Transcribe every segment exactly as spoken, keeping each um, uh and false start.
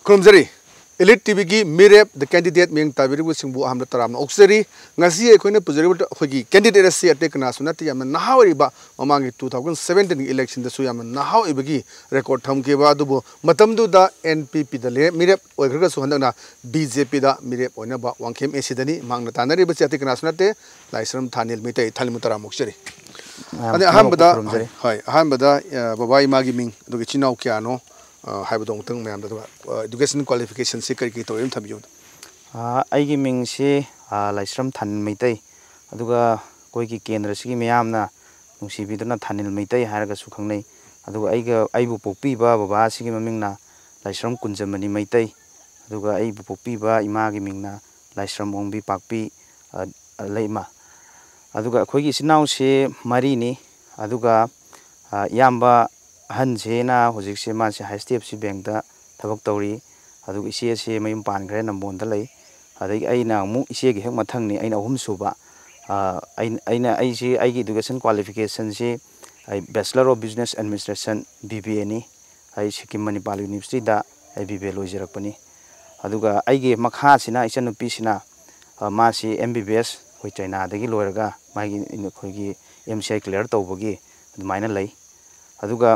ꯈꯨꯔꯨꯝꯖꯔꯤ꯫ Elite ꯇꯤꯚꯤꯒꯤ ꯃꯤꯔꯦꯞ, The Candidate, ꯃꯤꯌꯦꯡ ꯇꯥꯕꯤꯔꯤꯕꯁꯤꯡꯕꯨ ꯑꯍꯥꯟꯕꯗ ꯇꯔꯥꯝꯅ ꯑꯣꯛꯆꯔꯤ꯫ ꯉꯁꯤ ꯑꯩꯈꯣꯏꯅ ꯄꯨꯖꯔꯤꯕ ꯑꯩꯈꯣꯏꯒꯤ candidate ꯑꯁꯤ ꯑꯇꯩ ꯀꯅꯥꯁꯨ ꯅꯠꯇꯦ, ꯌꯥꯝꯅ ꯅꯍꯥ ꯑꯣꯏꯔꯤꯕ, ꯃꯃꯥꯡꯒꯤ two thousand seventeen election ꯗꯁꯨ ꯌꯥꯝꯅ ꯅꯍꯥ ꯑꯣꯏꯕꯒꯤ record ꯊꯝꯈꯤꯕ ꯑꯗꯨꯕꯨ ꯃꯇꯝꯗꯨꯗ N P P ꯗ ꯂꯦ-, ꯃꯤꯔꯦꯞ ꯑꯣꯏꯈ꯭ꯔꯒꯁꯨ ꯍꯟꯗꯛꯅ B J P ꯗ ꯃꯤꯔꯦꯞ ꯑꯣꯏꯅꯕ ꯋꯥꯡꯈꯦꯝ A C ꯗꯅꯤ ꯃꯍꯥꯛꯅ ꯇꯥꯟꯅꯔꯤꯕꯁꯤ꯫ ꯑꯇꯩ ꯀꯅꯥꯁꯨ ꯅꯠꯇꯦ, ꯂꯥꯏꯁ꯭ꯔꯝ ꯊꯥꯅꯤꯜ ꯃꯩꯇꯩ꯫ ꯊꯥꯅꯤꯜꯕꯨ ꯇꯔꯥꯝꯅ ꯑꯣꯛꯆꯔꯤ꯫ ꯃꯌꯥꯝ ꯑꯗꯩ ꯄꯨꯝꯅꯃꯛꯄꯨ ꯑꯍꯥꯟꯕꯗ, ꯈꯨꯔꯨꯝꯖꯔꯤ꯫ ꯍꯣꯏ, ꯑꯍꯥꯟꯕꯗ, ꯑ, ꯕꯕꯥ ꯏꯃꯥꯒꯤ ꯃꯤꯡ, ꯑꯗꯨꯒ ꯏꯆꯤꯟ ꯏꯅꯥꯎ ꯀꯌꯥꯅꯣ, ꯑ, ꯍꯥꯏꯕꯗꯣ ꯑꯃꯨꯛꯇꯪ ꯃꯌꯥꯝꯗ, ꯑꯗꯨꯒ, ꯑ, education qualification ꯁꯤ ꯀꯔꯤ ꯀꯔꯤ ꯇꯧꯔꯦ ꯑꯗꯨꯝ ꯊꯝꯕꯤꯌꯨ꯫ ꯑ, ꯑꯩꯒꯤ ꯃꯤꯡꯁꯤ, ꯑ, ꯂꯥꯏꯁ꯭ꯔꯝ ꯊꯥꯅꯤꯜ ꯃꯩꯇꯩ꯫ ꯑꯗꯨꯒ ꯑꯩꯈꯣꯏꯒꯤ ꯀꯦꯟꯗ꯭ꯔꯁꯤꯒꯤ ꯃꯤꯌꯥꯝꯅ ꯅꯨꯡꯁꯤꯕꯤꯗꯨꯅ ꯊꯥꯅꯤꯜ ꯃꯩꯇꯩ ꯍꯥꯏꯔꯒꯁꯨ ꯈꯪꯅꯩ꯫ ꯑꯗꯨꯒ ꯑꯩꯒ, ꯑꯩꯕꯨ ꯄꯣꯛꯄꯤꯕ ꯕꯕꯥ ꯑꯁꯤꯒꯤ ꯃꯃꯤꯡꯅ ꯂꯥꯏꯁ꯭ꯔꯝ ꯀꯨꯟꯖꯃꯅꯤ ꯃꯩꯇꯩ꯫ ꯑꯗꯨꯒ ꯑꯩꯕꯨ ꯄꯣꯛꯄꯤꯕ ꯏꯃꯥꯒꯤ ꯃꯤꯡꯅ ꯂꯥꯏꯁ꯭ꯔꯝ ꯑꯣꯡꯕꯤ ꯄꯥꯛꯄꯤ, ꯑ, ꯂꯩꯃ꯫ ꯑꯗꯨꯒ ꯑꯩꯈꯣꯏꯒꯤ ꯏꯆꯤꯟ ꯏꯅꯥꯎꯁꯤ ꯃꯔꯤꯅꯤ꯫ ꯑꯗꯨꯒ, ꯑ, ꯏꯌꯥꯝꯕ ꯑꯍꯟꯁꯤꯅ ꯍꯧꯖꯤꯛꯁꯦ ꯃꯥꯁꯦ H D F C Bank ꯇ ꯊꯕꯛ ꯇꯧꯔꯤ꯫ ꯑꯗꯨꯒ ꯏꯆꯦꯁꯦ ꯃꯌꯨꯝ ꯄꯥꯟꯈ꯭ꯔꯦ, ꯅꯝꯕꯣꯜꯗ ꯂꯩ꯫ ꯑꯗꯒꯤ ꯑꯩꯅ ꯑꯃꯨꯛ ꯏꯆꯦꯒꯤ ꯍꯦꯛ ꯃꯊꯪꯅꯤ, ꯑꯩꯅ ꯑꯍꯨꯝꯁꯨꯕ꯫ ꯑ, ꯑꯩꯅ, ꯑꯩꯅ, ꯑꯩꯁꯤ, ꯑꯩꯒꯤ education qualification ꯁꯤ ꯑꯩ Bachelor of Business Administration, B B A ꯅꯤ꯫ ꯑꯩ ꯁꯤꯛꯀꯤꯝ ꯃꯅꯤꯄꯥꯜ University ꯗ ꯑꯩ B B A ꯂꯣꯏꯖꯔꯛꯄꯅꯤ꯫ ꯑꯗꯨꯒ ꯑꯩꯒꯤ ꯃꯈꯥꯁꯤꯅ, ꯏꯆꯟꯅꯨꯄꯤꯁꯤꯅ, ꯑ, ꯃꯥꯁꯤ M B B S ꯑꯩꯈꯣꯏ ꯆꯩꯅꯥꯗꯒꯤ ꯂꯣꯏꯔꯒ ꯃꯥꯒꯤ ꯑꯩꯈꯣꯏꯒꯤ M C I clear ꯇꯧꯕꯒꯤ ꯑꯗꯨꯃꯥꯏꯅ ꯂꯩ꯫ ꯑꯗꯨꯒ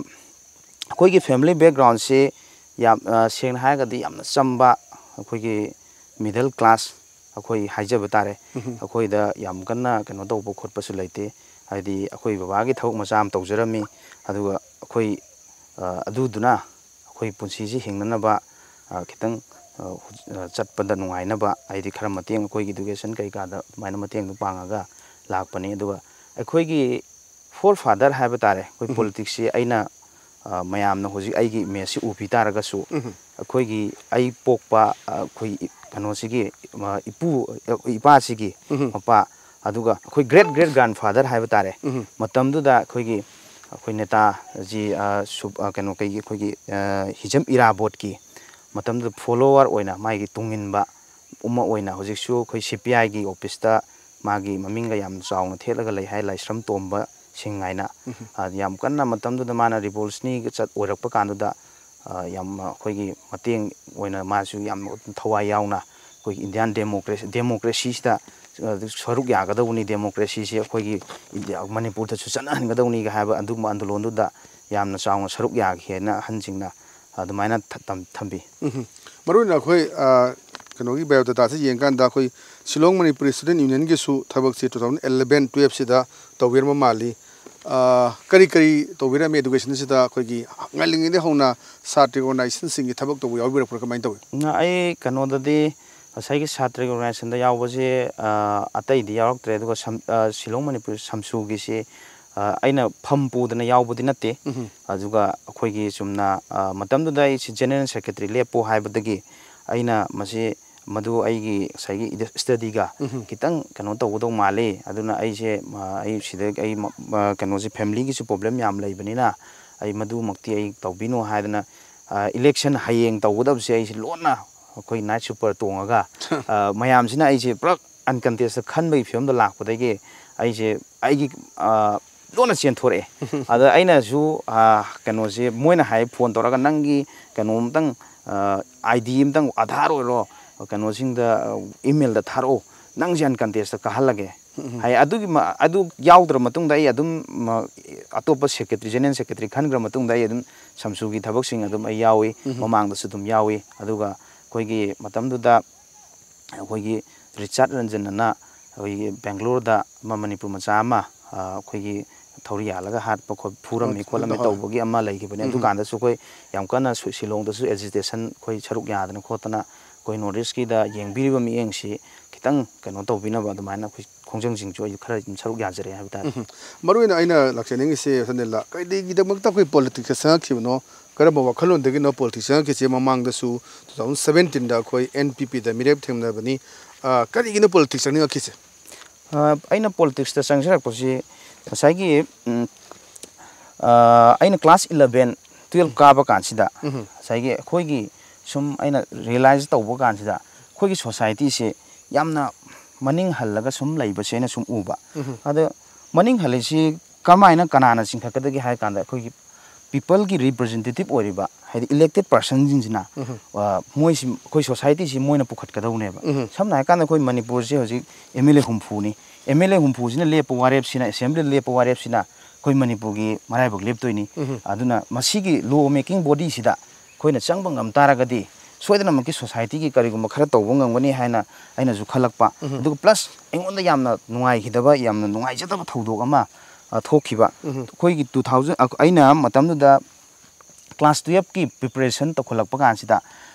ꯑꯩꯈꯣꯏꯒꯤ family background ꯁꯤ ꯌꯥꯝ, ꯑ, ꯁꯦꯡꯅ ꯍꯥꯏꯔꯒꯗꯤ ꯌꯥꯝꯅ ꯆꯝꯕ, ꯑꯩꯈꯣꯏꯒꯤ middle class ꯑꯩꯈꯣꯏ ꯍꯥꯏꯖꯕ ꯇꯥꯔꯦ꯫ ꯎꯝꯍꯨꯝ꯫ ꯑꯩꯈꯣꯏꯗ ꯌꯥꯝ ꯀꯟꯅ ꯀꯩꯅꯣ ꯇꯧꯕ ꯈꯣꯠꯄꯁꯨ ꯂꯩꯇꯦ꯫ ꯍꯥꯏꯗꯤ ꯑꯩꯈꯣꯏ ꯕꯕꯥꯒꯤ ꯊꯕꯛ ꯃꯆꯥ ꯑꯃ ꯇꯧꯖꯔꯝꯃꯤ꯫ ꯑꯗꯨꯒ ꯑꯩꯈꯣꯏ, ꯑ, ꯑꯗꯨꯗꯨꯅ ꯑꯩꯈꯣꯏ ꯄꯨꯟꯁꯤꯁꯤ ꯍꯤꯡꯅꯅꯕ, ꯑ, ꯈꯤꯇꯪ, ꯑ, ꯍꯧ-, ꯑ, ꯆꯠꯄꯗ ꯅꯨꯡꯉꯥꯏꯅꯕ, ꯍꯥꯏꯗꯤ ꯈꯔ ꯃꯇꯦꯡ ꯑꯩꯈꯣꯏꯒꯤ education ꯀꯩꯀꯥꯗ ꯑꯗꯨꯃꯥꯏꯅ ꯃꯇꯦꯡꯗꯣ ꯄꯥꯡꯉꯒ ꯂꯥꯛꯄꯅꯤ꯫ ꯑꯗꯨꯒ ꯑꯩꯈꯣꯏꯒꯤ forefather ꯍꯥꯏꯕ ꯇꯥꯔꯦ, ꯑꯩꯈꯣꯏ ꯎꯝꯍꯨꯝ꯫ Politics ꯁꯤ ꯑꯩꯅ, ꯑ, ꯃꯌꯥꯝꯅ ꯍꯧꯖꯤꯛ ꯑꯩꯒꯤ image ꯁꯤ ꯎꯕꯤ ꯇꯥꯔꯒꯁꯨ, ꯎꯝꯍꯨꯝ꯫ ꯑꯩꯈꯣꯏꯒꯤ ꯑꯩ ꯄꯣꯛꯄ, ꯑ, ꯑꯩꯈꯣꯏ ꯏ-, ꯀꯩꯅꯣꯁꯤꯒꯤ, ꯑ, ꯏꯄꯨ, ꯑ, ꯏꯄꯥꯁꯤꯒꯤ ꯎꯝꯍꯨꯝ꯫ ꯃꯄꯥ, ꯑꯗꯨꯒ ꯑꯩꯈꯣꯏ great great grandfather ꯍꯥꯏꯕ ꯇꯥꯔꯦ, ꯎꯝꯍꯨꯝ꯫ ꯃꯇꯝꯗꯨꯗ ꯑꯩꯈꯣꯏꯒꯤ, ꯑꯩꯈꯣꯏ ꯅꯦꯇꯥꯖꯤ, ꯑ, ꯁꯨ-, ꯑ, ꯀꯩꯅꯣ, ꯀꯩꯒꯤ, ꯑꯩꯈꯣꯏꯒꯤ, ꯑ, ꯍꯤꯖꯝ ꯏꯔꯥꯕꯣꯠꯀꯤ ꯃꯇꯝꯗꯨꯗ follower ꯑꯣꯏꯅ, ꯃꯥꯒꯤ ꯇꯨꯡꯏꯟꯕ ꯑꯃ ꯑꯣꯏꯅ ꯍꯧꯖꯤꯛꯁꯨ ꯑꯩꯈꯣꯏ C P I ꯒꯤ office ꯇ ꯃꯥꯒꯤ ꯃꯃꯤꯡꯒ ꯌꯥꯝ ꯆꯥꯎꯅ ꯊꯦꯠꯂꯒ ꯂꯩ ꯍꯥꯏ, ꯂꯥꯏꯁ꯭ꯔꯝ ꯇꯣꯝꯕ ꯁꯤꯡ ꯍꯥꯏꯅ꯫ ꯎꯝꯍꯨꯝ꯫ ꯑ, ꯌꯥꯝ ꯀꯟꯅ ꯃꯇꯝꯗꯨꯗ ꯃꯥꯅ revolutionary ꯒ ꯆꯠ ꯑꯣꯏꯔꯛꯄ ꯀꯥꯟꯗꯨꯗ ꯌꯥꯝ ꯑꯩꯈꯣꯏꯒꯤ ꯃꯇꯦꯡ ꯑꯣꯏꯅ ꯃꯥꯁꯨ ꯌꯥꯝ ꯊꯋꯥꯏ ꯌꯥꯎꯅ ꯑꯩꯈꯣꯏꯒꯤ ꯏꯟꯗꯤꯌꯥꯟ ꯗꯦꯃꯣꯀ꯭ꯔꯦꯁꯤ ꯗꯦꯃꯣꯀ꯭ꯔꯦꯁꯤꯁꯤꯗ ꯁꯔꯨꯛ ꯌꯥꯒꯗꯧꯕꯅꯤ꯫ ꯗꯦꯃꯣꯀ꯭ꯔꯦꯁꯤꯁꯤ ꯑꯩꯈꯣꯏꯒꯤ ꯏꯟꯗꯤꯌꯥ ꯃꯅꯤꯄꯨꯔꯗꯁꯨ ꯆꯠꯅꯍꯟꯒꯗꯧꯅꯤꯒ ꯍꯥꯏꯕ ꯑꯗꯨꯒꯨꯝꯕ ꯑꯟꯗꯣꯂꯣꯟꯗꯨꯗ ꯌꯥꯝꯅ ꯆꯥꯎꯅ ꯁꯔꯨꯛ ꯌꯥꯈꯤꯑꯅ ꯑꯍꯟꯁꯤꯡꯅ ꯑꯗꯨꯃꯥꯏꯅ ꯊ- ꯇꯝ- ꯊꯝꯕꯤ꯫ ꯎꯝ꯫ ꯃꯔꯨꯑꯣꯏꯅ ꯑꯩꯈꯣꯏ, ꯑ, ꯀꯩꯅꯣꯒꯤ ꯕꯥꯏꯑꯣꯗꯥꯇꯥꯁꯦ ꯌꯦꯡꯀꯥꯟꯗ ꯑꯩꯈꯣꯏ ꯁꯤꯂꯣꯡ ꯃꯅꯤꯄꯨꯔꯤ ꯁ꯭ꯇꯨꯗꯦꯟꯠ ꯌꯨꯅꯤꯌꯟꯒꯤꯁꯨ ꯊꯕꯛꯁꯦ two thousand eleven twelve ꯁꯤꯗ ꯇꯧꯕꯤꯔꯝꯕ ꯃꯥꯜꯂꯤ꯫ ꯑ, ꯀꯔꯤ ꯀꯔꯤ ꯇꯧꯕꯤꯔꯝꯃꯤ ꯑꯦꯗꯨꯀꯦꯁꯟꯁꯤꯗ? ꯑꯩꯈꯣꯏꯒꯤ ꯉꯜꯂꯤꯉꯩꯗꯒꯤ ꯍꯧꯅ ꯁꯥꯇ꯭ꯔ ꯑꯣꯔꯒꯅꯥꯏꯖꯦꯁꯟꯁꯤꯡꯒꯤ ꯊꯕꯛ ꯇꯧꯕ ꯌꯥꯎꯕꯤꯔꯛꯄ꯭ꯔꯥ, ꯀꯃꯥꯏꯅ ꯇꯧꯏ? ꯉ-, ꯑꯩ ꯀꯩꯅꯣꯗꯗꯤ ꯉꯁꯥꯏꯒꯤ ꯁꯥꯇ꯭ꯔꯒꯤ ꯑꯣꯔꯒꯅꯥꯏꯖꯦꯁꯟꯗ ꯌꯥꯎꯕꯁꯦ, ꯑ, ꯑꯇꯩꯗꯤ ꯌꯥꯎꯔꯛꯇ꯭ꯔꯦ꯫ ꯑꯗꯨꯒ ꯁꯝ-, ꯑ, ꯁꯤꯂꯣꯡ ꯃꯅꯤꯄꯨꯔ ꯁꯝꯁꯨꯒꯤꯁꯤ, ꯑ, ꯑꯩꯅ ꯐꯝ ꯄꯨꯗꯅ ꯌꯥꯎꯕꯗꯤ ꯅꯠꯇꯦ꯫ ꯎꯝꯍꯨꯝ꯫ ꯑꯗꯨꯒ ꯑꯩꯈꯣꯏꯒꯤ ꯆꯨꯝꯅ, ꯑ, ꯃꯇꯝꯗꯨꯗ ꯑꯩꯁꯤ ꯖꯦꯅꯔꯦꯜ ꯁꯦꯀ꯭ꯔꯦꯇꯔꯤ ꯂꯦꯞꯄꯨ ꯍꯥꯏꯕꯗꯒꯤ ꯑꯩꯅ ꯃꯁꯤ, ꯃꯗꯨ ꯑꯩꯒꯤ ꯉꯁꯥꯏꯒꯤ ꯏꯗ-, ꯁ꯭ꯇꯗꯤꯒ ꯎꯝꯍꯨꯝ꯫ ꯈꯤꯇꯪ ꯀꯩꯅꯣ ꯇꯧꯒꯗꯧ ꯃꯥꯜꯂꯤ꯫ ꯑꯗꯨꯅ ꯑꯩꯁꯦ, ꯑ, ꯑꯩ ꯁꯤꯗ ꯑꯩ ꯃ-, ꯃ-, ꯀꯩꯅꯣꯁꯦ, ꯐꯦꯃꯤꯂꯤꯒꯤꯁꯨ ꯄ꯭ꯔꯣꯕ꯭ꯂꯦꯝ ꯌꯥꯝ ꯂꯩꯕꯅꯤꯅ ꯑꯩ ꯃꯗꯨꯃꯛꯇꯤ ꯑꯩ ꯇꯧꯕꯤꯅꯨ ꯍꯥꯏꯗꯅ, ꯑ, ꯏꯂꯦꯛꯁꯟ ꯍꯌꯦꯡ ꯇꯧꯒꯗꯕꯁꯦ ꯑꯩꯁꯦ ꯂꯣꯟꯅ ꯑꯩꯈꯣꯏ ꯅꯥꯏꯠ ꯁꯨꯄꯔ ꯇꯣꯡꯉꯒ, ꯑ, ꯃꯌꯥꯝꯁꯤꯅ ꯑꯩꯁꯦ ꯄꯨꯔꯥ ꯑꯟꯀꯟꯇꯦꯁꯇ ꯈꯟꯕꯒꯤ ꯐꯤꯕꯝꯗ ꯂꯥꯛꯄꯗꯒꯤ ꯑꯩꯁꯦ ꯑꯩꯒꯤ, ꯑ, ꯂꯣꯟꯅ ꯆꯦꯟꯊꯣꯔꯛꯑꯦ꯫ ꯑꯗ ꯑꯩꯅꯁꯨ, ꯑ, ꯀꯩꯅꯣꯁꯦ ꯃꯣꯏꯅ ꯍꯥꯏ, ꯐꯣꯟ ꯇꯧꯔꯒ, "ꯅꯪꯒꯤ ꯀꯩꯅꯣ ꯑꯝꯇꯪ, ꯑ, ID ꯑꯝꯇꯪ, ꯑꯙꯥꯔ ꯑꯣꯏꯔꯣ, ꯀꯩꯅꯣꯁꯤꯡꯗ, ꯑ, ꯏꯃꯦꯜꯗ ꯊꯥꯔꯛꯑꯣ, ꯅꯪꯁꯦ ꯑꯟꯀꯟꯇꯦꯁꯇ ꯀꯥꯍꯜꯂꯒꯦ" ꯎꯝ, ꯎꯝ꯫ ꯍꯥꯏ꯫ ꯑꯗꯨꯒꯤ ꯃ-, ꯑꯗꯨ ꯌꯥꯎꯗ꯭ꯔ ꯃꯇꯨꯡꯗ ꯑꯩ ꯑꯗꯨꯝ, ꯃ-, ꯑꯇꯣꯞꯄ ꯁꯦꯀ꯭ꯔꯦꯇꯔꯤ, ꯖꯦꯅꯔꯦꯜ ꯁꯦꯀ꯭ꯔꯦꯇꯔꯤ ꯈꯟꯈ꯭ꯔ ꯃꯇꯨꯡꯗ ꯑꯩ ꯑꯗꯨꯝ ꯁꯝꯁꯨꯒꯤ ꯊꯕꯛꯁꯤꯡ ꯑꯗꯨꯝ ꯑꯩ ꯌꯥꯎꯏ, ꯎꯝ, ꯎꯝ꯫ ꯃꯃꯥꯡꯗꯁꯨ ꯑꯗꯨꯝ ꯌꯥꯎꯏ꯫ ꯑꯗꯨꯒ ꯑꯩꯈꯣꯏꯒꯤ ꯃꯇꯝꯗꯨꯗ ꯑꯩꯈꯣꯏꯒꯤ ꯔꯤꯆꯥꯔꯠ ꯔꯟꯖꯟ ꯑꯅ ꯑꯩꯈꯣꯏꯒꯤ ꯕꯦꯡꯒ꯭ꯂꯣꯔꯗ ꯑꯃ ꯃꯅꯤꯄꯨꯔ ꯃꯆꯥ ꯑꯃ, ꯑ, ꯑꯩꯈꯣꯏꯒꯤ ꯊꯧꯔꯤ ꯌꯥꯜꯂꯒ ꯍꯥꯠꯄ ꯈꯣꯠ-, ꯐꯨꯔꯝꯃꯤ ꯑꯣ, ꯈꯣꯠꯂꯝꯃꯤ ꯑꯗꯨ ꯍꯣꯏ꯫ ꯇꯧꯕꯒꯤ ꯑꯃ ꯂꯩꯈꯤꯕꯅꯦ꯫ ꯎꯝ, ꯎꯝ꯫ ꯑꯗꯨꯀꯥꯟꯗꯁꯨ ꯑꯩꯈꯣꯏ ꯌꯥꯝ ꯀꯟꯅ ꯁꯨ-, ꯁꯤꯂꯣꯡꯗꯁꯨ ꯑꯦꯖꯤꯇꯦꯁꯟ ꯑꯩꯈꯣꯏ ꯁꯔꯨꯛ ꯌꯥꯗꯅ ꯈꯣꯠꯇꯅ ꯑꯩꯈꯣꯏ ꯅꯣꯔꯠ ꯏꯁꯀꯤꯗ ꯌꯦꯡꯕꯤꯔꯤꯕ ꯃꯤꯠꯌꯦꯡꯁꯤ ꯈꯤꯇꯪ ꯀꯩꯅꯣ ꯇꯧꯕꯤꯅꯕ ꯑꯗꯨꯃꯥꯏꯅ ꯑꯩꯈꯣꯏ ꯈꯣꯡꯖꯪꯁꯤꯡꯁꯨ ꯑꯩ ꯈꯔ ꯑꯗꯨꯝ ꯁꯔꯨꯛ ꯌꯥꯖꯔꯦ ꯍꯥꯏꯕ ꯇꯥꯔꯦ꯫ ꯎꯝ, ꯎꯝ꯫ ꯃꯔꯨꯑꯣꯏꯅ ꯑꯩꯅ ꯂꯥꯛꯆꯅꯤꯡꯉꯤꯁꯦ, ꯁꯅꯤꯜꯂꯥ, ꯀꯔꯤꯒꯤꯗꯃꯛꯇ ꯑꯩꯈꯣꯏ ꯄꯣꯂꯤꯇꯤꯛꯁꯇ ꯆꯪꯉꯛꯈꯤꯕꯅꯣ? ꯀꯔꯝꯕ ꯋꯥꯈꯜꯂꯣꯟꯗꯒꯤꯅꯣ ꯄꯣꯂꯤꯇꯤꯛꯁ ꯆꯪꯉꯛꯈꯤꯁꯦ? ꯃꯃꯥꯡꯗꯁꯨ two thousand seventeen ꯑꯩꯈꯣꯏ NPPꯗ ꯃꯤꯔꯦꯞ ꯊꯦꯡꯅꯕꯅꯤ꯫ ꯑ, ꯀꯔꯤꯒꯤꯅꯣ ꯄꯣꯂꯤꯇꯤꯛꯁ ꯆꯪꯅꯤꯡꯉꯛꯈꯤꯁꯦ? ꯑ, ꯑꯩꯅ ꯄꯣꯂꯤꯇꯤꯛꯁꯇ ꯆꯪꯖꯔꯛꯄꯁꯤ ꯉꯁꯥꯏꯒꯤ, ꯎꯝ, ꯑ, ꯑꯩꯅ class eleven, twelve ꯀꯥꯕ ꯀꯥꯟꯁꯤꯗ ꯎꯝ꯫ ꯉꯁꯥꯏꯒꯤ ꯑꯩꯈꯣꯏꯒꯤ ꯁꯨꯝ ꯑꯩꯅ ꯔꯤꯌꯦꯂꯥꯏꯁ ꯇꯧꯕ ꯀꯥꯟꯁꯤꯗ ꯑꯩꯈꯣꯏꯒꯤ ꯁꯣꯁꯥꯏꯇꯤꯁꯦ ꯌꯥꯝꯅ ꯃꯅꯤꯡ ꯍꯜꯂꯒ ꯁꯨꯝ ꯂꯩꯕꯁꯦ ꯑꯩꯅ ꯁꯨꯝ ꯎꯕ꯫ ꯎꯝ꯫ ꯑꯗ ꯃꯅꯤꯡ ꯍꯜꯂꯤꯁꯤ ꯀꯃꯥꯏꯅ, ꯀꯅꯥꯅ ꯆꯤꯡꯈꯠꯀꯗꯒꯦ ꯍꯥꯏ ꯀꯥꯟꯗ, ꯑꯩꯈꯣꯏꯒꯤ ꯄꯤꯄꯜꯒꯤ ꯔꯤꯄ꯭ꯔꯖꯦꯟꯇꯦꯇꯤꯞ ꯑꯣꯏꯔꯤꯕ ꯍꯥꯏꯗꯤ elected personꯁꯤꯡꯁꯤꯅ, ꯑ, ꯃꯣꯏꯁꯤ, ꯑꯩꯈꯣꯏ societyꯁꯤ ꯃꯣꯏꯅ ꯄꯨꯈꯠꯀꯗꯧꯅꯦꯕ꯫ ꯁꯝꯅ ꯍꯥꯏꯔꯀꯥꯟꯗ ꯑꯩꯈꯣꯏ ꯃꯅꯤꯄꯨꯔꯁꯤ ꯍꯧꯖꯤꯛ M L A ꯍꯨꯝꯐꯨꯅꯤ꯫ M L A ꯍꯨꯝꯐꯨꯁꯤꯅ ꯂꯦꯞꯄ ꯋꯥꯔꯦꯞꯁꯤꯅ, assemblyꯗ ꯂꯦꯞꯄ ꯋꯥꯔꯦꯞꯁꯤꯅ ꯑꯩꯈꯣꯏ ꯃꯅꯤꯄꯨꯔꯒꯤ ꯃꯔꯥꯏꯕꯛ ꯂꯦꯞꯇꯣꯏꯅꯤ꯫ ꯑꯗꯨꯅ ꯃꯁꯤꯒꯤ law making bodyꯁꯤꯗ ꯑꯩꯈꯣꯏꯅ ꯆꯪꯕ ꯉꯝ ꯇꯥꯔꯒꯗꯤ ꯁꯣꯏꯗꯅꯃꯛꯀꯤ societyꯒꯤ ꯀꯔꯤꯒꯨꯝꯕ ꯈꯔ ꯇꯧꯕ ꯉꯝꯒꯅꯤ ꯍꯥꯏꯅ ꯑꯩꯅꯁꯨ ꯈꯜꯂꯛꯄ꯫ ꯑꯗꯨꯒ plus ꯑꯩꯉꯣꯟꯗ ꯌꯥꯝꯅ ꯅꯨꯡꯉꯥꯏꯈꯤꯗꯕ, ꯌꯥꯝꯅ ꯅꯨꯡꯉꯥꯏꯖꯗꯕ ꯊꯧꯗꯣꯛ ꯑꯃ, ꯑ, ꯊꯣꯛꯈꯤꯕ꯫ ꯑꯩꯈꯣꯏꯒꯤ two thousand, ꯑ, ꯑꯩꯅ ꯃꯇꯝꯗꯨꯗ class twelveꯀꯤ preparation ꯇꯧꯈꯠꯂꯛꯄ ꯀꯥꯟꯁꯤꯗ,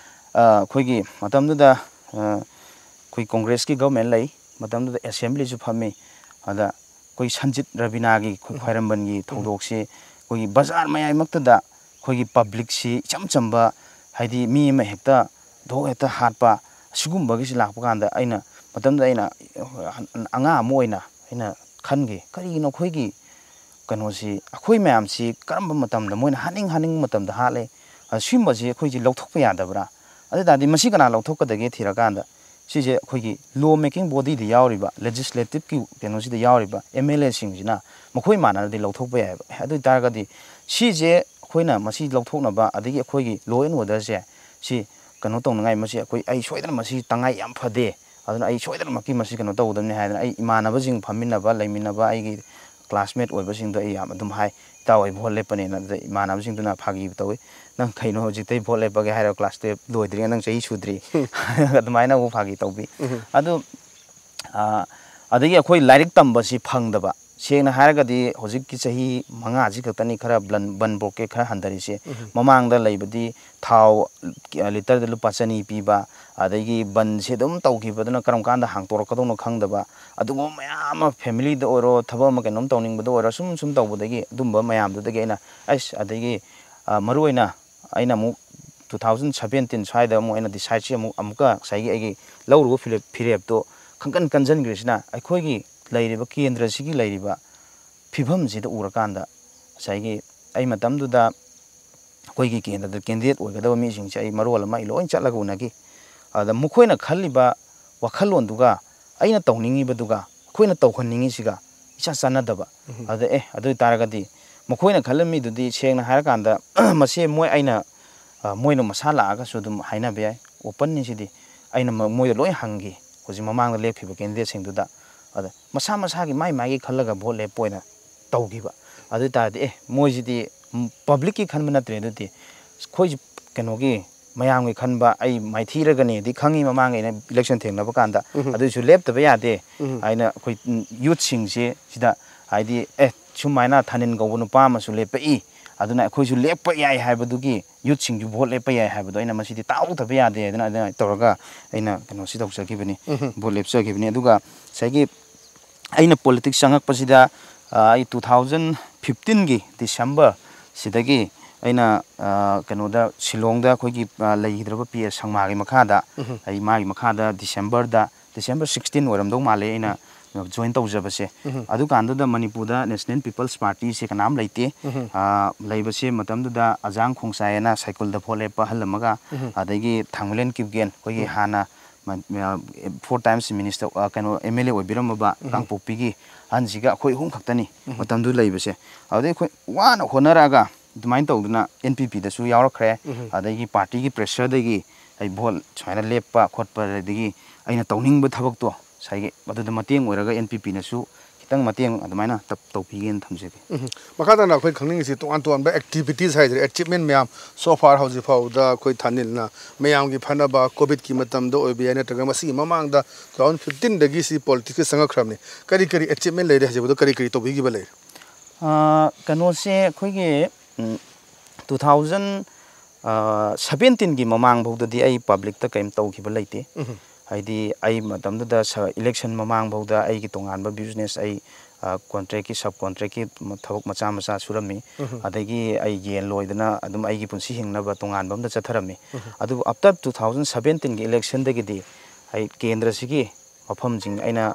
ꯑ, ꯑꯩꯈꯣꯏꯒꯤ ꯃꯇꯝꯗꯨꯗ, ꯑ, ꯑꯩꯈꯣꯏ Congressꯀꯤ government ꯂꯩ, ꯃꯇꯝꯗꯨꯗ assemblyꯁꯨ ꯐꯝꯃꯤ꯫ ꯑꯗ ꯑꯩꯈꯣꯏ ꯁꯟꯖꯤꯠ ꯔꯕꯤꯅꯥꯒꯤ, ꯑꯩꯈꯣꯏ ꯈ꯭ꯋꯥꯏꯔꯝꯕꯟꯒꯤ ꯊꯧꯗꯣꯛꯁꯤ ꯑꯩꯈꯣꯏꯒꯤ ꯕꯖꯥꯔ ꯃꯌꯥꯏꯃꯛꯇꯗ ꯑꯩꯈꯣꯏꯒꯤ publicꯁꯤ ꯏꯆꯝ ꯆꯝꯕ, ꯍꯥꯏꯗꯤ ꯃꯤ ꯑꯃ ꯍꯦꯛꯇ ꯙꯣꯛ ꯍꯦꯛꯇ ꯍꯥꯠꯄ, ꯑꯁꯤꯒꯨꯝꯕꯒꯤꯁꯤ ꯂꯥꯛꯄ ꯀꯥꯟꯗ ꯑꯩꯅ, ꯃꯇꯝꯗꯨꯗ ꯑꯩꯅ ꯑꯉꯥꯡ ꯑꯃ ꯑꯣꯏꯅ ꯑꯩꯅ ꯈꯟꯈꯤ, ꯀꯔꯤꯒꯤꯅꯣ ꯑꯩꯈꯣꯏꯒꯤ ꯀꯩꯅꯣꯁꯤ, ꯑꯩꯈꯣꯏ ꯃꯌꯥꯝꯁꯤ ꯀꯔꯝꯕ ꯃꯇꯝꯗ ꯃꯣꯏꯅ ꯍꯥꯠꯅꯤꯡ ꯍꯥꯠꯅꯤꯡꯕ ꯃꯇꯝꯗ ꯍꯥꯠꯂꯦ? ꯑ, ꯁꯤꯒꯨꯝꯕꯁꯤ ꯑꯩꯈꯣꯏꯁꯤ ꯂꯧꯊꯣꯛꯄ ꯌꯥꯗꯕ꯭ꯔꯥ? ꯑꯗꯨ ꯑꯣꯏ ꯇꯥꯔꯗꯤ ꯃꯁꯤ ꯀꯅꯥ ꯂꯧꯊꯣꯛꯀꯗꯒꯦ ꯊꯤꯔꯀꯥꯟꯗ, ꯁꯤꯁꯦ ꯑꯩꯈꯣꯏꯒꯤ law making bodyꯗ ꯌꯥꯎꯔꯤꯕ, legislativeꯀꯤ ꯀꯩꯅꯣꯁꯤꯗ ꯌꯥꯎꯔꯤꯕ MLAꯁꯤꯡꯁꯤꯅ ꯃꯈꯣꯏ ꯃꯥꯟꯅꯔꯗꯤ ꯂꯧꯊꯣꯛꯄ ꯌꯥꯏꯑꯕ꯫ ꯑꯦ, ꯑꯗꯨ ꯑꯣꯏ ꯇꯥꯔꯒꯗꯤ ꯁꯤꯁꯦ ꯑꯩꯈꯣꯏꯅ ꯃꯁꯤ ꯂꯧꯊꯣꯛꯅꯕ, ꯑꯗꯒꯤ ꯑꯩꯈꯣꯏꯒꯤ law and orderꯁꯦ ꯁꯤ ꯀꯩꯅꯣ ꯇꯧꯅꯉꯥꯏ, ꯃꯁꯤ ꯑꯩꯈꯣꯏ, ꯑꯩ ꯁꯣꯏꯗꯅ ꯃꯁꯤ ꯇꯉꯥꯏ ꯌꯥꯝ ꯐꯗꯦ, ꯑꯗꯨꯅ ꯑꯩ ꯁꯣꯏꯗꯅꯃꯛꯀꯤ ꯃꯁꯤ ꯀꯩꯅꯣ ꯇꯧꯒꯗꯕꯅꯤ ꯍꯥꯏꯗꯅ ꯑꯩ ꯏꯃꯥꯟꯅꯕꯁꯤꯡ, ꯐꯝꯃꯤꯟꯅꯕ, ꯂꯩꯃꯤꯟꯅꯕ ꯑꯩꯒꯤ classmate ꯑꯣꯏꯕꯁꯤꯡꯗꯣ ꯑꯩ ꯌꯥꯝ ꯑꯗꯨꯝ ꯍꯥꯏ, "ꯏꯇꯥꯎ, ꯑꯩ vote ꯂꯦꯞꯄꯅꯦꯅ"꯫ ꯑꯗꯨꯗ ꯏꯃꯥꯟꯅꯕꯁꯤꯡꯗꯨꯅ ꯐꯥꯒꯤ ꯇꯧꯏ, "ꯅꯪ ꯀꯩꯅꯣ ꯍꯧꯖꯤꯛꯇꯩ vote ꯂꯦꯞꯄꯒꯦ ꯍꯥꯏꯔꯣ? Class twelve ꯂꯣꯏꯗ꯭ꯔꯤ, ꯅꯪ ꯆꯍꯤ ꯁꯨꯗ꯭ꯔꯤ"꯫ ꯑꯗꯨꯃꯥꯏꯅ ꯑꯃꯨꯛ ꯐꯥꯒꯤ ꯇꯧꯕꯤ꯫ ꯑꯗꯨ, ꯑ, ꯑꯗꯒꯤ ꯑꯩꯈꯣꯏ ꯂꯥꯏꯔꯤꯛ ꯇꯝꯕꯁꯤ ꯐꯪꯗꯕ, ꯁꯦꯡꯅ ꯍꯥꯏꯔꯒꯗꯤ ꯍꯧꯖꯤꯛꯀꯤ ꯆꯍꯤ ꯃꯉꯥꯁꯤ ꯈꯛꯇꯅꯤ ꯈꯔ ꯕ꯭ꯂꯟ-, ꯕꯟ ꯕ꯭ꯂꯣꯀꯦꯠ ꯈꯔ ꯍꯟꯊꯔꯤꯁꯦ꯫ ꯃꯃꯥꯡꯗ ꯂꯩꯕꯗꯤ ꯊꯥꯎ ꯂꯤꯇꯔꯗ ꯂꯨꯄꯥ ꯆꯅꯤ ꯄꯤꯕ, ꯑꯗꯒꯤ ꯕꯟꯁꯦ ꯑꯗꯨꯝ ꯇꯧꯈꯤꯕꯗꯨꯅ ꯀꯔꯝ ꯀꯥꯟꯗ ꯍꯥꯡꯇꯣꯔꯛꯀꯗꯧꯅꯣ ꯈꯪꯗꯕ, ꯑꯗꯨꯒꯨꯝꯕ ꯃꯌꯥꯝ ꯑꯃ, familyꯗ ꯑꯣꯏꯔꯣ, ꯊꯕꯛ ꯑꯃ ꯀꯩꯅꯣꯝ ꯇꯧꯅꯤꯡꯕꯗ ꯑꯣꯏꯔꯣ, ꯁꯨꯝ ꯁꯨꯝ ꯇꯧꯕꯗꯒꯤ ꯑꯗꯨꯝꯕ ꯃꯌꯥꯝꯗꯨꯗꯒꯤ ꯑꯩꯅ, ꯑꯁ, ꯑꯗꯒꯤ, ꯑ, ꯃꯔꯨꯑꯣꯏꯅ ꯑꯩꯅ ꯑꯃꯨꯛ two thousand seventeen ꯁ꯭ꯋꯥꯏꯗ ꯑꯃꯨꯛ ꯑꯩꯅ decideꯁꯤ ꯑꯃꯨꯛ, ꯑꯃꯨꯛꯀ ꯉꯁꯥꯏꯒꯤ ꯑꯩꯒꯤ ꯂꯧꯔꯨꯕ ꯐꯤꯔꯦꯞ, ꯐꯤꯔꯦꯞꯇꯣ ꯈꯪꯀꯟ ꯀꯟꯖꯟꯈ꯭ꯔꯤꯁꯤꯅ ꯑꯩꯈꯣꯏꯒꯤ ꯂꯩꯔꯤꯕ ꯀꯦꯟꯗ꯭ꯔꯁꯤꯒꯤ ꯂꯩꯔꯤꯕ ꯐꯤꯕꯝꯁꯤꯗ ꯎꯔꯀꯥꯟꯗ, ꯉꯁꯥꯏꯒꯤ ꯑꯩ ꯃꯇꯝꯗꯨꯗ ꯑꯩꯈꯣꯏꯒꯤ ꯀꯦꯟꯗ꯭ꯔꯗ candidate ꯑꯣꯏꯒꯗꯕ ꯃꯤꯁꯤꯡꯁꯦ ꯑꯩ ꯃꯔꯣꯜ ꯑꯃ ꯑꯩ ꯂꯣꯏ ꯆꯠꯂꯒ ꯎꯅꯈꯤ꯫ ꯑꯗ ꯃꯈꯣꯏꯅ ꯈꯜꯂꯤꯕ ꯋꯥꯈꯜꯂꯣꯟꯗꯨꯒ ꯑꯩꯅ ꯇꯧꯅꯤꯡꯉꯤꯕꯗꯨꯒ ꯑꯩꯈꯣꯏꯅ ꯇꯧꯍꯟꯅꯤꯡꯉꯤꯁꯤꯒ ꯏꯆꯥ ꯆꯥꯟꯅꯗꯕ꯫ ꯑꯗ, ꯑꯦ, ꯑꯗꯨ ꯑꯣꯏ ꯇꯥꯔꯒꯗꯤ ꯃꯈꯣꯏꯅ ꯈꯜꯂꯝꯃꯤꯗꯨꯗꯤ, ꯁꯦꯡꯅ ꯍꯥꯏꯔꯀꯥꯟꯗ, ꯃꯁꯦ ꯃꯣꯏ, ꯑꯩꯅ ꯑ, ꯃꯣꯏꯅ ꯃꯁꯥ ꯂꯥꯛꯑꯒꯁꯨ ꯑꯗꯨꯝ ꯍꯥꯏꯅꯕ ꯌꯥꯏ꯫ Openꯅꯤ ꯁꯤꯗꯤ꯫ ꯑꯩꯅ ꯃ-, ꯃꯣꯏꯗ ꯂꯣꯏ ꯍꯪꯈꯤ, ꯍꯧꯖꯤꯛ ꯃꯃꯥꯡꯗ ꯂꯦꯞꯈꯤꯕ candidateꯁꯤꯡꯗꯨꯗ꯫ ꯑꯗ ꯃꯁꯥ ꯃꯁꯥꯒꯤ ꯃꯥꯏ ꯃꯥꯏꯒꯤ ꯈꯜꯂꯒ vote ꯂꯦꯞꯄ ꯑꯣꯏꯅ ꯇꯧꯈꯤꯕ꯫ ꯑꯗꯨ ꯑꯣꯏ ꯇꯥꯔꯗꯤ, ꯑꯦ, ꯃꯣꯏꯁꯤꯗꯤ, ꯎꯝ, publicꯀꯤ ꯈꯟꯕ ꯅꯠꯇ꯭ꯔꯦ꯫ ꯑꯗꯨꯗꯤ ꯑꯩꯈꯣꯏꯁꯤ ꯀꯩꯅꯣꯒꯤ, ꯃꯌꯥꯝꯒꯤ ꯈꯟꯕ, ꯑꯩ ꯃꯥꯏꯊꯤꯔꯒꯅꯦꯗꯤ ꯈꯪꯉꯤ ꯃꯃꯥꯡꯒꯤ ꯑꯩꯅ election ꯊꯦꯡꯅꯕ ꯀꯥꯟꯗ꯫ ꯎꯝ꯫ ꯑꯗꯨꯏꯁꯨ ꯂꯦꯞꯇꯕ ꯌꯥꯗꯦ ꯎꯝ꯫ ꯍꯥꯏꯅ ꯑꯩꯈꯣꯏ, ꯎꯝ, youthꯁꯤꯡꯁꯦ ꯁꯤꯗ, ꯍꯥꯏꯗꯤ, ꯑꯦ, ꯁꯨꯃꯥꯏꯅ ꯊꯥꯅꯤꯜ ꯀꯧꯕ ꯅꯨꯄꯥ ꯑꯃꯁꯨ ꯂꯦꯞꯄꯛꯏ, ꯑꯗꯨꯅ ꯑꯩꯈꯣꯏꯁꯨ ꯂꯦꯞꯄ ꯌꯥꯏ ꯍꯥꯏꯕꯗꯨꯒꯤ youthꯁꯤꯡꯁꯨ vote ꯂꯦꯞꯄ ꯌꯥꯏ ꯍꯥꯏꯕꯗꯣ ꯑꯩꯅ ꯃꯁꯤꯗꯤ ꯇꯥꯍꯧꯗꯕ ꯌꯥꯗꯦ ꯍꯥꯏꯗꯅ ꯑꯗꯨꯃꯥꯏꯅ ꯇꯧꯔꯒ ꯑꯩꯅ ꯀꯩꯅꯣꯁꯤ ꯇꯧꯖꯈꯤꯕꯅꯤ, ꯎꯝ꯫ Vote ꯂꯦꯞꯆꯈꯤꯕꯅꯤ꯫ ꯑꯗꯨꯒ ꯉꯁꯥꯏꯒꯤ ꯑꯩꯅ politics ꯆꯪꯉꯛꯄꯁꯤꯗ, ꯑ, ꯑꯩ two thousand fifteenꯒꯤ December ꯁꯤꯗꯒꯤ ꯑꯩꯅ, ꯑ, ꯀꯩꯅꯣꯗ, ꯁꯤꯂꯣꯡꯗ ꯑꯩꯈꯣꯏꯒꯤ, ꯑ, ꯂꯩꯈꯤꯗ꯭ꯔꯕ ꯄꯤ ꯑꯦꯁ ꯁꯪꯃꯥꯒꯤ ꯃꯈꯥꯗ, ꯎꯝ꯫ ꯑꯩ ꯃꯥꯒꯤ ꯃꯈꯥꯗ Decemberꯗ, December sixteen ꯑꯣꯏꯔꯝꯗꯧ ꯃꯥꯜꯂꯦ ꯑꯩꯅ join ꯇꯧꯖꯕꯁꯦ꯫ ꯎꯝ꯫ ꯑꯗꯨꯀꯥꯟꯗꯨꯗ ꯃꯅꯤꯄꯨꯔꯗ National People's Partyꯁꯦ ꯀꯅꯥꯝ ꯂꯩꯇꯦ꯫ ꯎꯝ꯫ ꯑ, ꯂꯩꯕꯁꯦ ꯃꯇꯝꯗꯨꯗ ꯑꯖꯥꯡ ꯈꯣꯡꯁꯥꯏ ꯍꯥꯏꯅ ꯁꯥꯏꯀꯜꯗ vote ꯂꯦꯞꯄ ꯑꯍꯜ ꯑꯃꯒ, ꯎꯝ꯫ ꯑꯗꯒꯤ ꯊꯥꯡꯃꯩꯂꯦꯟ ꯀꯤꯞꯒꯦꯟ, ꯑꯩꯈꯣꯏꯒꯤ ꯎꯝ꯫ ꯍꯥꯟꯅ ꯃ-, ꯃ-, four times minister, ꯑ, ꯀꯩꯅꯣ, M L A ꯑꯣꯏꯕꯤꯔꯝꯃꯕ ꯎꯝ꯫ ꯀꯥꯡꯄꯣꯛꯄꯤꯒꯤ ꯑꯍꯟꯁꯤꯒ ꯑꯩꯈꯣꯏ ꯑꯍꯨꯝ ꯈꯛꯇꯅꯤ ꯎꯝ꯫ ꯃꯇꯝꯗꯨ ꯂꯩꯕꯁꯦ꯫ ꯑꯗꯨꯗꯩ ꯑꯩꯈꯣꯏ ꯋꯥꯅ ꯍꯣꯠꯅꯔꯛꯑꯒ ꯑꯗꯨꯃꯥꯏꯅ ꯇꯧꯗꯅ N P Pꯗꯁꯨ ꯌꯥꯎꯔꯛꯈ꯭ꯔꯦ꯫ ꯎꯝ꯫ ꯑꯗꯒꯤ partyꯒꯤ pressureꯗꯒꯤ ꯑꯩ vote ꯁꯨꯃꯥꯏꯅ ꯂꯦꯞꯄ ꯈꯣꯠꯄ, ꯑꯗꯒꯤ ꯑꯩꯅ ꯇꯧꯅꯤꯡꯕ ꯊꯕꯛꯇꯣ ꯉꯁꯥꯏꯒꯤ ꯑꯗꯨꯗ ꯃꯇꯦꯡ ꯑꯣꯏꯔꯒ N P Pꯅꯁꯨ ꯈꯤꯇꯪ ꯃꯇꯦꯡ ꯑꯗꯨꯃꯥꯏꯅ ꯇꯞ-, ꯇꯧꯕꯤꯒꯦꯅ ꯊꯝꯖꯒꯦ꯫ ꯎꯝ꯫ ꯃꯈꯥ ꯇꯥꯅ ꯑꯩꯈꯣꯏ ꯈꯪꯅꯤꯡꯉꯤꯁꯤ ꯇꯣꯉꯥꯟ ꯇꯣꯉꯥꯟꯕ activities ꯍꯥꯏꯗ꯭ꯔꯦ, achievement ꯃꯌꯥꯝ so far ꯍꯧꯖꯤꯛ ꯐꯥꯎꯗ ꯑꯩꯈꯣꯏ ꯊꯥꯅꯤꯜꯅ ꯃꯌꯥꯝꯒꯤ ꯐꯅꯕ, COVIDꯀꯤ ꯃꯇꯝꯗ ꯑꯣꯏꯕ ꯌꯥꯏ, ꯅꯠꯇ꯭ꯔꯒ ꯃꯁꯤꯒꯤ ꯃꯃꯥꯡꯗ two thousand fifteenꯗꯒꯤ ꯁꯤ politicsꯇ ꯆꯪꯉꯛꯈ꯭ꯔꯕꯅꯤ꯫ ꯀꯔꯤ ꯀꯔꯤ achievement ꯂꯩꯔꯦ ꯍꯥꯏꯖꯕꯗꯣ ꯀꯔꯤ ꯀꯔꯤ ꯇꯧꯕꯤꯈꯤꯕ ꯂꯩꯔꯦ? ꯑ, ꯀꯩꯅꯣꯁꯦ ꯑꯩꯈꯣꯏꯒꯤ, ꯎꯝ, two thousand, ꯑ, seventeenꯒꯤ ꯃꯃꯥꯡ ꯐꯥꯎꯗꯗꯤ ꯑꯩ publicꯇ ꯀꯔꯤꯝ ꯇꯧꯈꯤꯕ ꯂꯩꯇꯦ꯫ ꯎꯝ꯫ ꯍꯥꯏꯗꯤ ꯑꯩ ꯃꯇꯝꯗꯨꯗ ꯁ-, election ꯃꯃꯥꯡ ꯐꯥꯎꯗ ꯑꯩꯒꯤ ꯇꯣꯉꯥꯟꯕ business, ꯑꯩ, ꯑ, contractꯀꯤ, subcontractꯀꯤ ꯊꯕꯛ ꯃꯆꯥ ꯃꯆꯥ ꯁꯨꯔꯝꯃꯤ꯫ ꯎꯝ꯫ ꯑꯗꯒꯤ ꯑꯩ ꯌꯦꯟ ꯂꯣꯏꯗꯅ ꯑꯗꯨꯝ ꯑꯩꯒꯤ ꯄꯨꯟꯁꯤ ꯍꯤꯡꯅꯕ ꯇꯣꯉꯥꯟꯕ ꯑꯃꯗ ꯆꯠꯊꯔꯝꯃꯤ꯫ ꯎꯝ꯫ ꯑꯗꯨꯕꯨ after two thousand seventeenꯒꯤ electionꯗꯒꯤꯗꯤ ꯑꯩ ꯀꯦꯟꯗ꯭ꯔꯁꯤꯒꯤ ꯃꯐꯝꯁꯤꯡ ꯑꯩꯅ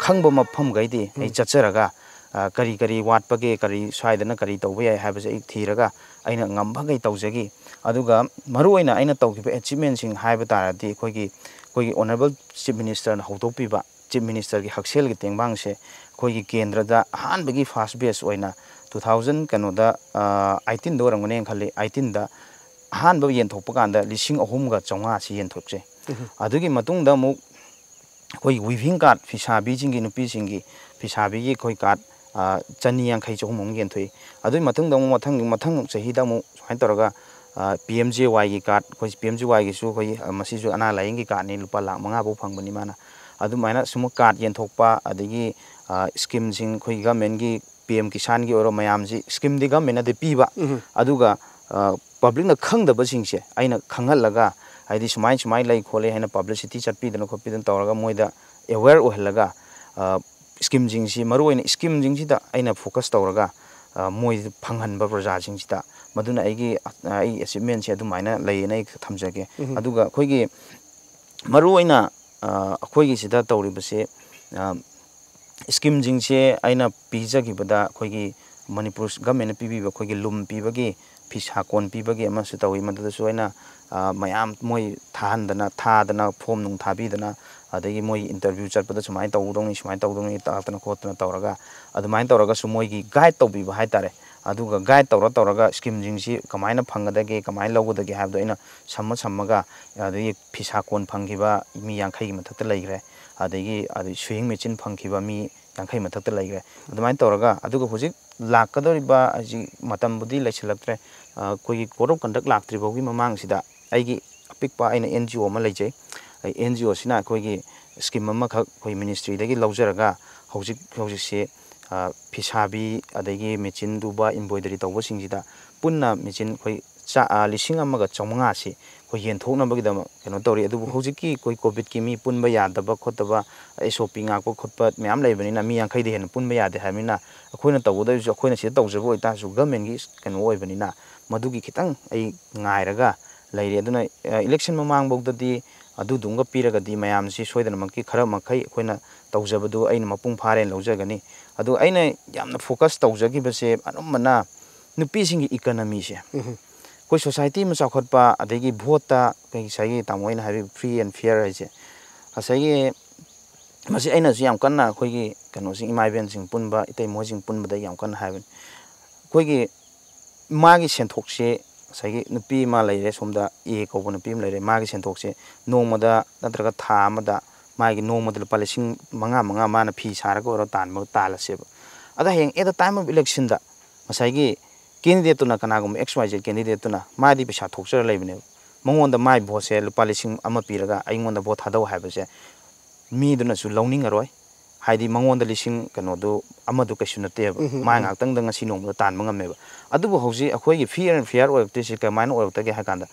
ꯈꯪꯕ ꯃꯐꯝꯈꯩꯗꯤ ꯑꯩ ꯎꯝ꯫ ꯆꯠꯆꯔꯒ, ꯑ, ꯀꯔꯤ ꯀꯔꯤ ꯋꯥꯠꯄꯒꯦ, ꯀꯔꯤ ꯁ꯭ꯋꯥꯏꯗꯅ ꯀꯔꯤ ꯇꯧꯕ ꯌꯥꯏ ꯍꯥꯏꯕꯁꯦ ꯑꯩ ꯊꯤꯔꯒ ꯑꯩꯅ ꯉꯝꯕꯈꯩ ꯇꯧꯖꯈꯤ꯫ ꯑꯗꯨꯒ ꯃꯔꯨꯑꯣꯏꯅ ꯑꯩꯅ ꯇꯧꯈꯤꯕ achievementꯁꯤꯡ ꯍꯥꯏꯕ ꯇꯥꯔꯗꯤ ꯑꯩꯈꯣꯏꯒꯤ, ꯑꯩꯈꯣꯏꯒꯤ Honourable Chief Ministerꯅ ꯍꯧꯗꯣꯛꯄꯤꯕ Chief Ministerꯒꯤ ꯍꯛꯁꯦꯜꯒꯤ ꯇꯦꯡꯕꯥꯡꯁꯦ ꯑꯩꯈꯣꯏꯒꯤ ꯀꯦꯟꯗ꯭ꯔꯗ ꯑꯍꯥꯟꯕꯒꯤ first batch ꯑꯣꯏꯅ two thousand ꯀꯩꯅꯣꯗ, ꯑ, eighteenꯗ ꯑꯣꯏꯔꯝꯒꯅꯦꯅ ꯈꯜꯂꯤ, eighteenꯗ ꯑꯍꯥꯟꯕ ꯌꯦꯟꯊꯣꯛꯄ ꯀꯥꯟꯗ ꯂꯤꯁꯤꯡ ꯑꯍꯨꯝꯒ ꯆꯥꯝꯃꯉꯥꯁꯤ ꯌꯦꯟꯊꯣꯛꯆꯩ꯫ ꯑꯗꯨꯒꯤ ꯃꯇꯨꯡꯗ ꯑꯃꯨꯛ ꯑꯩꯈꯣꯏꯒꯤ weaving card, ꯐꯤꯁꯥꯕꯤꯁꯤꯡꯒꯤ, ꯅꯨꯄꯤꯁꯤꯡꯒꯤ ꯐꯤꯁꯥꯕꯤꯒꯤ ꯑꯩꯈꯣꯏ card, ꯑ, ꯆꯅꯤ ꯌꯥꯡꯈꯩ, ꯆꯍꯨꯝ ꯑꯃꯨꯛ ꯌꯦꯟꯊꯣꯛꯏ꯫ ꯑꯗꯨꯒꯤ ꯃꯇꯨꯡꯗ ꯑꯃꯨꯛ ꯃꯊꯪ, ꯃꯊꯪ ꯆꯍꯤꯗ ꯑꯃꯨꯛ ꯁꯨꯃꯥꯏꯅ ꯇꯧꯔꯒ, ꯑ, P M J Yꯒꯤ card, ꯑꯩꯈꯣꯏ P M J Yꯒꯤꯁꯨ ꯑꯩꯈꯣꯏꯒꯤ, ꯑ, ꯃꯁꯤꯁꯨ ꯑꯅꯥ ꯂꯥꯏꯌꯦꯡꯒꯤ cardꯅꯤ, ꯂꯨꯄꯥ ꯂꯥꯈ ꯃꯉꯥ ꯐꯥꯎ ꯐꯪꯕꯅꯤ ꯃꯥꯅ꯫ ꯑꯗꯨꯃꯥꯏꯅ ꯁꯨꯝ card ꯌꯦꯟꯊꯣꯛꯄ, ꯑꯗꯒꯤ, ꯑ, schemeꯁꯤꯡ, ꯑꯩꯈꯣꯏ governmentꯀꯤ P M Kisanꯒꯤ ꯑꯣꯏꯔꯣ, ꯃꯌꯥꯝꯁꯤ schemeꯗꯤ governmentꯅꯗꯤ ꯄꯤꯕ, ꯎꯝ꯫ ꯑꯗꯨꯒ, ꯑ, publicꯅ ꯈꯪꯗꯕꯁꯤꯡꯁꯦ ꯑꯩꯅ ꯈꯪꯍꯜꯂꯒ, ꯍꯥꯏꯗꯤ ꯁꯨꯃꯥꯏ ꯁꯨꯃꯥꯏ ꯂꯩ ꯈꯣꯠꯂꯦ ꯍꯥꯏꯅ publicity ꯆꯠꯄꯤꯗꯅ ꯈꯣꯠꯄꯤꯗꯅ ꯇꯧꯔꯒ ꯃꯣꯏꯗ aware ꯑꯣꯏꯍꯜꯂꯒ, ꯑ, schemeꯁꯤꯡꯁꯤ, ꯃꯔꯨꯑꯣꯏꯅ schemeꯁꯤꯡꯁꯤꯗ ꯑꯩꯅ focus ꯇꯧꯔꯒ, ꯑ, ꯃꯣꯏꯗ ꯐꯪꯍꯟꯕ ꯄ꯭ꯔꯖꯥꯁꯤꯡꯁꯤꯗ꯫ ꯃꯗꯨꯅ ꯑꯩꯒꯤ, ꯑ, ꯑꯩ achievementꯁꯦ ꯑꯗꯨꯃꯥꯏꯅ ꯂꯩꯌꯦꯅ ꯑꯩ ꯊꯝꯖꯒꯦ꯫ ꯎꯝ꯫ ꯑꯗꯨꯒ ꯑꯩꯈꯣꯏꯒꯤ ꯃꯔꯨꯑꯣꯏꯅ, ꯑ, ꯑꯩꯈꯣꯏꯒꯤꯁꯤꯗ ꯇꯧꯔꯤꯕꯁꯦ, ꯑ, schemeꯁꯤꯡꯁꯦ ꯑꯩꯅ ꯄꯤꯖꯈꯤꯕꯗ ꯑꯩꯈꯣꯏꯒꯤ ꯃꯅꯤꯄꯨꯔ governmentꯅ ꯄꯤꯕꯤꯕ ꯑꯩꯈꯣꯏꯒꯤ ꯂꯨꯝ ꯄꯤꯕꯒꯤ, ꯐꯤꯁꯥ ꯀꯣꯟ ꯄꯤꯕꯒꯤ ꯑꯃꯁꯨ ꯇꯧꯏ꯫ ꯃꯗꯨꯗꯁꯨ ꯑꯩꯅ, ꯑ, ꯃꯌꯥꯝ ꯃꯣꯏ ꯊꯥꯍꯟꯗꯅ, ꯊꯥꯗꯅ, form ꯅꯨꯡ ꯊꯥꯕꯤꯗꯅ, ꯑꯗꯒꯤ ꯃꯣꯏ interview ꯆꯠꯄꯗ ꯁꯨꯃꯥꯏꯅ ꯇꯧꯗꯧꯅꯤ, ꯁꯨꯃꯥꯏꯅ ꯇꯧꯗꯧꯅꯤ ꯇꯥꯛꯇꯅ ꯈꯣꯠꯇꯅ ꯇꯧꯔꯒ, ꯑꯗꯨꯃꯥꯏꯅ ꯇꯧꯔꯒꯁꯨ ꯃꯣꯏꯒꯤ guide ꯇꯧꯕꯤꯕ ꯍꯥꯏꯇꯥꯔꯦ꯫ ꯑꯗꯨꯒ guide ꯇꯧꯔ ꯇꯧꯔꯒ schemeꯁꯤꯡꯁꯤ ꯀꯃꯥꯏꯅ ꯐꯪꯒꯗꯒꯦ, ꯀꯃꯥꯏꯅ ꯂꯧꯒꯗꯒꯦ ꯍꯥꯏꯕꯗꯣ ꯑꯩꯅ ꯁꯝꯃ ꯁꯝꯃꯒ, ꯑꯗꯒꯤ ꯐꯤꯁꯥ ꯀꯣꯟ ꯐꯪꯈꯤꯕ ꯃꯤ ꯌꯥꯡꯈꯩꯒꯤ ꯃꯊꯛꯇ ꯂꯩꯈ꯭ꯔꯦ, ꯑꯗꯒꯤ, ꯑꯗꯒꯤ sewing machine ꯐꯪꯈꯤꯕ ꯃꯤ ꯌꯥꯡꯈꯩ ꯃꯊꯛꯇ ꯂꯩꯈ꯭ꯔꯦ꯫ ꯑꯗꯨꯃꯥꯏꯅ ꯇꯧꯔꯒ, ꯑꯗꯨꯒ ꯍꯧꯖꯤꯛ ꯂꯥꯛꯀꯗꯧꯔꯤꯕ, ꯍꯧꯖꯤꯛ ꯃꯇꯝꯕꯨꯗꯤ ꯂꯩꯁꯤꯜꯂꯛꯇ꯭ꯔꯦ, ꯑ, ꯑꯩꯈꯣꯏꯒꯤ code of conduct ꯂꯥꯛꯇ꯭ꯔꯤ ꯐꯥꯎꯒꯤ ꯃꯃꯥꯡꯁꯤꯗ ꯑꯩꯒꯤ ꯑꯄꯤꯛꯄ ꯑꯩꯅ N G O ꯑꯃ ꯂꯩꯖꯩ꯫ ꯑꯩ N G O ꯁꯤꯅ ꯑꯩꯈꯣꯏꯒꯤ scheme ꯑꯃꯈꯛ ꯑꯩꯈꯣꯏ ministryꯗꯒꯤ ꯂꯧꯖꯔꯒ ꯍꯧꯖꯤꯛ ꯍꯧꯖꯤꯛꯁꯤ, ꯑ, ꯐꯤꯁꯥꯕꯤ, ꯑꯗꯒꯤ machine ꯇꯨꯕ, embroidery ꯇꯧꯕꯁꯤꯡꯁꯤꯗ ꯄꯨꯟꯅ machine ꯑꯩꯈꯣꯏ ꯆꯥ-, ꯑ, ꯂꯤꯁꯤꯡ ꯑꯃꯒ ꯆꯥꯝꯃꯉꯥꯁꯤ ꯑꯩꯈꯣꯏ ꯌꯦꯟꯊꯣꯛꯅꯕꯒꯤꯗꯃꯛ ꯀꯩꯅꯣ ꯇꯧꯔꯤ꯫ ꯑꯗꯨꯕꯨ ꯍꯧꯖꯤꯛꯀꯤ ꯑꯩꯈꯣꯏ COVIDꯀꯤ ꯃꯤ ꯄꯨꯟꯕ ꯌꯥꯗꯕ ꯈꯣꯠꯇꯕ, S O P ꯉꯥꯛꯄ ꯈꯣꯠꯄ ꯃꯌꯥꯝ ꯂꯩꯕꯅꯤꯅ, ꯃꯤ ꯌꯥꯡꯈꯩꯗꯤ ꯍꯦꯟꯅ ꯄꯨꯟꯕ ꯌꯥꯗꯦ ꯍꯥꯏꯕꯅꯤꯅ, ꯑꯩꯈꯣꯏꯅ ꯇꯧꯒꯗꯧꯔꯤꯁꯨ ꯑꯩꯈꯣꯏꯅ ꯁꯤꯗ ꯇꯧꯖꯕ ꯑꯣꯏꯇꯥꯔꯁꯨ governmentꯀꯤ ꯀꯩꯅꯣ ꯑꯣꯏꯕꯅꯤꯅ, ꯃꯗꯨꯒꯤ ꯈꯤꯇꯪ ꯑꯩ ꯉꯥꯏꯔꯒ ꯂꯩꯔꯤ꯫ ꯑꯗꯨꯅ, ꯑ, election ꯃꯃꯥꯡꯐꯥꯎꯗꯗꯤ ꯑꯗꯨꯗꯨꯝꯒ ꯄꯤꯔꯒꯗꯤ ꯃꯌꯥꯝꯁꯤ ꯁꯣꯏꯗꯅꯃꯛꯀꯤ ꯈꯔ ꯃꯈꯩ ꯑꯩꯈꯣꯏꯅ ꯇꯧꯖꯕꯗꯨ ꯑꯩꯅ ꯃꯄꯨꯡ ꯐꯥꯔꯦꯅ ꯂꯧꯖꯒꯅꯤ꯫ ꯑꯗꯨ ꯑꯩꯅ ꯌꯥꯝꯅ focus ꯇꯧꯖꯈꯤꯕꯁꯦ ꯑꯅꯝꯕꯅ ꯅꯨꯄꯤꯁꯤꯡꯒꯤ economyꯁꯦ꯫ ꯎꯝ꯫ ꯑꯩꯈꯣꯏ society ꯑꯃ ꯆꯥꯎꯈꯠꯄ, ꯑꯗꯒꯤ voteꯇ ꯑꯩꯈꯣꯏ ꯉꯁꯥꯏꯒꯤ ꯇꯥꯃꯣ ꯑꯩꯅ ꯍꯥꯏꯕꯤꯕ free and fair ꯍꯥꯏꯁꯦ, ꯉꯁꯥꯏꯒꯤ ꯃꯁꯤ ꯑꯩꯅꯁꯨ ꯌꯥꯝ ꯀꯟꯅ ꯑꯩꯈꯣꯏꯒꯤ ꯀꯩꯅꯣꯁꯤꯡ, ꯏꯃꯥ ꯏꯕꯦꯟꯁꯤꯡ ꯄꯨꯟꯕ, ꯏꯇꯩꯃꯣꯏꯁꯤꯡ ꯄꯨꯟꯕꯗ ꯌꯥꯝ ꯀꯟꯅ ꯍꯥꯏꯕꯅꯤ꯫ ꯑꯩꯈꯣꯏꯒꯤ ꯃꯥꯒꯤ ꯁꯦꯟꯊꯣꯛꯁꯦ ꯉꯁꯥꯏꯒꯤ ꯅꯨꯄꯤ ꯑꯃ ꯂꯩꯔꯦ, ꯁꯣꯝꯗ ꯑꯦ ꯀꯧꯕ ꯅꯨꯄꯤ ꯑꯃ ꯂꯩꯔꯦ, ꯃꯥꯒꯤ ꯁꯦꯟꯊꯣꯛꯁꯦ ꯅꯣꯡꯃꯗ ꯅꯠꯇ꯭ꯔꯒ ꯊꯥ ꯑꯃꯗ ꯃꯥꯒꯤ ꯅꯣꯡꯃꯗ ꯂꯨꯄꯥ ꯂꯤꯁꯤꯡ ꯃꯉꯥ, ꯃꯉꯥ ꯃꯥꯅ ꯐꯤ ꯁꯥꯔꯒ ꯑꯣꯏꯔꯣ ꯇꯥꯟꯕ ꯇꯥꯜꯂꯁꯦꯕ꯫ ꯑꯗ ꯍꯌꯦꯡ at the time of election ꯗ ꯉꯁꯥꯏꯒꯤ candidate ꯇꯨꯅ, ꯀꯅꯥꯒꯨꯝꯕ X Y Z candidate ꯇꯨꯅ, ꯃꯥꯗꯤ ꯄꯩꯁꯥ ꯊꯣꯛꯆꯔ ꯂꯩꯕꯅꯦꯕ, ꯃꯉꯣꯟꯗ ꯃꯥꯏ vote ꯁꯦ ꯂꯨꯄꯥ ꯂꯤꯁꯤꯡ ꯑꯃ ꯄꯤꯔꯒ ꯑꯩꯉꯣꯟꯗ vote ꯊꯥꯗꯧ ꯍꯥꯏꯕꯁꯦ ꯃꯤꯗꯨꯅꯁꯨ ꯂꯧꯅꯤꯡꯉꯔꯣꯏ꯫ ꯍꯥꯏꯗꯤ ꯃꯉꯣꯟꯗ ꯂꯤꯁꯤꯡ ꯀꯩꯅꯣꯗꯨ ꯑꯃꯗꯨ ꯀꯩꯁꯨ ꯅꯠꯇꯦꯕ, ꯎꯝ, ꯎꯝ, ꯃꯥ ꯎꯝ꯫ ꯉꯥꯏꯍꯥꯛꯇꯪꯗ ꯉꯁꯤ ꯅꯣꯡꯃꯗ ꯇꯥꯟꯕ ꯉꯝꯃꯦꯕ꯫ ꯑꯗꯨꯕꯨ ꯍꯧꯖꯤꯛ ꯑꯩꯈꯣꯏꯒꯤ free and fair ꯑꯣꯏꯔꯛꯇ꯭ꯔꯤꯁꯤ ꯀꯃꯥꯏꯅ ꯑꯣꯏꯔꯛꯇꯒꯦ ꯍꯥꯏ ꯀꯥꯟꯗ,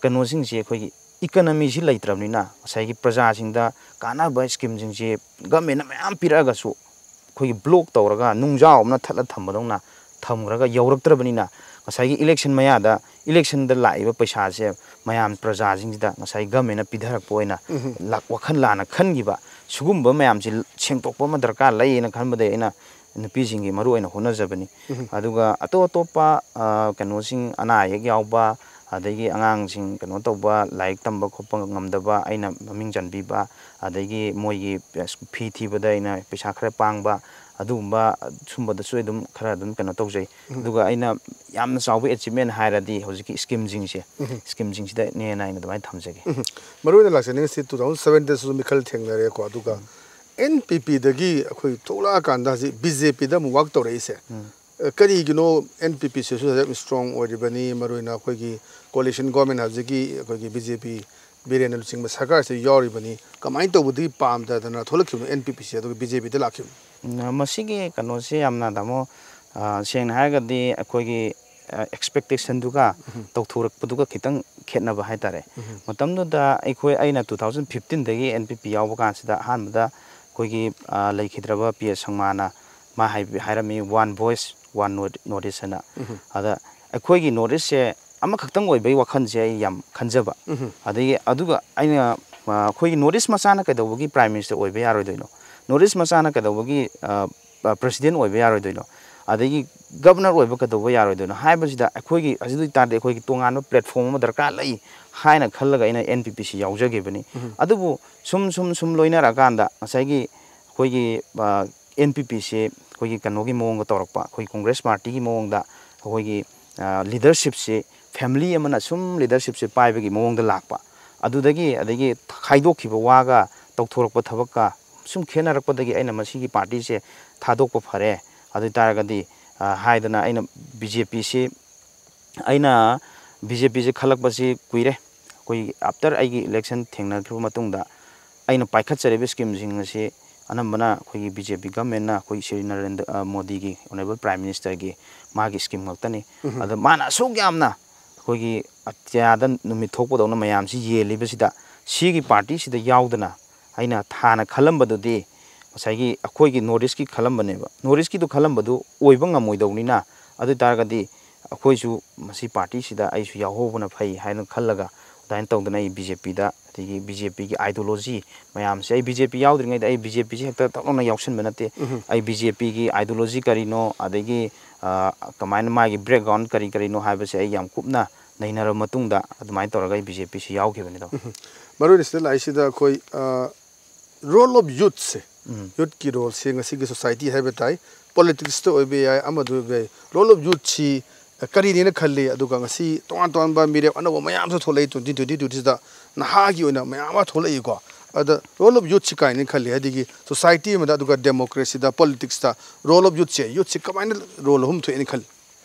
ꯀꯩꯅꯣꯁꯤꯡꯁꯤ, ꯑꯩꯈꯣꯏꯒꯤ economy ꯁꯤ ꯂꯩꯇ꯭ꯔꯕꯅꯤꯅ, ꯉꯁꯥꯏꯒꯤ ꯄ꯭ꯔꯖꯥꯁꯤꯡꯗ ꯀꯥꯟꯅꯕ scheme ꯁꯤꯡꯁꯤ government ꯅ ꯃꯌꯥꯝ ꯄꯤꯔꯛꯑꯒꯁꯨ, ꯑꯩꯈꯣꯏꯒꯤ block ꯇꯧꯔꯒ ꯅꯨꯡꯖꯥꯎ ꯑꯃꯅ ꯊꯠꯂ ꯊꯝꯕꯗꯧꯅ ꯊꯝꯈ꯭ꯔꯒ ꯌꯧꯔꯛꯇ꯭ꯔꯕꯅꯤꯅ, ꯉꯁꯥꯏꯒꯤ election ꯃꯌꯥꯗ, election ꯗ ꯂꯥꯛꯏꯕ ꯄꯩꯁꯥꯁꯦ ꯃꯌꯥꯝ ꯄ꯭ꯔꯖꯥꯁꯤꯡꯁꯤꯗ ꯉꯁꯥꯏ government ꯅ ꯄꯤꯊꯔꯛꯄ ꯑꯣꯏꯅ ꯎꯝ꯫ ꯂꯥꯛ-, ꯋꯥꯈꯜ ꯂꯥꯟꯅ ꯈꯟꯈꯤꯕ ꯁꯤꯒꯨꯝꯕ ꯃꯌꯥꯝꯁꯤ ꯁꯦꯡꯗꯣꯛꯄ ꯑꯃ ꯗꯔꯀꯥꯔ ꯂꯩꯌꯦꯅ ꯈꯟꯕꯗꯒꯤ ꯑꯩꯅ ꯅꯨꯄꯤꯁꯤꯡꯒꯤ ꯃꯔꯨ ꯑꯣꯏꯅ ꯍꯣꯠꯅꯖꯕꯅꯤ꯫ ꯎꯝ꯫ ꯑꯗꯨꯒ ꯑꯇꯣꯞ ꯑꯇꯣꯞꯄ, ꯑ, ꯀꯩꯅꯣꯁꯤꯡ, ꯑꯅꯥ ꯑꯌꯦꯛ ꯌꯥꯎꯕ, ꯑꯗꯒꯤ ꯑꯉꯥꯡꯁꯤꯡ ꯀꯩꯅꯣ ꯇꯧꯕ, ꯂꯥꯏꯔꯤꯛ ꯇꯝꯕ ꯈꯣꯠꯄ ꯉꯝꯗꯕ, ꯑꯩꯅ ꯃꯃꯤꯡ ꯆꯟꯕꯤꯕ, ꯑꯗꯒꯤ ꯃꯣꯏꯒꯤ ꯐꯤ ꯊꯤꯕꯗ ꯑꯩꯅ ꯄꯩꯁꯥ ꯈꯔ ꯄꯥꯡꯕ, ꯑꯗꯨꯒꯨꯝꯕ, ꯁꯨꯝꯕꯗꯁꯨ ꯑꯗꯨꯝ ꯈꯔ ꯑꯗꯨꯝ ꯀꯩꯅꯣ ꯇꯧꯖꯩ꯫ ꯎꯝ꯫ ꯑꯗꯨꯒ ꯑꯩꯅ ꯌꯥꯝꯅ ꯆꯥꯎꯕ achievement ꯍꯥꯏꯔꯗꯤ ꯍꯧꯖꯤꯛꯀꯤ scheme ꯁꯤꯡꯁꯦ, ꯎꯝ꯫ Scheme ꯁꯤꯡꯁꯤꯗꯅꯦꯅ ꯑꯩꯅ ꯑꯗꯨꯃꯥꯏꯅ ꯊꯝꯖꯒꯦ꯫ ꯎꯝ꯫ ꯃꯔꯨ ꯑꯣꯏꯅ ꯂꯥꯛꯆꯅꯤꯡꯉꯤꯁꯤ two thousand seven ꯗꯁꯨ ꯃꯤꯈꯜ ꯊꯦꯡꯅꯔꯦꯀꯣ, ꯑꯗꯨꯒ ꯎꯝ꯫ N P P ꯗꯒꯤ ꯑꯩꯈꯣꯏ ꯊꯣꯛꯂꯛꯑꯀꯥꯟꯗ ꯍꯧꯖꯤꯛ B J P ꯗ ꯑꯃꯨꯛ work ꯇꯧꯔꯛꯏꯁꯦ꯫ ꯎꯝ꯫ ꯑ, ꯀꯔꯤꯒꯤꯅꯣ? N P P ꯁꯤꯁꯨ ꯍꯧꯖꯤꯛ strong ꯑꯣꯏꯔꯤꯕꯅꯤ, ꯃꯔꯨ ꯑꯣꯏꯅ ꯑꯩꯈꯣꯏꯒꯤ coalition government ꯍꯧꯖꯤꯛꯀꯤ ꯑꯩꯈꯣꯏꯒꯤ B J P, ꯕꯤꯔꯦꯟꯅ ꯂꯨꯆꯤꯡꯕ ꯁꯔꯀꯥꯔꯁꯤꯗ ꯌꯥꯎꯔꯤꯕꯅꯤ꯫ ꯀꯃꯥꯏꯅ ꯇꯧꯕꯗꯒꯤ ꯄꯥꯝꯗꯗꯅ ꯊꯣꯛꯂꯛꯈꯤꯕꯅꯣ N P P ꯁꯦ, ꯑꯗꯨꯒ B J P ꯗ ꯂꯥꯛꯈꯤꯕꯅꯣ? ꯎꯝ, ꯃꯁꯤꯒꯤ ꯀꯩꯅꯣꯁꯦ ꯌꯥꯝꯅ, ꯇꯥꯃꯣ, ꯑ, ꯁꯦꯡꯅ ꯍꯥꯏꯔꯒꯗꯤ ꯑꯩꯈꯣꯏꯒꯤ, ꯑ, expectation ꯗꯨꯒ ꯎꯝ꯫ ꯇꯧꯊꯣꯔꯛꯄꯗꯨꯒ ꯈꯤꯇꯪ ꯈꯦꯠꯅꯕ ꯍꯥꯏꯇꯥꯔꯦ꯫ ꯎꯝ꯫ ꯃꯇꯝꯗꯨꯗ ꯑꯩꯈꯣꯏ, ꯑꯩꯅ two thousand fifteen ꯗꯒꯤ N P P ꯌꯥꯎꯕ ꯀꯥꯟꯁꯤꯗ ꯑꯍꯥꯟꯕꯗ ꯑꯩꯈꯣꯏꯒꯤ, ꯑ, ꯂꯩꯈꯤꯗ꯭ꯔꯕ P S ꯁꯪꯃꯥꯅ ꯃꯥ ꯍꯥꯏꯕꯤ-, ꯍꯥꯏꯔꯝꯃꯤ, "One voice, one note-, notice" ꯍꯥꯏꯅ꯫ ꯎꯝ꯫ ꯑꯗ ꯑꯩꯈꯣꯏꯒꯤ North East ꯁꯦ ꯑꯃꯈꯛꯇꯪ ꯑꯣꯏꯕꯒꯤ ꯋꯥꯈꯜꯁꯦ ꯑꯩ ꯌꯥꯝ ꯈꯟꯖꯕ꯫ ꯎꯝ꯫ ꯑꯗꯒꯤ ꯑꯗꯨꯒ ꯑꯩꯅ, ꯑ, ꯑꯩꯈꯣꯏꯒꯤ North East ꯃꯆꯥꯅ ꯀꯩꯗꯧꯕꯒꯤ Prime Minister ꯑꯣꯏꯕ ꯌꯥꯔꯣꯏꯗꯣꯏꯅꯣ? North East ꯃꯆꯥꯅ ꯀꯩꯗꯧꯕꯒꯤ, ꯑ, ꯑ, President ꯑꯣꯏꯕ ꯌꯥꯔꯣꯏꯗꯣꯏꯅꯣ? ꯑꯗꯒꯤ Governor ꯑꯣꯏꯕ ꯀꯩꯗꯧꯕ ꯌꯥꯔꯣꯏꯗꯣꯏꯅꯣ? ꯍꯥꯏꯕꯁꯤꯗ ꯑꯩꯈꯣꯏꯒꯤ, ꯑꯗꯨ ꯑꯣꯏ ꯇꯥꯔꯗꯤ ꯑꯩꯈꯣꯏꯒꯤ ꯇꯣꯉꯥꯟꯕ platform ꯑꯃ ꯗꯔꯀꯥꯔ ꯂꯩ ꯍꯥꯏꯅ ꯈꯜꯂꯒ ꯑꯩꯅ N P P ꯁꯤ ꯌꯥꯎꯖꯈꯤꯕꯅꯤ꯫ ꯎꯝ꯫ ꯑꯗꯨꯕꯨ ꯁꯨꯝ, ꯁꯨꯝ, ꯁꯨꯝ ꯂꯣꯏꯅꯔꯀꯥꯟꯗ ꯉꯁꯥꯏꯒꯤ ꯑꯩꯈꯣꯏꯒꯤ, ꯑ, N P P ꯁꯤ ꯑꯩꯈꯣꯏꯒꯤ ꯀꯩꯅꯣꯒꯤ ꯃꯑꯣꯡꯗ ꯇꯧꯔꯛꯄ, ꯑꯩꯈꯣꯏꯒꯤ Congress Party ꯒꯤ ꯃꯑꯣꯡꯗ ꯑꯩꯈꯣꯏꯒꯤ, ꯂꯤꯗꯔꯁꯤꯞꯁꯤ, ꯐꯦꯃꯤꯂꯤ ꯑꯃꯅ ꯁꯨꯝ ꯂꯤꯗꯔꯁꯤꯞꯁꯤ ꯄꯥꯏꯕꯒꯤ ꯃꯑꯣꯡꯗ ꯂꯥꯛꯄ, ꯑꯗꯨꯗꯒꯤ, ꯑꯗꯒꯤ ꯈꯥꯏꯗꯣꯛꯈꯤꯕ ꯋꯥꯒ ꯇꯧꯊꯣꯔꯛꯄ ꯊꯕꯛꯀ ꯁꯨꯝ ꯈꯦꯠꯅꯔꯛꯄꯗꯒꯤ ꯑꯩꯅ ꯃꯁꯤꯒꯤ ꯄꯥꯔꯇꯤꯁꯦ ꯊꯥꯗꯣꯛꯄ ꯐꯔꯦ, ꯑꯗꯨ ꯑꯣꯏ ꯇꯥꯔꯒꯗꯤ, ꯑ, ꯍꯥꯏꯗꯅ ꯑꯩꯅ ꯕꯤ ꯖꯦ ꯄꯤꯁꯤ, ꯑꯩꯅ ꯕꯤ ꯖꯦ ꯄꯤꯁꯦ ꯈꯜꯂꯛꯄꯁꯤ ꯀꯨꯏꯔꯦ꯫ ꯑꯩꯈꯣꯏꯒꯤ after ꯑꯩꯒꯤ election ꯊꯦꯡꯅꯈ꯭ꯔꯕ ꯃꯇꯨꯡꯗ ꯑꯩꯅ ꯄꯥꯏꯈꯠꯆꯔꯤꯕ ꯁ꯭ꯀꯤꯝꯁꯤꯡ ꯑꯁꯤ ꯑꯅꯝꯕꯅ ꯑꯩꯈꯣꯏꯒꯤ ꯕꯤ ꯖꯦ ꯄꯤ ꯒꯚꯔꯟꯃꯦꯟꯠꯅ, ꯑꯩꯈꯣꯏ ꯁ꯭ꯔꯤ ꯅꯔꯦꯟꯗ꯭ꯔ, ꯑ, ꯃꯣꯗꯤꯒꯤ, ꯑꯣꯅꯔꯦꯕꯜ ꯄ꯭ꯔꯥꯏꯝ ꯃꯤꯅꯤꯁꯇꯔꯒꯤ ꯃꯥꯒꯤ ꯁ꯭ꯀꯤꯝ ꯉꯥꯛꯇꯅꯤ꯫ ꯑꯗ ꯃꯥꯅ ꯑꯁꯨꯛ ꯌꯥꯝꯅ ꯑꯩꯈꯣꯏꯒꯤ ꯑꯇꯤꯌꯥꯗ ꯅꯨꯃꯤꯠ ꯊꯣꯛꯄꯗꯧꯅ ꯃꯌꯥꯝꯁꯤ ꯌꯦꯜꯂꯤꯕꯁꯤꯗ, ꯁꯤꯒꯤ ꯄꯥꯔꯇꯤꯁꯤꯗ ꯌꯥꯎꯗꯅ ꯑꯩꯅ ꯍꯥꯟꯅ ꯈꯜꯂꯝꯕꯗꯨꯗꯤ ꯉꯁꯥꯏꯒꯤ ꯑꯩꯈꯣꯏꯒꯤ ꯅꯣꯔꯠ ꯏꯁꯀꯤ ꯈꯜꯂꯝꯕꯅꯦꯕ꯫ ꯅꯣꯔꯠ ꯏꯁꯀꯤꯗꯨ ꯈꯜꯂꯝꯕꯗꯨ ꯑꯣꯏꯕ ꯉꯝꯃꯣꯏꯗꯧꯅꯤꯅ, ꯑꯗꯨ ꯑꯣꯏ ꯇꯥꯔꯒꯗꯤ ꯑꯩꯈꯣꯏꯁꯨ ꯃꯁꯤ ꯄꯥꯔꯇꯤꯁꯤꯗ ꯑꯩꯁꯨ ꯌꯥꯎꯍꯧꯕꯅ ꯐꯩ ꯍꯥꯏꯅ ꯈꯜꯂꯒ, ꯑꯗꯨꯃꯥꯏꯅ ꯇꯧꯗꯅ ꯑꯩ ꯕꯤ ꯖꯦ ꯄꯤꯗ, ꯑꯗꯒꯤ ꯕꯤ ꯖꯦ ꯄꯤꯒꯤ ideology ꯃꯌꯥꯝꯁꯦ, ꯑꯩ ꯕꯤ ꯖꯦ ꯄꯤ ꯌꯥꯎꯗ꯭ꯔꯤꯉꯩꯗ ꯑꯩ ꯕꯤ ꯖꯦ ꯄꯤꯁꯦ ꯍꯦꯛꯇ ꯇꯛ ꯂꯥꯎꯅ ꯌꯥꯎꯁꯟꯕ ꯅꯠꯇꯦ꯫ ꯑꯩ ꯕꯤ ꯖꯦ ꯄꯤꯒꯤ ideology ꯀꯔꯤꯅꯣ, ꯑꯗꯒꯤ, ꯑ, ꯀꯃꯥꯏꯅ ꯃꯥꯒꯤ background ꯀꯔꯤ ꯀꯔꯤꯅꯣ ꯍꯥꯏꯕꯁꯦ ꯑꯩ ꯌꯥꯝ ꯀꯨꯞꯅ ꯅꯩꯅꯔꯕ ꯃꯇꯨꯡꯗ ꯑꯗꯨꯃꯥꯏꯅ ꯇꯧꯔꯒ ꯑꯩ ꯕꯤ ꯖꯦ ꯄꯤꯁꯤ ꯌꯥꯎꯈꯤꯕꯅꯤꯗꯣ꯫ ꯃꯔꯨ ꯑꯣꯏꯅ ꯁꯤꯗ ꯂꯥꯛꯏꯁꯤꯗ ꯑꯩꯈꯣꯏ, ꯑ, role of youthꯁꯦ, ꯎꯝ꯫ Youthꯀꯤ roleꯁꯦ ꯉꯁꯤꯒꯤ society ꯍꯥꯏꯕ ꯇꯥꯏ, politicsꯇ ꯑꯣꯏꯕ ꯌꯥꯏ, ꯑꯃꯗ ꯑꯣꯏꯕ ꯌꯥꯏ, role of youthꯁꯤ ꯀꯔꯤꯅꯦꯅ ꯈꯜꯂꯤ? ꯑꯗꯨꯒ ꯉꯁꯤ ꯇꯣꯉꯥꯟ ꯇꯣꯉꯥꯟꯕ ꯃꯤꯔꯦꯞ ꯑꯅꯧꯕ ꯃꯌꯥꯝꯁꯨ ꯊꯣꯛꯂꯛꯏ twenty twenty twoꯁꯤꯗ, ꯅꯍꯥꯒꯤ ꯑꯣꯏꯅ ꯃꯌꯥꯝ ꯑꯃ ꯊꯣꯛꯂꯛꯏꯀꯣ꯫ ꯑꯗ role of youthꯁꯤ ꯀꯥꯏꯅ ꯈꯜꯂꯤ? ꯍꯥꯏꯗꯤ society ꯑꯃꯗ, ꯑꯗꯨꯒ democracyꯗ, politicsꯇ role of youthꯁꯦ, youthꯁꯦ ꯀꯃꯥꯏꯅ roleꯍꯨꯝ ꯊꯣꯛꯑꯦꯅ ꯈꯜꯂꯤ?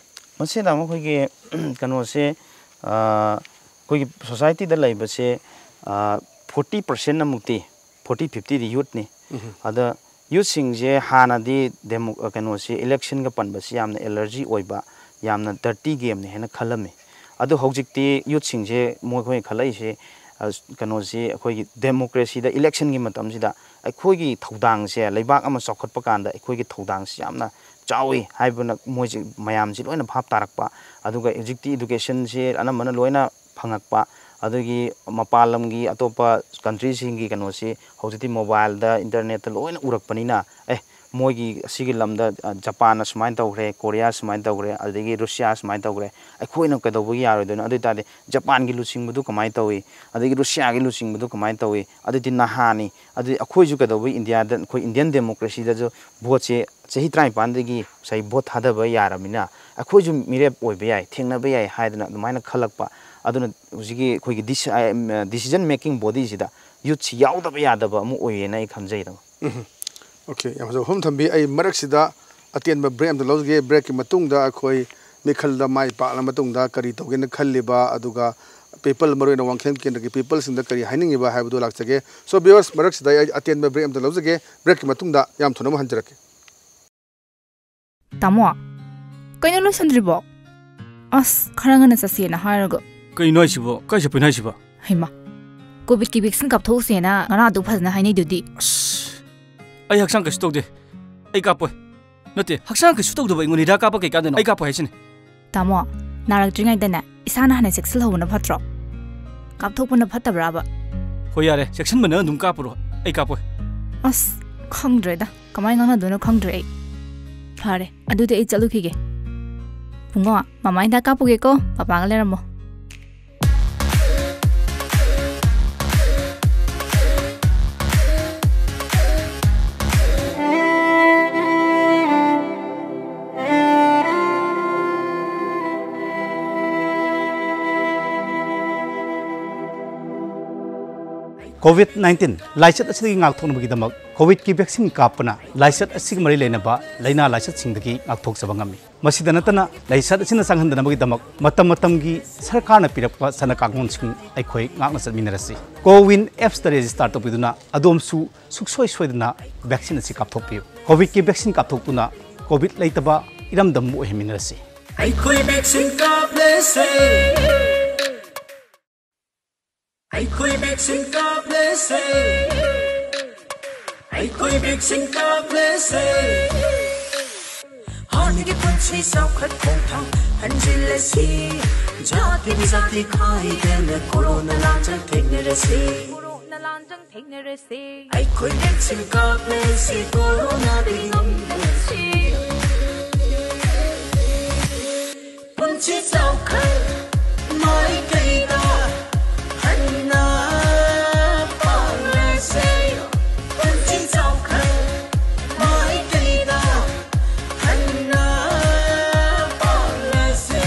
ꯃꯁꯤꯗ ꯑꯃꯨꯛ ꯑꯩꯈꯣꯏꯒꯤ, ꯀꯩꯅꯣꯁꯦ, ꯑ, ꯑꯩꯈꯣꯏꯒꯤ societyꯗ ꯂꯩꯕꯁꯦ, ꯑ, forty percent ꯑꯃꯨꯛꯇꯤ, forty fiftyꯗꯤ youthꯅꯤ꯫ ꯑꯗ youthꯁꯤꯡꯁꯦ ꯍꯥꯟꯅꯗꯤ demo-, ꯀꯩꯅꯣꯁꯤ, electionꯒ ꯄꯟꯕꯁꯤ ꯌꯥꯝꯅ allergy ꯑꯣꯏꯕ, ꯌꯥꯝꯅ dirty gameꯅꯤ ꯍꯥꯏꯅ ꯈꯜꯂꯝꯃꯤ꯫ ꯑꯗꯨ ꯍꯧꯖꯤꯛꯇꯤ youthꯁꯤꯡꯁꯦ ꯃꯈꯣꯏꯅ ꯈꯜꯂꯛꯏꯁꯦ, ꯑ, ꯀꯩꯅꯣꯁꯤ, ꯑꯩꯈꯣꯏꯒꯤ democracyꯗ, electionꯒꯤ ꯃꯇꯝꯁꯤꯗ ꯑꯩꯈꯣꯏꯒꯤ ꯊꯧꯗꯥꯡꯁꯦ, ꯂꯩꯕꯥꯛ ꯑꯃ ꯆꯥꯎꯈꯠꯄ ꯀꯥꯟꯗ ꯑꯩꯈꯣꯏꯒꯤ ꯊꯧꯗꯥꯡꯁꯤ ꯌꯥꯝꯅ ꯆꯥꯎꯏ ꯍꯥꯏꯕꯅ ꯃꯣꯏꯁꯤ, ꯃꯌꯥꯝꯁꯤ ꯂꯣꯏꯅ ꯚꯥꯞ ꯇꯥꯔꯛꯄ꯫ ꯑꯗꯨꯒ ꯍꯧꯖꯤꯛꯇꯤ educationꯁꯤ ꯑꯅꯝꯕꯅ ꯂꯣꯏꯅ ꯐꯪꯉꯛꯄ, ꯑꯗꯨꯒꯤ ꯃꯄꯥꯟ ꯂꯝꯒꯤ ꯑꯇꯣꯞꯄ countryꯁꯤꯡꯒꯤ ꯀꯩꯅꯣꯁꯤ ꯍꯧꯖꯤꯛꯇꯤ mobileꯗ, internetꯇ ꯂꯣꯏꯅ ꯎꯔꯛꯄꯅꯤꯅ, ꯑꯦ, ꯃꯣꯏꯒꯤ ꯑꯁꯤꯒꯤ ꯂꯝꯗ, ꯑ, ꯖꯄꯥꯟꯅ ꯁꯨꯃꯥꯏꯅ ꯇꯧꯈ꯭ꯔꯦ, ꯀꯣꯔꯤꯌꯥ ꯁꯨꯃꯥꯏꯅ ꯇꯧꯈ꯭ꯔꯦ, ꯑꯗꯒꯤ ꯔꯨꯁꯤꯌꯥ ꯁꯨꯃꯥꯏꯅ ꯇꯧꯈ꯭ꯔꯦ, ꯑꯩꯈꯣꯏꯅ ꯀꯩꯗꯧꯕꯒꯤ ꯌꯥꯔꯣꯏꯗꯣꯏꯅꯣ? ꯑꯗꯨ ꯑꯣꯏ ꯇꯥꯔꯗꯤ ꯖꯄꯥꯟꯒꯤ ꯂꯨꯆꯤꯡꯕꯗꯨ ꯀꯃꯥꯏꯅ ꯇꯧꯏ, ꯑꯗꯒꯤ ꯔꯨꯁꯤꯌꯥꯒꯤ ꯂꯨꯆꯤꯡꯕꯗꯨ ꯀꯃꯥꯏꯅ ꯇꯧꯏ? ꯑꯗꯨꯗꯤ ꯅꯍꯥꯅꯤ, ꯑꯗꯨꯗꯤ ꯑꯩꯈꯣꯏꯁꯨ ꯀꯩꯗꯧꯕꯒꯤ ꯏꯟꯗꯤꯌꯥꯗ, ꯑꯩꯈꯣꯏ ꯏꯟꯗꯤꯌꯟ ꯗꯦꯃꯣꯀ꯭ꯔꯦꯁꯤꯗꯁꯨ ꯚꯣꯠꯁꯦ ꯆꯍꯤ ꯇꯔꯥꯅꯤꯄꯥꯟꯗꯒꯤ ꯉꯁꯥꯏ ꯚꯣꯠ ꯊꯥꯗꯕ ꯌꯥꯔꯕꯅꯤꯅ ꯑꯩꯈꯣꯏꯁꯨ ꯃꯤꯔꯦꯞ ꯑꯣꯏꯕ ꯌꯥꯏ, ꯊꯦꯡꯅꯕ ꯌꯥꯏ ꯍꯥꯏꯗꯅ ꯑꯗꯨꯃꯥꯏꯅ ꯈꯜꯂꯛꯄ꯫ ꯑꯗꯨꯅ ꯍꯧꯖꯤꯛꯀꯤ ꯑꯩꯈꯣꯏꯒꯤ ꯗꯤꯁꯤ-, ꯑ, ꯎꯝ, decision making bodyꯁꯤꯗ youthꯁꯤ ꯌꯥꯎꯗꯕ ꯌꯥꯗꯕ ꯑꯃ ꯑꯣꯏꯌꯦꯅ ꯑꯩ ꯈꯟꯖꯩꯗ꯫ ꯎꯝ꯫ Okay, ꯌꯥꯝ ꯐꯖꯕ ꯋꯥꯐꯝ ꯊꯝꯕꯤ꯫ ꯑꯩ ꯃꯔꯛꯁꯤꯗ ꯑꯇꯦꯟꯕ break ꯑꯃꯇ ꯂꯧꯖꯒꯦ꯫ Breakꯀꯤ ꯃꯇꯨꯡꯗ ꯑꯩꯈꯣꯏ ꯃꯤꯈꯜꯗ ꯃꯥꯏ ꯄꯥꯛꯂ ꯃꯇꯨꯡꯗ ꯀꯔꯤ ꯇꯧꯒꯦꯅ ꯈꯜꯂꯤꯕ, ꯑꯗꯨꯒ people, ꯃꯔꯨꯑꯣꯏꯅ ꯋꯥꯡꯈꯦꯝ ꯀꯦꯟꯗ꯭ꯔꯒꯤ peopleꯁꯤꯡꯗ ꯀꯔꯤ ꯍꯥꯏꯅꯤꯡꯉꯤꯕ ꯍꯥꯏꯕꯗꯨ ꯂꯥꯛꯆꯒꯦ꯫ So viewers, ꯃꯔꯛꯁꯤꯗ ꯑꯩ ꯑꯇꯦꯟꯕ break ꯑꯃꯇ ꯂꯧꯖꯒꯦ꯫ Breakꯀꯤ ꯃꯇꯨꯡꯗ ꯌꯥꯝ ꯊꯨꯅ ꯑꯃꯨꯛ ꯍꯟꯖꯔꯛꯀꯦ꯫ ꯇꯥꯃꯣ, ꯀꯩꯅꯣ ꯂꯣꯏꯁꯟꯗ꯭ꯔꯤꯕꯣ? ꯑꯁ, ꯈꯔ ꯉꯟꯅ ꯆꯠꯁꯦꯅ ꯍꯥꯏꯔꯒ꯫ ꯀꯩꯅꯣ ꯍꯥꯏꯁꯤꯕꯣ? ꯀꯥꯏ ꯆꯠꯄꯩꯅꯣ ꯍꯥꯏꯁꯤꯕꯣ? ꯍꯩꯃꯥ, COVIDꯀꯤ vaccine ꯀꯥꯞꯊꯣꯛꯎꯁꯦꯅ ꯉꯔꯥꯡ ꯑꯗꯨ ꯐꯖꯅ ꯍꯥꯏꯅꯩꯗꯨꯗꯤ꯫ ꯑꯁ, ꯑꯩ ꯍꯛꯆꯥꯡ ꯀꯩꯁꯨ ꯇꯧꯗꯦ꯫ ꯑꯩ ꯀꯥꯞꯄꯣꯏ꯫ ꯅꯠꯇꯦ, ꯍꯛꯆꯥꯡ ꯀꯩꯁꯨ ꯇꯧꯗꯕ ꯑꯩꯉꯣꯟꯗ ꯍꯤꯗꯥꯛ ꯀꯥꯞꯄ ꯀꯩ ꯀꯥꯟꯗꯅꯣ? ꯑꯩ ꯀꯥꯞꯄꯣꯏ ꯍꯥꯏꯁꯤꯅꯤ꯫ ꯇꯥꯃꯣ, ꯅꯥꯔꯛꯇ꯭ꯔꯤꯉꯩꯗꯅꯦ ꯏꯁꯥꯅ ꯍꯥꯟꯅ ꯆꯦꯛꯁꯤꯜꯍꯧꯕꯅ ꯐꯠꯇ꯭ꯔꯣ? ꯀꯥꯞꯊꯣꯛꯄꯅ ꯐꯠꯇꯕ꯭ꯔꯥꯕ? ꯍꯣꯏ, ꯌꯥꯔꯦ, ꯆꯦꯛꯁꯤꯟꯕꯅ ꯑꯗꯨꯝ ꯀꯥꯞꯄꯨꯔꯣ꯫ ꯑꯩ ꯀꯥꯞꯄꯣꯏ꯫ ꯑꯁ, ꯈꯪꯗ꯭ꯔꯦꯗ꯫ ꯀꯃꯥꯏꯅ ꯉꯥꯡꯅꯗꯣꯏꯅꯣ ꯈꯪꯗ꯭ꯔꯦ ꯑꯩ꯫ ꯐꯔꯦ, ꯑꯗꯨꯗꯤ ꯑꯩ ꯆꯠꯂꯨꯈꯤꯒꯦ꯫ ꯕꯨꯡꯉꯣ, ꯃꯃꯥ ꯍꯤꯗꯥꯛ ꯀꯥꯞꯄꯨꯒꯦꯀꯣ, ꯄꯄꯥꯒ ꯂꯩꯔꯝꯃꯣ꯫ COVID nineteen ꯂꯥꯏꯆꯠ ꯑꯁꯤꯗꯒꯤ ꯉꯥꯛꯊꯣꯛꯅꯕꯒꯤꯗꯃꯛ COVIDꯀꯤ vaccine ꯀꯥꯞꯄꯅ ꯂꯥꯏꯆꯠ ꯑꯁꯤꯒ ꯃꯔꯤ ꯂꯩꯅꯕ ꯂꯥꯏꯅꯥ ꯂꯥꯏꯆꯠꯁꯤꯡꯗꯒꯤ ꯉꯥꯛꯊꯣꯛꯆꯕ ꯉꯝꯃꯤ꯫ ꯃꯁꯤꯗ ꯅꯠꯇꯅ, ꯂꯥꯏꯆꯠ ꯑꯁꯤꯅ ꯆꯪꯍꯟꯗꯅꯕꯒꯤꯗꯃꯛ ꯃꯇꯝ ꯃꯇꯝꯒꯤ ꯁꯔꯀꯥꯔꯅ ꯄꯤꯔꯛꯄ ꯆꯠꯅ ꯀꯥꯡꯂꯣꯟꯁꯤꯡ ꯑꯩꯈꯣꯏ ꯉꯥꯛꯅ ꯆꯠꯃꯤꯟꯅꯔꯁꯤ꯫ CoWIN appsꯇ register ꯇꯧꯕꯤꯗꯨꯅ ꯑꯗꯣꯝꯁꯨ ꯁꯨꯡꯁꯣꯏ ꯁꯣꯏꯗꯅ vaccine ꯑꯁꯤ ꯀꯥꯞꯊꯣꯛꯄꯤꯌꯨ꯫ COVIDꯀꯤ vaccine ꯀꯥꯞꯊꯣꯛꯇꯨꯅ COVID ꯂꯩꯇꯕ ꯏꯔꯝꯗꯝ ꯑꯃ ꯑꯣꯏꯍꯟꯃꯤꯟꯅꯔꯁꯤ꯫ ꯑꯩꯈꯣꯏ vaccine ꯀꯥꯞꯂꯁꯦ꯫ ꯑꯩꯈꯣꯏ vaccine ꯀꯥꯞꯂꯁꯦ꯫ ꯑꯩꯈꯣꯏ vaccine ꯀꯥꯞꯂꯁꯦ꯫ ꯍꯥꯟꯅꯒꯤ ꯄꯨꯟꯁꯤ ꯆꯥꯎꯈꯠ ꯈꯣꯡꯊꯥꯡ ꯍꯟꯖꯤꯜꯂꯁꯤ꯫ ꯖꯥꯇꯤ ꯖꯥꯇꯤ ꯈꯥꯏꯗꯅ ꯀꯣꯔꯣꯅꯥ ꯂꯥꯟꯖꯥꯡ ꯊꯦꯡꯅꯔꯁꯤ꯫ ꯑꯩꯈꯣꯏ ꯚꯦꯛꯁꯤꯟ ꯀꯥꯞꯂꯁꯤ ꯀꯣꯔꯣꯅꯥꯗꯒꯤ ꯉꯝꯂꯁꯤ꯫ ꯄꯨꯟꯁꯤ ꯆꯥꯎꯈꯠ ꯃꯥꯏꯀꯩꯗ ꯍꯟꯅ ꯄꯥꯡꯂꯁꯤ꯫ ꯄꯨꯟꯁꯤ ꯆꯥꯎꯈꯠ ꯃꯥꯏꯀꯩꯗ ꯍꯟꯅ ꯄꯥꯡꯂꯁꯤ꯫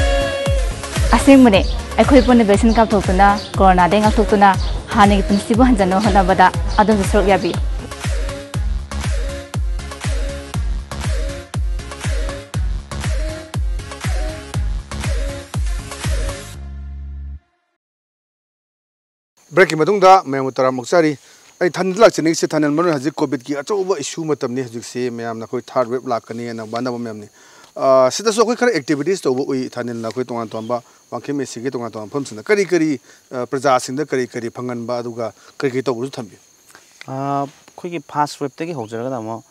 ꯑꯁꯦꯡꯕꯅꯦ, ꯑꯩꯈꯣꯏ ꯄꯨꯟꯅ ꯚꯦꯛꯁꯤꯟ ꯀꯥꯞꯊꯣꯛꯇꯨꯅ, ꯀꯣꯔꯣꯅꯥꯗꯒꯤ ꯉꯥꯛꯊꯣꯛꯇꯨꯅ, ꯍꯥꯟꯅꯒꯤ ꯄꯨꯟꯁꯤꯕꯨ ꯍꯟꯖꯟꯅꯕ ꯍꯣꯠꯅꯕꯗ ꯑꯗꯣꯝꯁꯨ ꯁꯔꯨꯛ ꯌꯥꯕꯤꯌꯨ꯫ ꯕ꯭ꯔꯦꯛꯀꯤ ꯃꯇꯨꯡꯗ ꯃꯌꯥꯝꯕꯨ ꯇꯔꯥꯝꯅ ꯑꯣꯛꯆꯔꯤ꯫ ꯑꯩ ꯊꯥꯅꯤꯜꯗ ꯂꯥꯛꯆꯅꯤꯡꯉꯤꯁꯦ, ꯊꯥꯅꯤꯜ, ꯃꯔꯨ ꯑꯣꯏꯅ ꯍꯧꯖꯤꯛ ꯀꯣꯚꯤꯗꯀꯤ ꯑꯆꯧꯕ ꯏꯁꯨ ꯃꯇꯝꯅꯤ ꯍꯧꯖꯤꯛꯁꯤ, ꯃꯌꯥꯝꯅ ꯑꯩꯈꯣꯏ ꯊꯥꯔꯠ ꯋꯦꯕ ꯂꯥꯛꯀꯅꯤ ꯍꯥꯏꯅ ꯋꯥꯅꯕ ꯃꯌꯥꯝꯅꯤ꯫ ꯑ, ꯁꯤꯗꯁꯨ ꯑꯩꯈꯣꯏ ꯈꯔ ꯑꯦꯛꯇꯤꯚꯤꯇꯤꯁ ꯇꯧꯕ ꯎꯏ, ꯊꯥꯅꯤꯜꯅ ꯑꯩꯈꯣꯏ ꯇꯣꯉꯥꯟ ꯇꯣꯉꯥꯟꯕ ꯋꯥꯡꯈꯦꯝ ꯑꯦ ꯁꯤꯒꯤ ꯇꯣꯉꯥꯟ ꯇꯣꯉꯥꯟꯕ ꯃꯐꯝꯁꯤꯡꯗ ꯀꯔꯤ ꯀꯔꯤ, ꯑ, ꯄ꯭ꯔꯖꯥꯁꯤꯡꯗ ꯀꯔꯤ ꯀꯔꯤ ꯐꯪꯍꯟꯕ, ꯑꯗꯨꯒ ꯀꯔꯤ ꯀꯔꯤ ꯇꯧꯕꯁꯨ ꯊꯝꯕꯤ? ꯑ, ꯑꯩꯈꯣꯏꯒꯤ ꯐꯥꯔꯁ ꯋꯦꯕꯇꯒꯤ ꯍꯧꯖꯔꯒꯅ ꯑꯃꯨꯛ,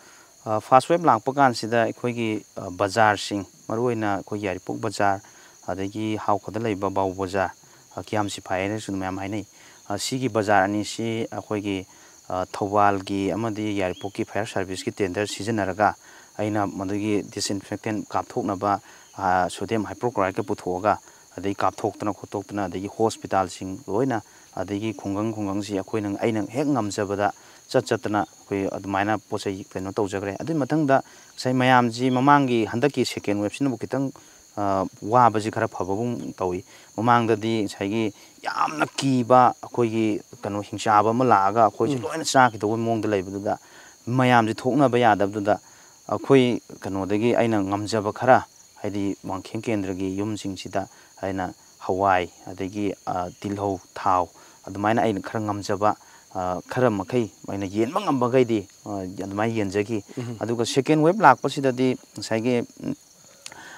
ꯑ, ꯐꯥꯔꯁ ꯋꯦꯕ ꯂꯥꯛꯄ ꯀꯥꯟꯁꯤꯗ ꯑꯩꯈꯣꯏꯒꯤ, ꯑ, ꯕꯖꯥꯔꯁꯤꯡ, ꯃꯔꯨꯑꯣꯏꯅ ꯑꯩꯈꯣꯏꯒꯤ ꯌꯥꯏꯔꯤꯄꯣꯛ ꯕꯖꯥꯔ, ꯑꯗꯒꯤ ꯍꯥꯎꯈꯣꯗ ꯂꯩꯕ ꯕꯥꯎ ꯕꯖꯥꯔ, ꯑ, ꯀꯤꯌꯥꯝ ꯁꯤꯐꯥꯏ ꯍꯥꯏꯅꯁꯨ ꯃꯌꯥꯝ ꯍꯥꯏꯅꯩ꯫ ꯑ, ꯁꯤꯒꯤ ꯕꯖꯥꯔ ꯑꯅꯤꯁꯤ ꯑꯩꯈꯣꯏꯒꯤ, ꯑ, ꯊꯧꯕꯥꯜꯒꯤ ꯑꯃꯗꯤ ꯌꯥꯏꯔꯤꯄꯣꯛꯀꯤ ꯐꯥꯌꯔ ꯁꯥꯔꯚꯤꯁꯀꯤ ꯇꯦꯟꯗꯔ ꯁꯤꯖꯤꯟꯅꯔꯒ ꯑꯩꯅ ꯃꯗꯨꯒꯤ ꯗꯤꯁꯏꯟꯐꯦꯛꯇꯦꯟ ꯀꯥꯞꯊꯣꯛꯅꯕ, ꯑ, ꯁꯣꯗꯤꯌꯝ ꯍꯥꯏꯄꯣꯀ꯭ꯂꯣꯔꯥꯏꯠꯀ ꯄꯨꯊꯣꯛꯑꯒ, ꯑꯗꯒꯤ ꯀꯥꯞꯊꯣꯛꯇꯅ ꯈꯣꯠꯇꯣꯛꯇꯅ, ꯑꯗꯒꯤ ꯍꯣꯁꯄꯤꯇꯥꯜꯁꯤꯡ ꯂꯣꯏꯅ, ꯑꯗꯒꯤ ꯈꯨꯡꯒꯪ ꯈꯨꯡꯒꯪꯁꯤ ꯑꯩꯈꯣꯏꯅ, ꯑꯩꯅ ꯍꯦꯛ ꯉꯝꯖꯕꯗ ꯆꯠ ꯆꯠꯇꯅ ꯑꯩꯈꯣꯏ ꯑꯗꯨꯃꯥꯏꯅ ꯄꯣꯠ ꯆꯩ ꯀꯩꯅꯣ ꯇꯧꯖꯈ꯭ꯔꯦ꯫ ꯑꯗꯨꯒꯤ ꯃꯊꯪꯗ ꯉꯁꯥꯏ ꯃꯌꯥꯝꯁꯤ ꯃꯃꯥꯡꯒꯤ, ꯍꯟꯗꯛꯀꯤ ꯁꯦꯀꯦꯟ ꯋꯦꯕꯁꯤꯅꯕꯨ ꯈꯤꯇꯪ, ꯑ, ꯋꯥꯕꯁꯤ ꯈꯔ ꯐꯕꯒꯨꯝ ꯇꯧꯏ꯫ ꯃꯃꯥꯡꯗꯗꯤ ꯉꯁꯥꯏꯒꯤ ꯌꯥꯝꯅ ꯀꯤꯕ ꯑꯩꯈꯣꯏꯒꯤ ꯀꯩꯅꯣ ꯍꯤꯡꯆꯥꯕ ꯑꯃ ꯂꯥꯛꯑꯒ ꯑꯩꯈꯣꯏꯁꯦ ꯎꯝ꯫ ꯂꯣꯏꯅ ꯆꯥꯈꯤꯗꯧꯕꯒꯤ ꯃꯑꯣꯡꯗ ꯂꯩꯕꯗꯨꯗ, ꯃꯌꯥꯝꯁꯦ ꯊꯣꯛꯅꯕ ꯌꯥꯗꯕꯗꯨꯗ ꯑꯩꯈꯣꯏ ꯀꯩꯅꯣꯗꯒꯤ ꯑꯩꯅ ꯉꯝꯖꯕ ꯈꯔ, ꯍꯥꯏꯗꯤ ꯋꯥꯡꯈꯦꯝ ꯀꯦꯟꯗ꯭ꯔꯒꯤ ꯌꯨꯝꯁꯤꯡꯁꯤꯗ ꯑꯩꯅ ꯍꯋꯥꯏ, ꯑꯗꯒꯤ, ꯑ, ꯇꯤꯜꯍꯧ, ꯊꯥꯎ, ꯑꯗꯨꯃꯥꯏꯅ ꯑꯩꯅ ꯈꯔ ꯉꯝꯖꯕ, ꯑ, ꯈꯔ ꯃꯈꯩ ꯑꯩꯅ ꯌꯦꯟꯕ ꯉꯝꯕꯈꯩꯗꯤ, ꯑ, ꯑꯗꯨꯃꯥꯏꯅ ꯌꯦꯟꯖꯈꯤ꯫ ꯎꯝ꯫ ꯑꯗꯨꯒ ꯁꯦꯀꯦꯟ ꯋꯦꯕ ꯂꯥꯛꯄꯁꯤꯗꯗꯤ ꯉꯁꯥꯏꯒꯤ, ꯎꯝ,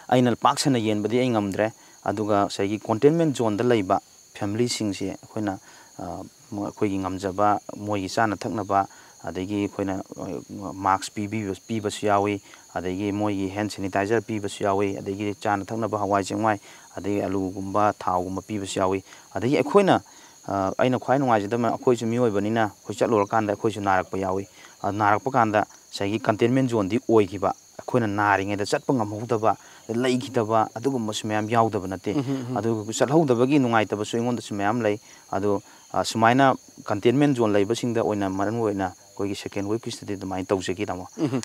ꯑꯩꯅ ꯄꯥꯛ ꯁꯟꯅ ꯌꯦꯟꯕꯗꯤ ꯑꯩ ꯉꯝꯗ꯭ꯔꯦ꯫ ꯑꯗꯨꯒ ꯉꯁꯥꯏꯒꯤ ꯀꯣꯟꯇꯦꯟꯃꯦꯟ ꯖꯣꯟꯗ ꯂꯩꯕ ꯐꯦꯃꯤꯂꯤꯁꯤꯡꯁꯦ ꯑꯩꯈꯣꯏꯅ, ꯑ, ꯃ-, ꯑꯩꯈꯣꯏꯒꯤ ꯉꯝꯖꯕ ꯃꯣꯏꯒꯤ ꯆꯥꯅ ꯊꯛꯅꯕ, ꯑꯗꯒꯤ ꯑꯩꯈꯣꯏꯅ, ꯑ, ꯃꯥꯛꯁ ꯄꯤꯕꯤꯕ-, ꯄꯤꯕꯁꯨ ꯌꯥꯎꯏ, ꯑꯗꯒꯤ ꯃꯣꯏꯒꯤ ꯍꯦꯟ ꯁꯦꯅꯤꯇꯥꯏꯖꯔ ꯄꯤꯕꯁꯨ ꯌꯥꯎꯏ, ꯑꯗꯒꯤ ꯆꯥꯅ ꯊꯛꯅꯕ ꯍꯋꯥꯏ ꯆꯦꯡꯋꯥꯏ, ꯑꯗꯒꯤ ꯑꯂꯨꯒꯨꯝꯕ, ꯊꯥꯎꯒꯨꯝꯕ ꯄꯤꯕꯁꯨ ꯌꯥꯎꯏ꯫ ꯑꯗꯒꯤ ꯑꯩꯈꯣꯏꯅ ꯑ, ꯑꯩꯅ ꯈ꯭ꯋꯥꯏ ꯅꯨꯡꯉꯥꯏꯖꯗꯕ, ꯑꯩꯈꯣꯏꯁꯨ ꯃꯤꯑꯣꯏꯕꯅꯤꯅ ꯑꯩꯈꯣꯏ ꯆꯠꯂꯨꯔꯀꯥꯟꯗ ꯑꯩꯈꯣꯏꯁꯨ ꯅꯥꯔꯛꯄ ꯌꯥꯎꯏ꯫ ꯑ, ꯅꯥꯔꯛꯄ ꯀꯥꯟꯗ ꯉꯁꯥꯏꯒꯤ containment zoneꯗꯤ ꯑꯣꯏꯈꯤꯕ, ꯑꯩꯈꯣꯏꯅ ꯅꯥꯔꯤꯉꯩꯗ ꯆꯠꯄ ꯉꯝꯍꯧꯗꯕ, ꯂꯩꯈꯤꯗꯕ, ꯑꯗꯨꯒꯨꯝꯕꯁꯨ ꯃꯌꯥꯝ ꯌꯥꯎꯗꯕ ꯅꯠꯇꯦ꯫ ꯎꯝ, ꯎꯝ, ꯎꯝ꯫ ꯑꯗꯨ ꯆꯠꯍꯧꯗꯕꯒꯤ ꯅꯨꯡꯉꯥꯏꯇꯕꯁꯨ ꯑꯩꯉꯣꯟꯗꯁꯨ ꯃꯌꯥꯝ ꯂꯩ꯫ ꯑꯗꯣ, ꯑ, ꯁꯨꯃꯥꯏꯅ containment zone ꯂꯩꯕꯁꯤꯡꯗ ꯑꯣꯏꯅ, ꯃꯔꯨ ꯑꯣꯏꯅ ꯑꯩꯈꯣꯏꯒꯤ second waveꯀꯤꯁꯤꯗꯗꯤ ꯑꯗꯨꯃꯥꯏꯅ ꯇꯧꯖꯒꯦ, ꯇꯥꯃꯣ꯫ ꯎꯝ, ꯎꯝ꯫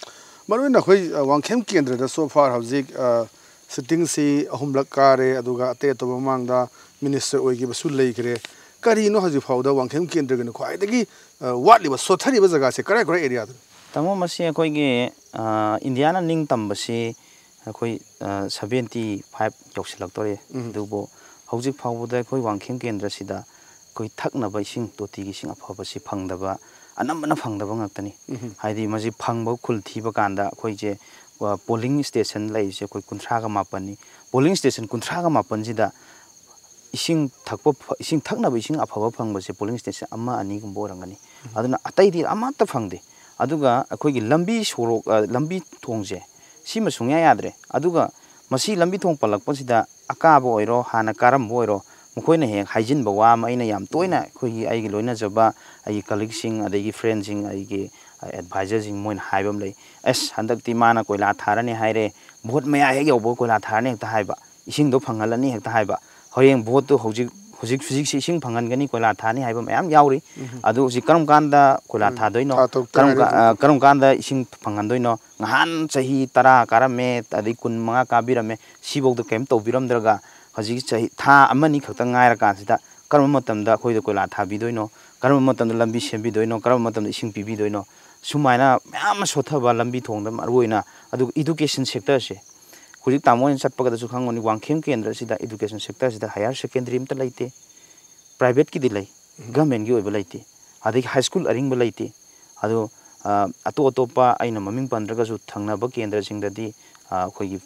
ꯃꯔꯨ ꯑꯣꯏꯅ ꯑꯩꯈꯣꯏ, ꯑ, ꯋꯥꯡꯈꯦꯝ ꯀꯦꯟꯗ꯭ꯔꯗ so far ꯍꯧꯖꯤꯛ, ꯑ, sittingꯁꯤ ꯑꯍꯨꯝꯂꯛ ꯀꯥꯔꯦ, ꯑꯗꯨꯒ ꯑꯇꯩ ꯑꯇꯣꯞꯄ ꯃꯃꯥꯡꯗ minister ꯑꯣꯏꯈꯤꯕꯁꯨ ꯂꯩꯈ꯭ꯔꯦ꯫ ꯀꯔꯤꯅꯣ ꯍꯧꯖꯤꯛ ꯐꯥꯎꯗ ꯋꯥꯡꯈꯦꯝ ꯀꯦꯟꯗ꯭ꯔꯒꯤꯅ ꯈ꯭ꯋꯥꯏꯗꯒꯤ, ꯑ, ꯋꯥꯠꯂꯤꯕ, ꯁꯣꯠꯊꯔꯤꯕ ꯖꯒꯥꯁꯦ ꯀꯔꯥꯏ ꯀꯔꯥꯏ areaꯗꯅꯣ? ꯇꯥꯃꯣ, ꯃꯁꯤ ꯑꯩꯈꯣꯏꯒꯤ, ꯑ, ꯏꯟꯗꯤꯌꯥꯅ ꯅꯤꯡꯇꯝꯕꯁꯤ ꯑꯩꯈꯣꯏ, ꯑ, seventy five ꯌꯧꯁꯤꯜꯂꯛꯇꯣꯔꯦ꯫ ꯎꯝ꯫ ꯑꯗꯨꯕꯨ ꯍꯧꯖꯤꯛ ꯐꯥꯎꯕꯗ ꯑꯩꯈꯣꯏ ꯋꯥꯡꯈꯦꯝ ꯀꯦꯟꯗ꯭ꯔꯁꯤꯗ ꯑꯩꯈꯣꯏ ꯊꯛꯅꯕ ꯏꯁꯤꯡ, ꯇꯣꯇꯤꯒꯤ ꯏꯁꯤꯡ ꯑꯐꯕꯁꯤ ꯐꯪꯗꯕ, ꯑꯅꯝꯕꯅ ꯐꯪꯗꯕ ꯉꯥꯛꯇꯅꯤ꯫ ꯎꯝ꯫ ꯍꯥꯏꯗꯤ ꯃꯁꯤ ꯐꯪꯕ ꯈꯨꯜ ꯊꯤꯕ ꯀꯥꯟꯗ ꯑꯩꯈꯣꯏꯁꯦ, ꯑ, polling station ꯂꯩꯔꯤꯁꯦ ꯑꯩꯈꯣꯏ ꯀꯨꯟꯊ꯭ꯔꯥꯒ ꯃꯥꯄꯟꯅꯤ꯫ Polling station ꯀꯨꯟꯊ꯭ꯔꯥꯒ ꯃꯥꯄꯟꯁꯤꯗ ꯏꯁꯤꯡ ꯊꯛꯄ ꯐ-, ꯏꯁꯤꯡ ꯊꯛꯅꯕ ꯏꯁꯤꯡ ꯑꯐꯕ ꯐꯪꯕꯁꯦ polling station ꯑꯃ ꯑꯅꯤꯒꯨꯝꯕ ꯑꯣꯏꯔꯝꯒꯅꯤ꯫ ꯎꯝ꯫ ꯑꯗꯨꯅ ꯑꯇꯩꯗꯤ ꯑꯃꯠꯇ ꯐꯪꯗꯦ꯫ ꯑꯗꯨꯒ ꯑꯩꯈꯣꯏꯒꯤ ꯂꯝꯕꯤ ꯁꯣꯔꯣꯛ, ꯑ, ꯂꯝꯕꯤ ꯊꯣꯡꯁꯦ, ꯁꯤꯃ ꯁꯨꯡꯌꯥ ꯌꯥꯗ꯭ꯔꯦ꯫ ꯑꯗꯨꯒ ꯃꯁꯤ ꯂꯝꯕꯤ ꯊꯣꯡ ꯄꯜꯂꯛꯄꯁꯤꯗ ꯑꯀꯥꯕ ꯑꯣꯏꯔꯣ, ꯍꯥꯟꯅ ꯀꯥꯔꯝꯕ ꯑꯣꯏꯔꯣ, ꯃꯈꯣꯏꯅ ꯍꯦꯛ ꯍꯥꯏꯖꯤꯟꯕ ꯋꯥ ꯑꯃ ꯑꯩꯅ ꯌꯥꯝ ꯇꯣꯏꯅ ꯑꯩꯈꯣꯏꯒꯤ, ꯑꯩꯒꯤ ꯂꯣꯏꯅꯖꯕ ꯑꯩꯒꯤ colleagueꯁꯤꯡ, ꯑꯗꯒꯤ friendꯁꯤꯡ, ꯑꯩꯒꯤ, ꯑ, advisorꯁꯤꯡ, ꯃꯣꯏꯅ ꯍꯥꯏꯕ ꯑꯃ ꯂꯩ, "ꯑꯁ, ꯍꯟꯗꯛꯇꯤ ꯃꯥꯅ ꯀꯣꯏꯂꯥ ꯊꯥꯔꯅꯤ ꯍꯥꯏꯔꯦ, vote ꯃꯌꯥ ꯍꯦꯛ ꯌꯧꯕ ꯀꯣꯏꯂꯥ ꯊꯥꯔꯅꯤ ꯍꯦꯛꯇ ꯍꯥꯏꯕ, ꯏꯁꯤꯡꯗꯣ ꯐꯪꯍꯜꯂꯅꯤ ꯍꯦꯛꯇ ꯍꯥꯏꯕ, ꯍꯌꯦꯡ voteꯇꯨ ꯍꯧꯖꯤꯛ, ꯍꯧꯖꯤꯛ, ꯍꯧꯖꯤꯛꯁꯤ ꯏꯁꯤꯡ ꯐꯪꯍꯟꯒꯅꯤ, ꯀꯣꯏꯂꯥ ꯊꯥꯅꯤ ꯍꯥꯏꯕ ꯃꯌꯥꯝ ꯌꯥꯎꯔꯤ꯫ ꯎꯝ꯫ ꯑꯗꯨ ꯍꯧꯖꯤꯛ ꯀꯔꯝ ꯀꯥꯟꯗ ꯀꯣꯏꯂꯥ ꯎꯝ, ꯊꯥꯗꯣꯏꯅꯣ? ꯊꯥ ꯇꯔꯨꯛꯇ ꯀꯔꯝ ꯀꯥ-, ꯉꯥꯏꯔꯦ ꯑ, ꯍꯧꯖꯤꯛꯇꯤ꯫ ꯀꯔꯝ ꯀꯥꯟꯗ ꯏꯁꯤꯡ ꯐꯪꯍꯟꯗꯣꯏꯅꯣ? ꯉꯍꯥꯟ ꯆꯍꯤ ꯇꯔꯥ ꯀꯥꯔꯝꯃꯦ, ꯑꯗꯩ ꯀꯨꯟ ꯃꯉꯥ ꯀꯥꯕꯤꯔꯝꯃꯦ, ꯁꯤꯐꯧꯗ ꯀꯔꯤꯝ ꯇꯧꯕꯤꯔꯝꯗ꯭ꯔꯒ ꯍꯧꯖꯤꯛ ꯆꯍꯤ, ꯊꯥ ꯑꯃꯅꯤ ꯈꯛꯇ ꯉꯥꯏꯔꯀꯥꯟꯁꯤꯗ ꯀꯔꯝꯕ ꯃꯇꯝꯗ ꯑꯩꯈꯣꯏꯗ ꯀꯣꯏꯂꯥ ꯊꯥꯕꯤꯗꯣꯏꯅꯣ? ꯀꯔꯝꯕ ꯃꯇꯝꯗ ꯂꯝꯕꯤ ꯁꯦꯝꯕꯤꯗꯣꯏꯅꯣ? ꯀꯔꯝꯕ ꯃꯇꯝꯗ ꯏꯁꯤꯡ ꯄꯤꯕꯤꯗꯣꯏꯅꯣ?" ꯁꯨꯃꯥꯏꯅ ꯃꯌꯥꯝ ꯑꯃ ꯁꯣꯠꯊꯕ, ꯂꯝꯕꯤ ꯊꯣꯡꯗ ꯃꯔꯨꯑꯣꯏꯅ, ꯑꯗꯨꯒ education sectorꯁꯦ, ꯍꯧꯖꯤꯛ ꯇꯥꯃꯣ ꯍꯣꯏꯅ ꯆꯠꯄꯒꯗꯁꯨ ꯈꯪꯒꯅꯤ, ꯋꯥꯡꯈꯦꯝ ꯀꯦꯟꯗ꯭ꯔꯁꯤꯗ education sectorꯁꯤꯗ higher secondary ꯑꯝꯇ ꯂꯩꯇꯦ, privateꯀꯤꯗꯤ ꯂꯩ, governmentꯀꯤ ꯑꯣꯏꯕ ꯂꯩꯇꯦ, ꯑꯗꯒꯤ high school ꯑꯔꯤꯡꯕ ꯂꯩꯇꯦ꯫ ꯑꯗꯣ, ꯑ, ꯑꯇꯣꯞ ꯑꯇꯣꯞꯄ ꯑꯩꯅ ꯃꯃꯤꯡ ꯄꯟꯗ꯭ꯔꯒꯁꯨ ꯊꯪꯅꯕ ꯀꯦꯟꯗ꯭ꯔꯁꯤꯡꯗꯗꯤ, ꯑ, ꯑꯩꯈꯣꯏꯒꯤ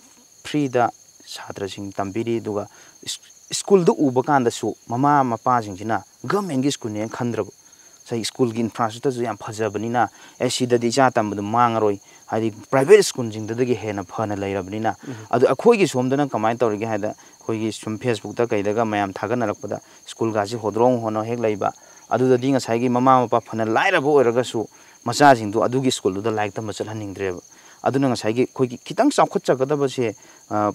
freeꯗ ꯁꯥꯇ꯭ꯔꯁꯤꯡ ꯇꯝꯕꯤꯔꯤ꯫ ꯑꯗꯨꯒ ꯁ꯭ꯀꯨꯜꯗ ꯎꯕ ꯀꯥꯟꯗꯁꯨ ꯃꯃꯥ ꯃꯄꯥꯁꯤꯡꯁꯤꯅ governmentꯀꯤ ꯁ꯭ꯀꯨꯜꯅꯦꯅ ꯈꯟꯗ꯭ꯔꯕ, ꯉꯁꯥꯏ ꯁ꯭ꯀꯨꯜꯒꯤ infrastructureꯁꯨ ꯌꯥꯝ ꯐꯖꯕꯅꯤꯅ, "ꯑꯦ, ꯁꯤꯗꯗꯤ ꯏꯆꯥ ꯇꯝꯕꯗꯣ ꯃꯥꯡꯉꯔꯣꯏ, ꯍꯥꯏꯗꯤ private schoolꯁꯤꯡꯗꯨꯗꯒꯤ ꯍꯦꯟꯅ ꯐꯅ ꯂꯩꯔꯕꯅꯤꯅ꯫ ꯑꯗꯨ ꯑꯩꯈꯣꯏꯒꯤ ꯁꯣꯝꯗꯅ ꯀꯃꯥꯏꯅ ꯇꯧꯔꯤꯒꯦ ꯍꯥꯏꯗ, ꯑꯩꯈꯣꯏꯒꯤ ꯁꯨꯝ Facebookꯇ ꯀꯩꯗꯒ ꯃꯌꯥꯝ ꯊꯥꯒꯠꯅꯔꯛꯄꯗ schoolꯒꯁꯤ ꯍꯣꯗ꯭ꯔꯣꯡ ꯍꯣꯟꯅ ꯍꯦꯛ ꯂꯩꯕ, ꯑꯗꯨꯗꯗꯤ ꯉꯁꯥꯏꯒꯤ ꯃꯃꯥ ꯃꯄꯥ ꯐꯅ ꯂꯥꯏꯔꯕ ꯑꯣꯏꯔꯒꯁꯨ ꯃꯆꯥꯁꯤꯡꯗꯣ ꯑꯗꯨꯒꯤ schoolꯗꯨꯗ ꯂꯥꯏꯔꯤꯛ ꯇꯝꯕ ꯆꯠꯍꯟꯅꯤꯡꯗ꯭ꯔꯦꯕ꯫ ꯑꯗꯨꯅ ꯉꯁꯥꯏꯒꯤ ꯑꯩꯈꯣꯏꯒꯤ ꯈꯤꯇꯪ ꯆꯥꯎꯈꯠꯆꯒꯗꯕꯁꯦ, ꯑ,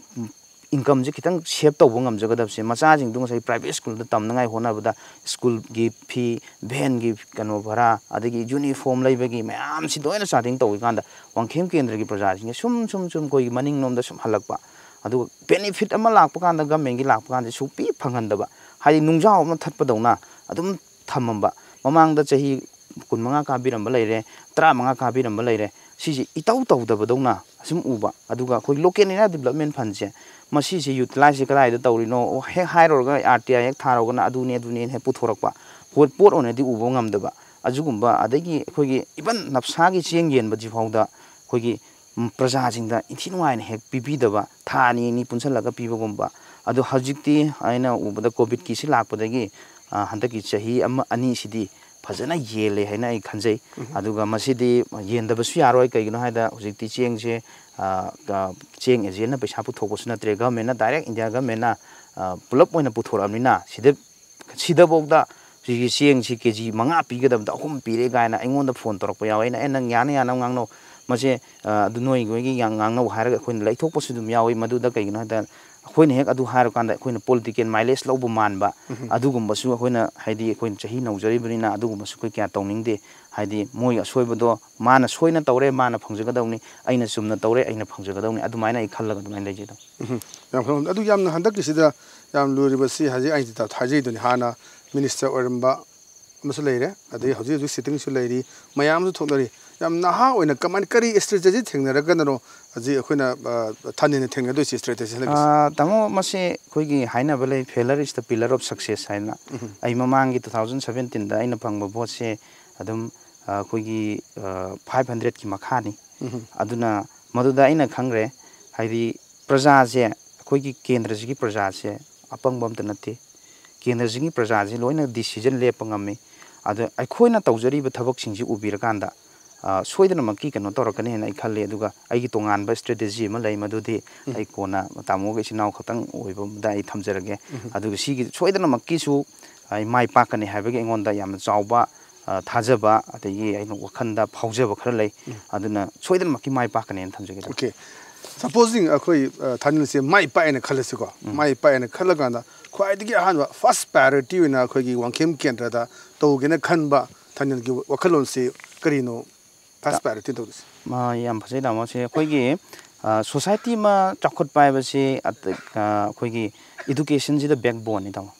incomeꯁꯦ ꯈꯤꯇꯪ save ꯇꯧꯕ ꯉꯝꯖꯒꯗꯕꯁꯦ, ꯃꯆꯥꯁꯤꯡꯗꯣ ꯉꯁꯥꯏ private schoolꯗ ꯇꯝꯅꯉꯥꯏ ꯍꯣꯠꯅꯕꯗ schoolꯒꯤ fee, vanꯒꯤ ꯀꯩꯅꯣ ꯚꯔꯥ, ꯑꯗꯒꯤ uniform ꯂꯩꯕꯒꯤ ꯃꯌꯥꯝꯁꯤ ꯂꯣꯏꯅ ꯆꯥꯗꯤꯡ ꯇꯧꯔꯤꯀꯥꯟꯗ ꯋꯥꯡꯈꯦꯝ ꯀꯦꯟꯗ꯭ꯔꯒꯤ ꯄ꯭ꯔꯖꯥꯁꯤꯡꯁꯦ ꯁꯨꯝ, ꯁꯨꯝ, ꯁꯨꯝ ꯑꯩꯈꯣꯏꯒꯤ ꯃꯅꯤꯡꯂꯣꯝꯗ ꯁꯨꯝ ꯍꯜꯂꯛꯄ꯫ ꯑꯗꯨꯒ benefit ꯑꯃ ꯂꯥꯛꯄ ꯀꯥꯟꯗ, governmentꯀꯤ ꯂꯥꯛꯄ ꯀꯥꯟꯗ ꯁꯨꯡꯄꯤ ꯐꯪꯍꯟꯗꯕ꯫ ꯍꯥꯏꯗꯤ ꯅꯨꯡꯖꯥꯎ ꯑꯃ ꯊꯠꯄꯗꯧꯅ ꯑꯗꯨꯝ ꯊꯝꯃꯝꯕ꯫ ꯃꯃꯥꯡꯗ ꯆꯍꯤ ꯀꯨꯟꯃꯉꯥ ꯀꯥꯕꯤꯔꯝꯕ ꯂꯩꯔꯦ, ꯇꯔꯥꯃꯉꯥ ꯀꯥꯕꯤꯔꯝꯕ ꯂꯩꯔꯦ, ꯁꯤꯁꯦ ꯏꯇꯧ ꯇꯧꯗꯕꯗꯧꯅ ꯑꯁꯨꯝ ꯎꯕ꯫ ꯑꯗꯨꯒ ꯑꯩꯈꯣꯏ local area development fundꯁꯦ, ꯃꯁꯤꯁꯦ utilizeꯁꯦ ꯀꯗꯥꯏꯗ ꯇꯧꯔꯤꯅꯣ? ꯑꯣ, ꯍꯦꯛ ꯍꯥꯏꯔꯨꯔꯒ RTI ꯍꯦꯛ ꯊꯥꯔꯨꯔꯒꯅ ꯑꯗꯨꯅꯤ, ꯑꯗꯨꯅꯦꯅ ꯍꯦꯛ ꯄꯨꯊꯣꯔꯛꯄ꯫ ꯄꯣꯠ, ꯄꯣꯠ ꯑꯣꯏꯅꯗꯤ ꯎꯕ ꯉꯝꯗꯕ꯫ ꯑꯗꯨꯒꯨꯝꯕ, ꯑꯗꯒꯤ ꯑꯩꯈꯣꯏꯒꯤ even ꯅꯞꯁꯥꯒꯤ ꯆꯦꯡ ꯌꯦꯟꯕꯁꯤ ꯐꯥꯎꯗ ꯑꯩꯈꯣꯏꯒꯤ, ꯎꯝ, ꯄ꯭ꯔꯖꯥꯁꯤꯡꯗ ꯏꯟꯊꯤ ꯅꯨꯡꯉꯥꯏꯅ ꯍꯦꯛ ꯄꯤꯕꯤꯗꯕ, ꯊꯥ ꯑꯅꯤ, ꯑꯅꯤ ꯄꯨꯟꯁꯤꯜꯂꯒ ꯄꯤꯕꯒꯨꯝꯕ꯫ ꯑꯗꯣ ꯍꯧꯖꯤꯛꯇꯤ ꯑꯩꯅ ꯎꯕꯗ COVIDꯀꯤꯁꯤ ꯂꯥꯛꯄꯗꯒꯤ, ꯑ, ꯍꯟꯗꯛꯀꯤ ꯆꯍꯤ ꯑꯃ ꯑꯅꯤꯁꯤꯗꯤ ꯐꯖꯅ ꯌꯦꯜꯂꯦ ꯍꯥꯏꯅ ꯑꯩ ꯈꯟꯖꯩ꯫ ꯑꯗꯨꯒ ꯃꯁꯤꯗꯤ ꯌꯦꯟꯗꯕꯁꯨ ꯌꯥꯔꯣꯏ꯫ ꯀꯩꯒꯤꯅꯣ ꯍꯥꯏꯗ ꯍꯧꯖꯤꯛꯇꯤ ꯆꯦꯡꯁꯦ, ꯑ, ꯑ, ꯆꯦꯡ agentꯅ ꯄꯩꯁꯥ ꯄꯨꯊꯣꯛꯄꯁꯨ ꯅꯠꯇ꯭ꯔꯦ, governmentꯅ direct, India governmentꯅ, ꯑ, ꯄꯨꯂꯞ ꯑꯣꯏꯅ ꯄꯨꯊꯣꯔꯛꯑꯕꯅꯤꯅ, ꯁꯤꯗ, ꯁꯤꯗꯐꯥꯎꯗ ꯁꯤꯒꯤ ꯆꯦꯡꯁꯤ KG ꯃꯉꯥ ꯄꯤꯒꯗꯕꯗ ꯑꯍꯨꯝ ꯄꯤꯔꯦ ꯀꯥꯏꯅ ꯑꯩꯉꯣꯟꯗ phone ꯇꯧꯔꯛꯄ ꯌꯥꯎꯋꯦ꯫ ꯑꯩꯅ, "ꯑꯦ, ꯅꯪ ꯌꯥꯅ ꯌꯥꯅꯕ ꯉꯥꯡꯅꯧ, ꯃꯁꯦ, ꯑ, ꯑꯗꯨ ꯅꯣꯏ, ꯅꯣꯏꯒꯤ ꯌꯥꯝ ꯉꯥꯡꯅꯧ" ꯍꯥꯏꯔꯒ ꯑꯩꯈꯣꯏꯅ ꯂꯩꯊꯣꯛꯄꯁꯨ ꯑꯗꯨꯝ ꯌꯥꯎꯋꯤ꯫ ꯃꯗꯨꯗ ꯀꯩꯒꯤꯅꯣ ꯍꯥꯏꯗ, ꯑꯩꯈꯣꯏꯅ ꯍꯦꯛ ꯑꯗꯨ ꯍꯥꯏꯔꯀꯥꯟꯗ ꯑꯩꯈꯣꯏꯅ political mileage ꯂꯧꯕ ꯃꯥꯟꯕ, ꯑꯗꯨꯒꯨꯝꯕꯁꯨ ꯑꯩꯈꯣꯏꯅ, ꯍꯥꯏꯗꯤ ꯑꯩꯈꯣꯏꯅ ꯆꯍꯤ ꯅꯧꯖꯔꯤꯕꯅꯤꯅ ꯑꯗꯨꯒꯨꯝꯕꯁꯨ ꯑꯩꯈꯣꯏ ꯀꯌꯥ ꯇꯧꯅꯤꯡꯗꯦ꯫ ꯍꯥꯏꯗꯤ ꯃꯣꯏ ꯑꯁꯣꯏꯕꯗꯣ ꯃꯥꯅ ꯁꯣꯏꯅ ꯇꯧꯔꯦ, ꯃꯥꯅ ꯐꯪꯖꯒꯗꯧꯅꯤ, ꯑꯩꯅ ꯆꯨꯝꯅ ꯇꯧꯔꯦ, ꯑꯩꯅ ꯐꯪꯖꯒꯗꯧꯅꯤ, ꯑꯗꯨꯃꯥꯏꯅ ꯑꯩ ꯈꯜꯂꯒ ꯑꯗꯨꯃꯥꯏꯅ ꯂꯩꯖꯩ ꯑꯗꯨꯝ꯫ ꯎꯝ, ꯌꯥꯝ ꯐꯕ꯫ ꯑꯗꯨ ꯌꯥꯝꯅ ꯍꯟꯗꯛꯀꯤꯁꯤꯗ ꯌꯥꯝ ꯂꯨꯔꯤꯕꯁꯤ ꯍꯧꯖꯤꯛ ꯑꯩꯅ ꯍꯥꯏꯖꯩꯗꯨꯅꯤ, ꯍꯥꯟꯅ minister ꯑꯣꯏꯔꯝꯕ ꯑꯃꯁꯨ ꯂꯩꯔꯦ, ꯑꯗꯩ ꯍꯧꯖꯤꯛ ꯍꯧꯖꯤꯛ sittingꯁꯨ ꯂꯩꯔꯤ, ꯃꯌꯥꯝ ꯑꯃꯁꯨ ꯊꯣꯛꯅꯔꯤ꯫ ꯌꯥꯝ ꯅꯍꯥ ꯑꯣꯏꯅ ꯀꯃꯥꯏꯅ, ꯀꯔꯤ strategy ꯊꯦꯡꯅꯔꯒꯅꯅꯣ ꯍꯧꯖꯤꯛ ꯑꯩꯈꯣꯏꯅ, ꯑ, ꯊꯥꯅꯤꯅ ꯊꯦꯡꯅꯗꯣꯏꯁꯤ strategy ꯍꯟꯗꯛꯀꯤꯁꯤ? ꯑ, ꯇꯥꯃꯣ, ꯃꯁꯤ ꯑꯩꯈꯣꯏꯒꯤ ꯍꯥꯏꯅꯕ ꯂꯩ, "Failure is the pillar of success" ꯍꯥꯏꯅ꯫ ꯑꯩ ꯃꯃꯥꯡꯒꯤ two thousand seventeenꯗ ꯑꯩꯅ ꯐꯪꯕ voteꯁꯦ ꯑꯗꯨꯝ, ꯑ, ꯑꯩꯈꯣꯏꯒꯤ, ꯑ, five hundredꯀꯤ ꯃꯈꯥꯅꯤ꯫ ꯑꯗꯨꯅ ꯃꯗꯨꯗ ꯑꯩꯅ ꯈꯪꯈ꯭ꯔꯦ, ꯍꯥꯏꯗꯤ ꯄ꯭ꯔꯖꯥꯁꯦ, ꯑꯩꯈꯣꯏꯒꯤ ꯀꯦꯟꯗ꯭ꯔꯁꯤꯒꯤ ꯄ꯭ꯔꯖꯥꯁꯦ ꯑꯄꯪꯕ ꯑꯝꯇ ꯅꯠꯇꯦ꯫ ꯀꯦꯟꯗ꯭ꯔꯁꯤꯒꯤ ꯄ꯭ꯔꯖꯥꯁꯤ ꯂꯣꯏꯅ decision ꯂꯦꯞꯄ ꯉꯝꯃꯤ꯫ ꯑꯗꯣ ꯑꯩꯈꯣꯏꯅ ꯇꯧꯖꯔꯤꯕ ꯊꯕꯛꯁꯤꯡꯁꯤ ꯎꯕꯤꯔꯀꯥꯟꯗ ꯑ, ꯁꯣꯏꯗꯅꯃꯛꯀꯤ ꯀꯩꯅꯣ ꯇꯧꯔꯛꯀꯅꯤ ꯍꯥꯏꯅ ꯑꯩ ꯈꯜꯂꯤ꯫ ꯑꯗꯨꯒ ꯑꯩꯒꯤ ꯇꯣꯉꯥꯟꯕ strategy ꯑꯃ ꯂꯩ, ꯃꯗꯨꯗꯤ ꯑꯩ ꯀꯣꯟꯅ ꯇꯥꯃꯣꯒ ꯏꯆꯤꯟ ꯏꯅꯥꯎ ꯈꯛꯇꯪ ꯑꯣꯏꯕꯗ ꯑꯩ ꯊꯝꯖꯔꯒꯦ꯫ ꯑꯗꯨꯒ ꯁꯤꯒꯤ ꯁꯣꯏꯗꯅꯃꯛꯀꯤꯁꯨ ꯑꯩ ꯃꯥꯏ ꯄꯥꯛꯀꯅꯤ ꯍꯥꯏꯕꯒꯤ ꯑꯩꯉꯣꯟꯗ ꯌꯥꯝꯅ ꯆꯥꯎꯕ, ꯑ, ꯊꯥꯖꯕ, ꯑꯗꯒꯤ ꯑꯩꯅ ꯋꯥꯈꯜꯗ ꯐꯥꯎꯖꯕ ꯈꯔ ꯂꯩ꯫ ꯑꯗꯨꯅ ꯁꯣꯏꯗꯅꯃꯛꯀꯤ ꯃꯥꯏ ꯄꯥꯛꯀꯅꯦꯅ ꯊꯝꯖꯒꯦ꯫ Okay, supposing ꯑꯩꯈꯣꯏ, ꯑ, ꯊꯥꯅꯤꯜꯁꯦ ꯃꯥꯏ ꯄꯥꯛꯑꯦꯅ ꯈꯜꯂꯁꯤꯀꯣ꯫ ꯃꯥꯏ ꯄꯥꯛꯑꯦꯅ ꯈꯜꯂꯀꯥꯟꯗ ꯈ꯭ꯋꯥꯏꯗꯒꯤ ꯑꯍꯥꯟꯕ first priority ꯑꯣꯏꯅ ꯑꯩꯈꯣꯏꯒꯤ ꯋꯥꯡꯈꯦꯝ ꯀꯦꯟꯗ꯭ꯔꯗ ꯇꯧꯒꯦꯅ ꯈꯟꯕ ꯊꯥꯅꯤꯜꯒꯤ ꯋꯥꯈꯜꯂꯣꯟꯁꯤ ꯀꯔꯤꯅꯣ? First priority ꯇꯧꯗꯣꯏꯁꯦ꯫ ꯃꯥ, ꯌꯥꯝ ꯐꯖꯩ ꯇꯥꯃꯣꯁꯦ꯫ ꯑꯩꯈꯣꯏꯒꯤ, ꯑ, society ꯑꯃ ꯆꯥꯎꯈꯠꯄ ꯍꯥꯏꯕꯁꯤ ꯑꯇ-, ꯑ, ꯑꯩꯈꯣꯏꯒꯤ educationꯁꯤꯗ backboneꯅꯤ ꯇꯥꯃꯣ꯫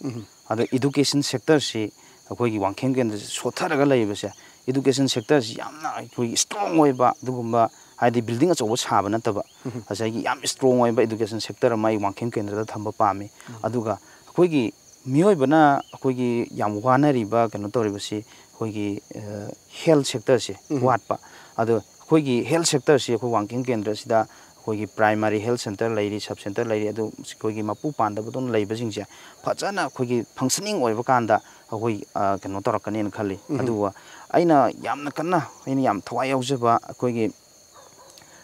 ꯑꯗꯣ education sectorꯁꯤ ꯑꯩꯈꯣꯏꯒꯤ ꯋꯥꯡꯈꯦꯝ ꯀꯦꯟꯗ꯭ꯔꯁꯤ ꯁꯣꯠꯊꯔꯒ ꯂꯩꯕꯁꯦ, education sectorꯁꯤ ꯌꯥꯝꯅ ꯑꯩꯈꯣꯏꯒꯤ strong ꯑꯣꯏꯕ ꯑꯗꯨꯒꯨꯝꯕ, ꯍꯥꯏꯗꯤ building ꯑꯆꯧꯕ ꯁꯥꯕ ꯅꯠꯇꯕ, ꯉꯁꯥꯏꯒꯤ ꯌꯥꯝ strong ꯑꯣꯏꯕ education sector ꯑꯃ ꯑꯩ ꯋꯥꯡꯈꯦꯝ ꯀꯦꯟꯗ꯭ꯔꯗ ꯊꯝꯕ ꯄꯥꯝꯃꯤ꯫ ꯑꯗꯨꯒ ꯑꯩꯈꯣꯏꯒꯤ ꯃꯤꯑꯣꯏꯕꯅ ꯑꯩꯈꯣꯏꯒꯤ ꯌꯥꯝ ꯋꯥꯅꯔꯤꯕ ꯀꯩꯅꯣ ꯇꯧꯔꯤꯕꯁꯤ ꯑꯩꯈꯣꯏꯒꯤ, ꯑ, health sectorꯁꯦ ꯋꯥꯠꯄ꯫ ꯑꯗꯣ ꯑꯩꯈꯣꯏꯒꯤ health sectorꯁꯤ ꯑꯩꯈꯣꯏ ꯋꯥꯡꯈꯦꯝ ꯀꯦꯟꯗ꯭ꯔꯁꯤꯗ ꯑꯩꯈꯣꯏꯒꯤ primary health centre ꯂꯩꯔꯤ, sub centre ꯂꯩꯔꯤ, ꯑꯗꯨ ꯑꯩꯈꯣꯏꯒꯤ ꯃꯄꯨ ꯄꯥꯟꯗꯕꯗꯧꯅ ꯂꯩꯕꯁꯤꯡꯁꯦ ꯐꯖꯅ ꯑꯩꯈꯣꯏꯒꯤ functioning ꯑꯣꯏꯕ ꯀꯥꯟꯗ ꯑꯩꯈꯣꯏ, ꯑ, ꯀꯩꯅꯣ ꯇꯧꯔꯛꯀꯅꯦꯅ ꯈꯜꯂꯤ꯫ ꯑꯗꯨꯒ ꯑꯩꯅ ꯌꯥꯝꯅ ꯀꯟꯅ, ꯑꯩꯅ ꯌꯥꯝ ꯊꯋꯥꯏ ꯌꯥꯎꯖꯕ ꯑꯩꯈꯣꯏꯒꯤ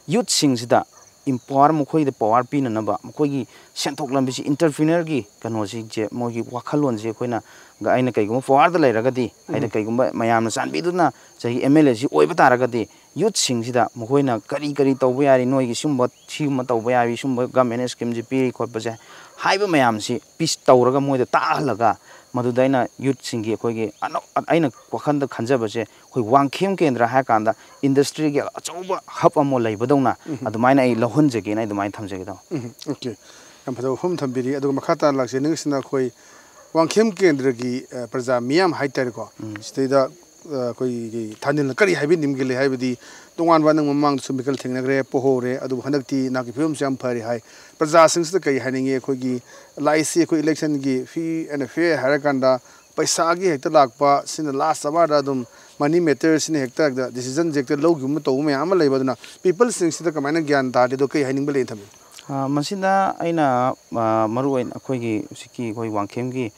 youthꯁꯤꯡꯁꯤꯗ empower, ꯃꯈꯣꯏꯗ power ꯄꯤꯅꯅꯕ, ꯃꯈꯣꯏꯒꯤ ꯁꯦꯟꯊꯣꯛ ꯂꯝꯕꯤꯁꯤ, entrepreneurꯒꯤ ꯀꯩꯅꯣꯁꯤꯡꯁꯦ, ꯃꯣꯏꯒꯤ ꯋꯥꯈꯜꯂꯣꯟꯁꯦ ꯑꯩꯈꯣꯏꯅ, ꯑꯩꯅ ꯀꯩꯒꯨꯝꯕ powerꯗ ꯂꯩꯔꯒꯗꯤ, ꯑꯩꯅ ꯀꯩꯒꯨꯝꯕ ꯃꯌꯥꯝꯅ ꯆꯥꯟꯕꯤꯗꯨꯅ ꯉꯁꯥꯏꯒꯤ MLAꯁꯤ ꯑꯣꯏꯕ ꯇꯥꯔꯒꯗꯤ, youthꯁꯤꯡꯁꯤꯗ ꯃꯈꯣꯏꯅ ꯀꯔꯤ ꯀꯔꯤ ꯇꯧꯕ ꯌꯥꯔꯤ, ꯅꯣꯏꯒꯤ ꯁꯤꯒꯨꯝꯕ, ꯁꯤꯒꯨꯝꯕ ꯇꯧꯕ ꯌꯥꯔꯤ, ꯁꯤꯒꯨꯝꯕ government schemeꯁꯤ ꯄꯤꯔꯤ ꯈꯣꯠꯄꯁꯦ ꯍꯥꯏꯕ ꯃꯌꯥꯝꯁꯤ ꯄꯤꯁ ꯇꯧꯔꯒ ꯃꯣꯏꯗ ꯇꯥꯛꯍꯜꯂꯒ, ꯃꯗꯨꯗ ꯑꯩꯅ youthꯁꯤꯡꯒꯤ ꯑꯩꯈꯣꯏꯒꯤ ꯑꯅꯧ-, ꯑꯩꯅ ꯋꯥꯈꯜꯗ ꯈꯟꯖꯕꯁꯦ, ꯑꯩꯈꯣꯏ ꯋꯥꯡꯈꯦꯝ ꯀꯦꯟꯗ꯭ꯔ ꯍꯥꯏꯔ ꯀꯥꯟꯗ industryꯒꯤ ꯑꯆꯧꯕ hub ꯑꯃ ꯂꯩꯕꯗꯧꯅ ꯑꯗꯨꯃꯥꯏꯅ ꯑꯩ ꯂꯧꯍꯟꯖꯒꯦꯅ ꯑꯩ ꯑꯗꯨꯃꯥꯏꯅ ꯊꯝꯖꯒꯦ ꯇꯧꯕ꯫ ꯎꯝ, okay꯫ ꯌꯥꯝ ꯐꯖꯕ ꯋꯥꯐꯝ ꯊꯝꯕꯤꯔꯤ꯫ ꯑꯗꯨꯒ ꯃꯈꯥ ꯇꯥꯅ ꯂꯥꯛꯆꯅꯤꯡꯉꯤꯁꯤꯅ ꯑꯩꯈꯣꯏ ꯋꯥꯡꯈꯦꯝ ꯀꯦꯟꯗ꯭ꯔꯒꯤ, ꯑ, ꯄ꯭ꯔꯖꯥ ꯃꯤꯌꯥꯝ ꯍꯥꯏꯇꯥꯔꯦꯀꯣ꯫ ꯁꯤꯗꯩꯗ, ꯑ, ꯑꯩꯈꯣꯏꯒꯤ ꯊꯥꯅꯤꯜꯅ ꯀꯔꯤ ꯍꯥꯏꯕꯤꯅꯤꯡꯒꯦ? ꯍꯥꯏꯕꯗꯤ ꯇꯣꯉꯥꯟꯕ ꯅꯪ ꯃꯃꯥꯡꯗꯁꯨ ꯃꯤꯈꯜ ꯊꯦꯡꯅꯈ꯭ꯔꯦ, ꯄꯣꯍꯧꯔꯦ, ꯑꯗꯨꯕꯨ ꯍꯟꯗꯛꯇꯤ ꯅꯍꯥꯛꯀꯤ ꯐꯤꯕꯝꯁꯨ ꯌꯥꯝ ꯐꯔꯦ ꯍꯥꯏ꯫ ꯄ꯭ꯔꯖꯥꯁꯤꯡꯁꯤꯗ ꯀꯔꯤ ꯍꯥꯏꯅꯤꯡꯉꯤ? ꯑꯩꯈꯣꯏꯒꯤ ꯂꯥꯛꯏꯁꯤ ꯑꯩꯈꯣꯏ electionꯒꯤ free and fair ꯍꯥꯏꯔꯀꯥꯟꯗ ꯄꯩꯁꯥꯒꯤ ꯍꯦꯛꯇ ꯂꯥꯛꯄ, ꯁꯤꯅ last hourꯗ ꯑꯗꯨꯝ money matterꯁꯤꯅ ꯍꯦꯛꯇ, ꯍꯦꯛꯇ decisionꯁꯦ ꯍꯦꯛꯇ ꯂꯧꯈꯤꯕ ꯑꯃ ꯇꯧꯕ ꯃꯌꯥꯝ ꯑꯃ ꯂꯩꯕ꯫ ꯑꯗꯨꯅ peopleꯁꯤꯡꯁꯤꯗ ꯀꯃꯥꯏꯅ ꯒ꯭ꯌꯥꯟ ꯇꯥꯔꯗꯤ, ꯑꯗꯣ ꯀꯩ ꯍꯥꯏꯅꯤꯡꯕ ꯂꯩ ꯊꯝꯕꯤꯌꯨ? ꯑ, ꯃꯁꯤꯗ ꯑꯩꯅ, ꯑ, ꯃꯔꯨ ꯑꯣꯏꯅ ꯑꯩꯈꯣꯏꯒꯤ ꯍꯧꯖꯤꯛꯀꯤ ꯑꯩꯈꯣꯏ ꯋꯥꯡꯈꯦꯝꯒꯤ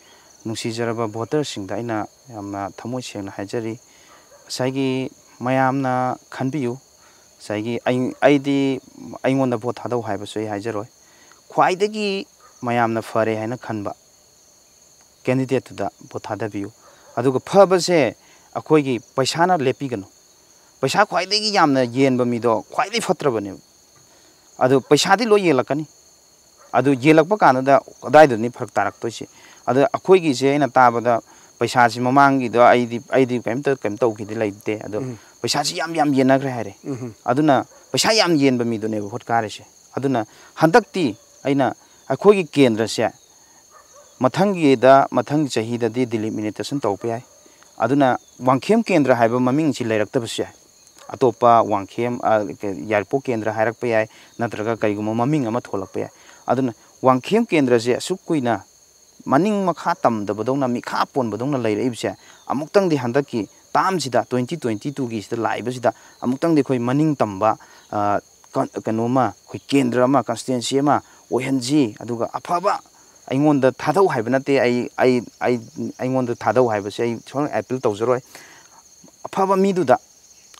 ꯅꯨꯡꯁꯤꯖꯔꯕ voterꯁꯤꯡꯗ ꯑꯩꯅ ꯌꯥꯝꯅ ꯊꯃꯣꯏ ꯁꯦꯡꯅ ꯍꯥꯏꯖꯔꯤ꯫ ꯉꯁꯥꯏꯒꯤ ꯃꯌꯥꯝꯅ ꯈꯟꯕꯤꯌꯨ, ꯉꯁꯥꯏꯒꯤ ꯑꯩ ꯑꯩꯗꯤ ꯑꯩꯉꯣꯟꯗ ꯚꯣꯠ ꯊꯥꯗꯧ ꯍꯥꯏꯕꯁꯨ ꯑꯩ ꯍꯥꯏꯖꯔꯣꯏ꯫ ꯈ꯭ꯋꯥꯏꯗꯒꯤ ꯃꯌꯥꯝꯅ ꯐꯔꯦ ꯍꯥꯏꯅ ꯈꯟꯕ ꯀꯦꯟꯗꯤꯗꯦꯠꯇꯨꯗ ꯚꯣꯠ ꯊꯥꯗꯕꯤꯌꯨ꯫ ꯑꯗꯨꯒ ꯐꯕꯁꯦ ꯑꯩꯈꯣꯏꯒꯤ ꯄꯩꯁꯥꯅ ꯂꯦꯞꯄꯤꯒꯅꯨ꯫ ꯄꯩꯁꯥ ꯈ꯭ꯋꯥꯏꯗꯒꯤ ꯌꯥꯝꯅ ꯌꯦꯟꯕ ꯃꯤꯗꯣ ꯈ꯭ꯋꯥꯏꯗꯒꯤ ꯐꯠꯇ꯭ꯔꯕꯅꯦꯕ꯫ ꯑꯗꯣ ꯄꯩꯁꯥꯗꯤ ꯂꯣꯏ ꯌꯦꯜꯂꯛꯀꯅꯤ꯫ ꯑꯗꯨ ꯌꯦꯜꯂꯛꯄ ꯀꯥꯟꯗꯨꯗ ꯑꯗꯥꯏꯗꯨꯅꯤ ꯐꯔꯛ ꯇꯥꯔꯛꯇꯣꯏꯁꯦ꯫ ꯑꯗꯣ ꯑꯩꯈꯣꯏꯒꯤꯁꯦ ꯑꯩꯅ ꯇꯥꯕꯗ ꯄꯩꯁꯥꯁꯤ ꯃꯃꯥꯡꯒꯤꯗꯣ ꯑꯩꯗꯤ ꯑꯩꯗꯤ ꯀꯩꯝꯇ ꯀꯩꯝ ꯇꯧꯈꯤꯗꯤ ꯂꯩꯇꯦ꯫ ꯑꯗꯣ ꯎꯝ꯫ ꯄꯩꯁꯥꯁꯤ ꯌꯥꯝ ꯌꯥꯝ ꯌꯦꯟꯅꯈ꯭ꯔꯦ ꯍꯥꯏꯔꯦ꯫ ꯎꯝ꯫ ꯑꯗꯨꯅ ꯄꯩꯁꯥ ꯌꯥꯝ ꯌꯦꯟꯕ ꯃꯤꯗꯨꯅꯦꯕ ꯚꯣꯠ ꯀꯥꯔꯤꯁꯦ꯫ ꯑꯗꯨꯅ ꯍꯟꯗꯛꯇꯤ ꯑꯩꯅ ꯑꯩꯈꯣꯏꯒꯤ ꯀꯦꯟꯗ꯭ꯔꯁꯦ ꯃꯊꯪꯒꯤꯗ, ꯃꯊꯪꯒꯤ ꯆꯍꯤꯗꯗꯤ ꯗꯤꯂꯤꯃꯤꯅꯤꯇꯦꯁꯟ ꯇꯧꯔꯛꯄ ꯌꯥꯏ꯫ ꯑꯗꯨꯅ ꯋꯥꯡꯈꯦꯝ ꯀꯦꯟꯗ꯭ꯔ ꯍꯥꯏꯕ ꯃꯃꯤꯡꯁꯤ ꯂꯩꯔꯛꯇꯕꯁꯨ ꯌꯥꯏ꯫ ꯑꯇꯣꯞꯄ ꯋꯥꯡꯈꯦꯝ, ꯑ, ꯀ-, ꯌꯥꯏꯔꯤꯄꯣꯛ ꯀꯦꯟꯗ꯭ꯔ ꯍꯥꯏꯔꯛꯄ ꯌꯥꯏ, ꯅꯠꯇ꯭ꯔꯒ ꯀꯔꯤꯒꯨꯝꯕ ꯃꯃꯤꯡ ꯑꯃ ꯊꯣꯛꯂꯛꯄ ꯌꯥꯏ꯫ ꯑꯗꯨꯅ ꯋꯥꯡꯈꯦꯝ ꯀꯦꯟꯗ꯭ꯔꯁꯦ ꯑꯁꯨꯛ ꯀꯨꯏꯅ ꯃꯅꯤꯡ ꯃꯈꯥ ꯇꯝꯗꯕꯗꯧꯅ, ꯃꯤꯈꯥ ꯄꯣꯟꯕꯗꯧꯅ ꯂꯩꯔꯛꯏꯕꯁꯦ, ꯑꯃꯨꯛꯇꯪꯗꯤ ꯍꯟꯗꯛꯀꯤ ꯇꯥꯝꯁꯤꯗ, ꯇ꯭ꯋꯦꯟꯇꯤ ꯇ꯭ꯋꯦꯟꯇꯤ ꯇꯨꯒꯤꯁꯤꯗ ꯂꯥꯛꯏꯕꯁꯤꯗ, ꯑꯃꯨꯛꯇꯪꯗꯤ ꯑꯩꯈꯣꯏ ꯃꯅꯤꯡ ꯇꯝꯕ, ꯑ, ꯀ-, ꯀꯩꯅꯣꯃ, ꯑꯩꯈꯣꯏ ꯀꯦꯟꯗ꯭ꯔ ꯑꯃ, ꯀꯟꯁꯇꯤꯇ꯭ꯋꯦꯟꯁꯤ ꯑꯃ ꯑꯣꯏꯍꯟꯁꯤ꯫ ꯑꯗꯨꯒ ꯑꯐꯕ, ꯑꯩꯉꯣꯟꯗ ꯊꯥꯗꯧ ꯍꯥꯏꯕ ꯅꯠꯇꯦ, ꯑꯩ, ꯑꯩ, ꯑꯩ, ꯑꯩꯉꯣꯟꯗ ꯊꯥꯗꯧ ꯍꯥꯏꯕꯁꯦ ꯑꯩ ꯁꯨꯡ ꯑꯦꯄꯤꯜ ꯇꯧꯖꯔꯣꯏ꯫ ꯑꯐꯕ ꯃꯤꯗꯨꯗ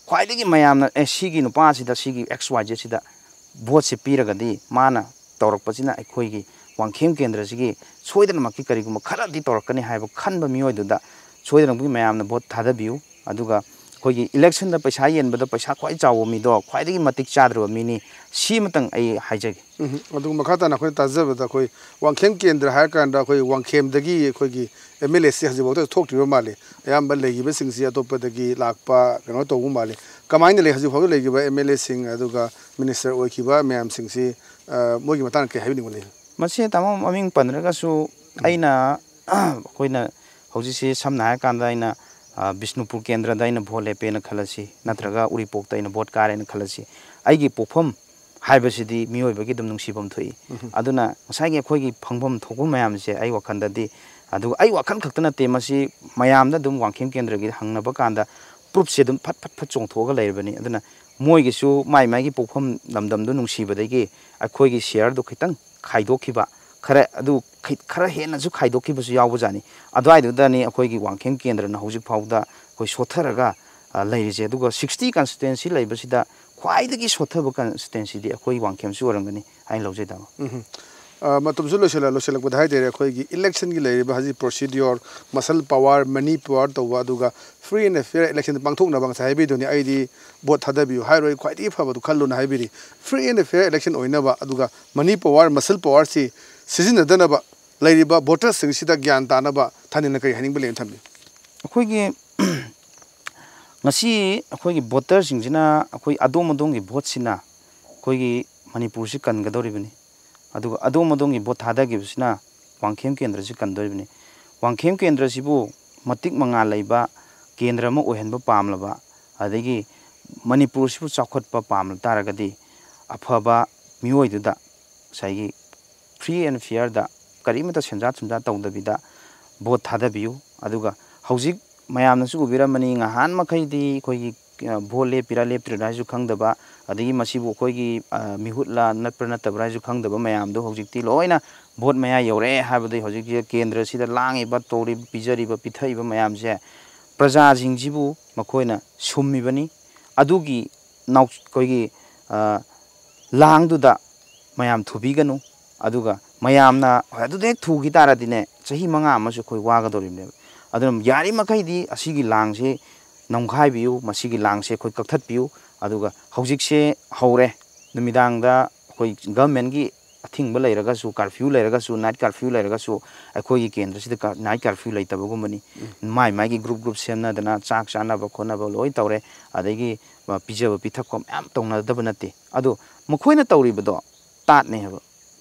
ꯈ꯭ꯋꯥꯏꯗꯒꯤ ꯃꯌꯥꯝꯅ, "ꯑꯦ, ꯁꯤꯒꯤ ꯅꯨꯄꯥꯁꯤꯗ, ꯁꯤꯒꯤ ꯑꯦꯛꯁ ꯋꯥꯏ ꯖꯦꯠꯁꯤꯗ ꯚꯣꯠꯁꯦ ꯄꯤꯔꯒꯗꯤ ꯃꯥꯅ ꯇꯧꯔꯛꯄꯁꯤꯅ ꯑꯩꯈꯣꯏꯒꯤ ꯋꯥꯡꯈꯦꯝ ꯀꯦꯟꯗ꯭ꯔꯁꯤꯒꯤ ꯁꯣꯏꯗꯅꯃꯛꯀꯤ ꯀꯔꯤꯒꯨꯝꯕ ꯈꯔꯗꯤ ꯇꯧꯔꯛꯀꯅꯤ" ꯍꯥꯏꯕ ꯈꯟꯕ ꯃꯤꯑꯣꯏꯗꯨꯗ ꯁꯣꯏꯗꯅꯃꯛꯀꯤ ꯃꯌꯥꯝꯅ ꯚꯣꯠ ꯊꯥꯗꯕꯤꯌꯨ꯫ ꯑꯗꯨꯒ ꯑꯩꯈꯣꯏꯒꯤ ꯏꯂꯦꯛꯁꯟꯗ ꯄꯩꯁꯥ ꯌꯦꯟꯕꯗ ꯄꯩꯁꯥ ꯈ꯭ꯋꯥꯏ ꯆꯥꯎꯕ ꯃꯤꯗꯣ ꯈ꯭ꯋꯥꯏꯗꯒꯤ ꯃꯇꯤꯛ ꯆꯥꯗ꯭ꯔꯕ ꯃꯤꯅꯤ꯫ ꯁꯤꯃꯇꯪ ꯑꯩ ꯍꯥꯏꯖꯒꯦ꯫ ꯎꯝ, ꯑꯗꯨꯒ ꯃꯈꯥ ꯇꯥꯅ ꯑꯩꯈꯣꯏꯅ ꯇꯥꯖꯕꯗ, ꯑꯩꯈꯣꯏ ꯋꯥꯡꯈꯦꯝ ꯀꯦꯟꯗ꯭ꯔ ꯍꯥꯏꯔꯀꯥꯟꯗ ꯑꯩꯈꯣꯏ ꯋꯥꯡꯈꯦꯝꯗꯒꯤ ꯑꯩꯈꯣꯏꯒꯤ ꯑꯦꯝ ꯑꯦꯜ ꯑꯦꯁꯤ ꯍꯧꯖꯤꯛꯐꯥꯎꯗ ꯊꯣꯛꯇ꯭ꯔꯤꯕ ꯃꯥꯜꯂꯤ꯫ ꯑꯌꯥꯝꯕ ꯂꯩꯈꯤꯕꯁꯤꯡꯁꯤ ꯑꯇꯣꯞꯄꯗꯒꯤ ꯂꯥꯛꯄ ꯀꯩꯅꯣ ꯇꯧꯕ ꯃꯥꯜꯂꯤ꯫ ꯀꯃꯥꯏꯅ ꯂꯩ ꯍꯧꯖꯤꯛꯐꯥꯎꯗ ꯂꯩꯈꯤꯕ ꯑꯦꯝ ꯑꯦꯜ ꯑꯦꯁꯤꯡ ꯑꯗꯨꯒ ꯃꯤꯅꯤꯁꯇꯔ ꯑꯣꯏꯈꯤꯕ ꯃꯌꯥꯝꯁꯤꯡꯁꯤ, ꯑ, ꯃꯣꯏꯒꯤ ꯃꯇꯥꯡꯗ ꯀꯩ ꯍꯥꯏꯕꯤꯅꯤꯡꯕ ꯂꯩ? ꯃꯁꯤ ꯇꯥꯃꯣ ꯃꯃꯤꯡ ꯄꯟꯗ꯭ꯔꯒꯁꯨ, ꯎꯝ꯫ ꯑꯩꯅ ꯑꯩꯈꯣꯏꯅ ꯍꯧꯖꯤꯛꯁꯤ ꯁꯝꯅ ꯍꯥꯏꯔꯀꯥꯟꯗ ꯑꯩꯅ, ꯑ, ꯕꯤꯁꯅꯨꯄꯨꯔ ꯀꯦꯟꯗ꯭ꯔꯗ ꯑꯩꯅ ꯚꯣꯠ ꯂꯦꯞꯄꯦꯅ ꯈꯜꯂꯁꯤ, ꯅꯠꯇ꯭ꯔꯒ ꯎꯔꯤꯄꯣꯛꯇ ꯑꯩꯅ ꯚꯣꯠ ꯀꯥꯔꯦꯅ ꯈꯜꯂꯁꯤ, ꯑꯩꯒꯤ ꯄꯣꯛꯐꯝ ꯍꯥꯏꯕꯁꯤꯗꯤ ꯃꯤꯑꯣꯏꯕꯒꯤ ꯑꯗꯨꯝ ꯅꯨꯡꯁꯤꯐꯝ ꯊꯣꯛꯏ꯫ ꯎꯝ꯫ ꯑꯗꯨꯅ ꯉꯁꯥꯏꯒꯤ ꯑꯩꯈꯣꯏꯒꯤ ꯐꯪꯐꯝ ꯊꯣꯛꯄ ꯃꯌꯥꯝꯁꯦ ꯑꯩ ꯋꯥꯈꯜꯗꯗꯤ, ꯑꯗꯨꯒ ꯑꯩ ꯋꯥꯈꯜ ꯈꯛꯇ ꯅꯠꯇꯦ, ꯃꯁꯤ ꯃꯌꯥꯝꯗ ꯑꯗꯨꯝ ꯋꯥꯡꯈꯦꯝ ꯀꯦꯟꯗ꯭ꯔꯒꯤ ꯍꯪꯅꯕ ꯀꯥꯟꯗ ꯄ꯭ꯔꯨꯐꯁꯦ ꯑꯗꯨꯝ ꯐꯠ ꯐꯠ ꯐꯠ ꯆꯣꯡꯊꯣꯛꯑꯒ ꯂꯩꯔꯕꯅꯤ꯫ ꯑꯗꯨꯅ ꯃꯣꯏꯒꯤꯁꯨ ꯃꯥꯏ ꯃꯥꯏꯒꯤ ꯄꯣꯛꯐꯝ ꯂꯝꯗꯝꯗꯨ ꯅꯨꯡꯁꯤꯕꯗꯒꯤ ꯑꯩꯈꯣꯏꯒꯤ ꯁꯤꯌꯔꯗꯨ ꯈꯤꯇꯪ ꯈꯥꯏꯗꯣꯛꯈꯤꯕ, ꯈꯔ ꯑꯗꯨ ꯈꯤ-, ꯈꯔ ꯍꯦꯟꯅꯁꯨ ꯈꯥꯏꯗꯣꯛꯈꯤꯕꯁꯨ ꯌꯥꯎꯕꯖꯥꯠꯅꯤ꯫ ꯑꯗꯨꯋꯥꯏꯗꯨꯗꯅꯤ ꯑꯩꯈꯣꯏꯒꯤ ꯋꯥꯡꯈꯦꯝ ꯀꯦꯟꯗ꯭ꯔꯅ ꯍꯧꯖꯤꯛ ꯐꯥꯎꯗ ꯑꯩꯈꯣꯏ ꯁꯣꯠꯊꯔꯒ, ꯑ, ꯂꯩꯔꯤꯁꯦ꯫ ꯑꯗꯨꯒ sixty constituency ꯂꯩꯕꯁꯤꯗ ꯈ꯭ꯋꯥꯏꯗꯒꯤ ꯁꯣꯠꯊꯕ constituencyꯗꯤ ꯑꯩꯈꯣꯏ ꯋꯥꯡꯈꯦꯝꯁꯤ ꯑꯣꯏꯔꯝꯒꯅꯤ ꯍꯥꯏꯅ ꯂꯧꯖꯩ, ꯇꯥꯃꯣ꯫ ꯎꯝ꯫ ꯑ, ꯃꯇꯝꯁꯨ ꯂꯣꯏꯁꯤꯜꯂ-, ꯂꯣꯏꯁꯤꯜꯂꯛꯄꯗ ꯍꯥꯏꯇꯥꯔꯦ, ꯑꯩꯈꯣꯏꯒꯤ electionꯒꯤ ꯂꯩꯔꯤꯕ ꯍꯧꯖꯤꯛ procedure, muscle power, money power ꯇꯧꯕ, ꯑꯗꯨꯒ free and fair election ꯄꯥꯡꯊꯣꯛꯅꯕ ꯉꯁꯥꯏ ꯍꯥꯏꯕꯤꯗꯨꯅꯤ, "ꯑꯩꯗꯤ vote ꯊꯥꯗꯕꯤꯌꯨ ꯍꯥꯏꯔꯣꯏ, ꯈ꯭ꯋꯥꯏꯗꯒꯤ ꯐꯕꯗꯨ ꯈꯜꯂꯨꯅ" ꯍꯥꯏꯕꯤꯔꯤ꯫ Free and fair election ꯑꯣꯏꯅꯕ, ꯑꯗꯨꯒ money power, muscle powerꯁꯤ ꯁꯤꯖꯤꯟꯅꯗꯅꯕ ꯂꯩꯔꯤꯕ votersꯁꯤꯡꯁꯤꯗ ꯒ꯭ꯌꯥꯟ ꯇꯥꯅꯕ ꯊꯥꯅꯤꯜꯅ ꯀꯔꯤ ꯍꯥꯏꯅꯤꯡꯕ ꯂꯩꯅ ꯊꯝꯕꯤꯌꯨ? ꯑꯩꯈꯣꯏꯒꯤ ꯉꯁꯤ ꯑꯩꯈꯣꯏꯒꯤ voterꯁꯤꯡꯁꯤꯅ ꯑꯩꯈꯣꯏ ꯑꯗꯣꯝ ꯑꯗꯣꯝꯒꯤ voteꯁꯤꯅ ꯑꯩꯈꯣꯏꯒꯤ ꯃꯅꯤꯄꯨꯔꯁꯤ ꯀꯟꯒꯗꯧꯔꯤꯕꯅꯤ꯫ ꯑꯗꯨꯒ ꯑꯗꯣꯝ ꯑꯗꯣꯝꯒꯤ vote ꯊꯥꯗꯈꯤꯕꯁꯤꯅ ꯋꯥꯡꯈꯦꯝ ꯀꯦꯟꯗ꯭ꯔꯁꯤ ꯀꯟꯗꯣꯔꯤꯕꯅꯤ꯫ ꯋꯥꯡꯈꯦꯝ ꯀꯦꯟꯗ꯭ꯔꯁꯤꯕꯨ ꯃꯇꯤꯛ ꯃꯉꯥꯜ ꯂꯩꯕ ꯀꯦꯟꯗ꯭ꯔ ꯑꯃ ꯑꯣꯏꯍꯟꯕ ꯄꯥꯝꯂꯕ, ꯑꯗꯒꯤ ꯃꯅꯤꯄꯨꯔꯁꯤꯕꯨ ꯆꯥꯎꯈꯠꯄ ꯄꯥꯝꯂ ꯇꯥꯔꯒꯗꯤ ꯑꯐꯕ ꯃꯤꯑꯣꯏꯗꯨꯗ ꯉꯁꯥꯏꯒꯤ free and fairꯗ ꯀꯔꯤꯃꯠꯇ ꯁꯦꯟꯖꯥ ꯊꯨꯝꯖꯥ ꯇꯧꯗꯕꯤꯗ vote ꯊꯥꯗꯕꯤꯌꯨ꯫ ꯑꯗꯨꯒ ꯍꯧꯖꯤꯛ ꯃꯌꯥꯝꯅꯁꯨ ꯎꯕꯤꯔꯝꯃꯅꯤ, ꯉꯍꯥꯟ ꯃꯈꯩꯗꯤ ꯑꯩꯈꯣꯏꯒꯤ, ꯑ, vote ꯂꯦꯞꯄꯤꯔꯥ ꯂꯦꯞꯇ꯭ꯔꯤꯔꯥ ꯍꯥꯏꯁꯨ ꯈꯪꯗꯕ, ꯑꯗꯒꯤ ꯃꯁꯤꯕꯨ ꯑꯩꯈꯣꯏꯒꯤ, ꯑ, ꯃꯤꯍꯨꯠꯂ ꯅꯠꯄ꯭ꯔꯥ ꯅꯠꯇꯕ꯭ꯔꯥ ꯍꯥꯏꯁꯨ ꯈꯪꯗꯕ ꯃꯌꯥꯝꯗꯣ ꯍꯧꯖꯤꯛꯇꯤ ꯂꯣꯏꯅ vote ꯃꯌꯥ ꯌꯧꯔꯛꯑꯦ ꯍꯥꯏꯕꯗꯒꯤ ꯍꯧꯖꯤꯛꯁꯦ ꯀꯦꯟꯗ꯭ꯔꯁꯤꯗ ꯂꯥꯡꯉꯤꯕ, ꯇꯧꯔꯤꯕ, ꯄꯤꯖꯔꯤꯕ, ꯄꯤꯊꯛꯏꯕ ꯃꯌꯥꯝꯁꯦ ꯄ꯭ꯔꯖꯥꯁꯤꯡꯁꯤꯕꯨ ꯃꯈꯣꯏꯅ ꯁꯨꯝꯃꯤꯕꯅꯤ꯫ ꯑꯗꯨꯒꯤ ꯅꯥꯎ-, ꯑꯩꯈꯣꯏꯒꯤ, ꯑ, ꯂꯥꯡꯗꯨꯗ ꯃꯌꯥꯝ ꯊꯨꯕꯤꯒꯅꯨ꯫ ꯑꯗꯨꯒ ꯃꯌꯥꯝꯅ, ꯍꯣꯏ, ꯑꯗꯨꯗ ꯍꯦꯛ ꯊꯨꯈꯤ ꯇꯥꯔꯗꯤꯅꯦ, ꯆꯍꯤ ꯃꯉꯥ ꯑꯃꯁꯨ ꯑꯩꯈꯣꯏ ꯋꯥꯒꯗꯧꯔꯤꯕꯅꯦꯕ꯫ ꯑꯗꯨꯅ ꯌꯥꯔꯤꯃꯈꯩꯗꯤ ꯑꯁꯤꯒꯤ ꯂꯥꯡꯁꯤ ꯅꯝꯈꯥꯏꯕꯤꯌꯨ, ꯃꯁꯤꯒꯤ ꯂꯥꯡꯁꯦ ꯑꯩꯈꯣꯏ ꯀꯛꯊꯠꯄꯤꯌꯨ꯫ ꯑꯗꯨꯒ ꯍꯧꯖꯤꯛꯁꯦ ꯍꯧꯔꯦ, ꯅꯨꯃꯤꯗꯥꯡꯗ ꯑꯩꯈꯣꯏ governmentꯀꯤ ꯑꯊꯤꯡꯕ ꯂꯩꯔꯒꯁꯨ, curfew ꯂꯩꯔꯒꯁꯨ, night curfew ꯂꯩꯔꯒꯁꯨ, ꯑꯩꯈꯣꯏꯒꯤ ꯀꯦꯟꯗ꯭ꯔꯁꯤꯗ ꯀ-, night curfew ꯂꯩꯇꯕꯒꯨꯝꯕꯅꯤ꯫ ꯃꯥꯏ ꯃꯥꯏꯒꯤ group group ꯁꯦꯝꯅꯗꯅ ꯆꯥꯛ ꯆꯥꯅꯕ ꯈꯣꯠꯅꯕ ꯂꯣꯏ ꯇꯧꯔꯦ꯫ ꯑꯗꯒꯤ, ꯑ, ꯄꯤꯖꯕ ꯄꯤꯊꯛꯄ ꯃꯌꯥꯝ ꯇꯧꯅꯗꯕ ꯅꯠꯇꯦ꯫ ꯑꯗꯣ ꯃꯈꯣꯏꯅ ꯇꯧꯔꯤꯕꯗꯣ ꯇꯥꯠꯅꯦ ꯍꯥꯏꯕ꯫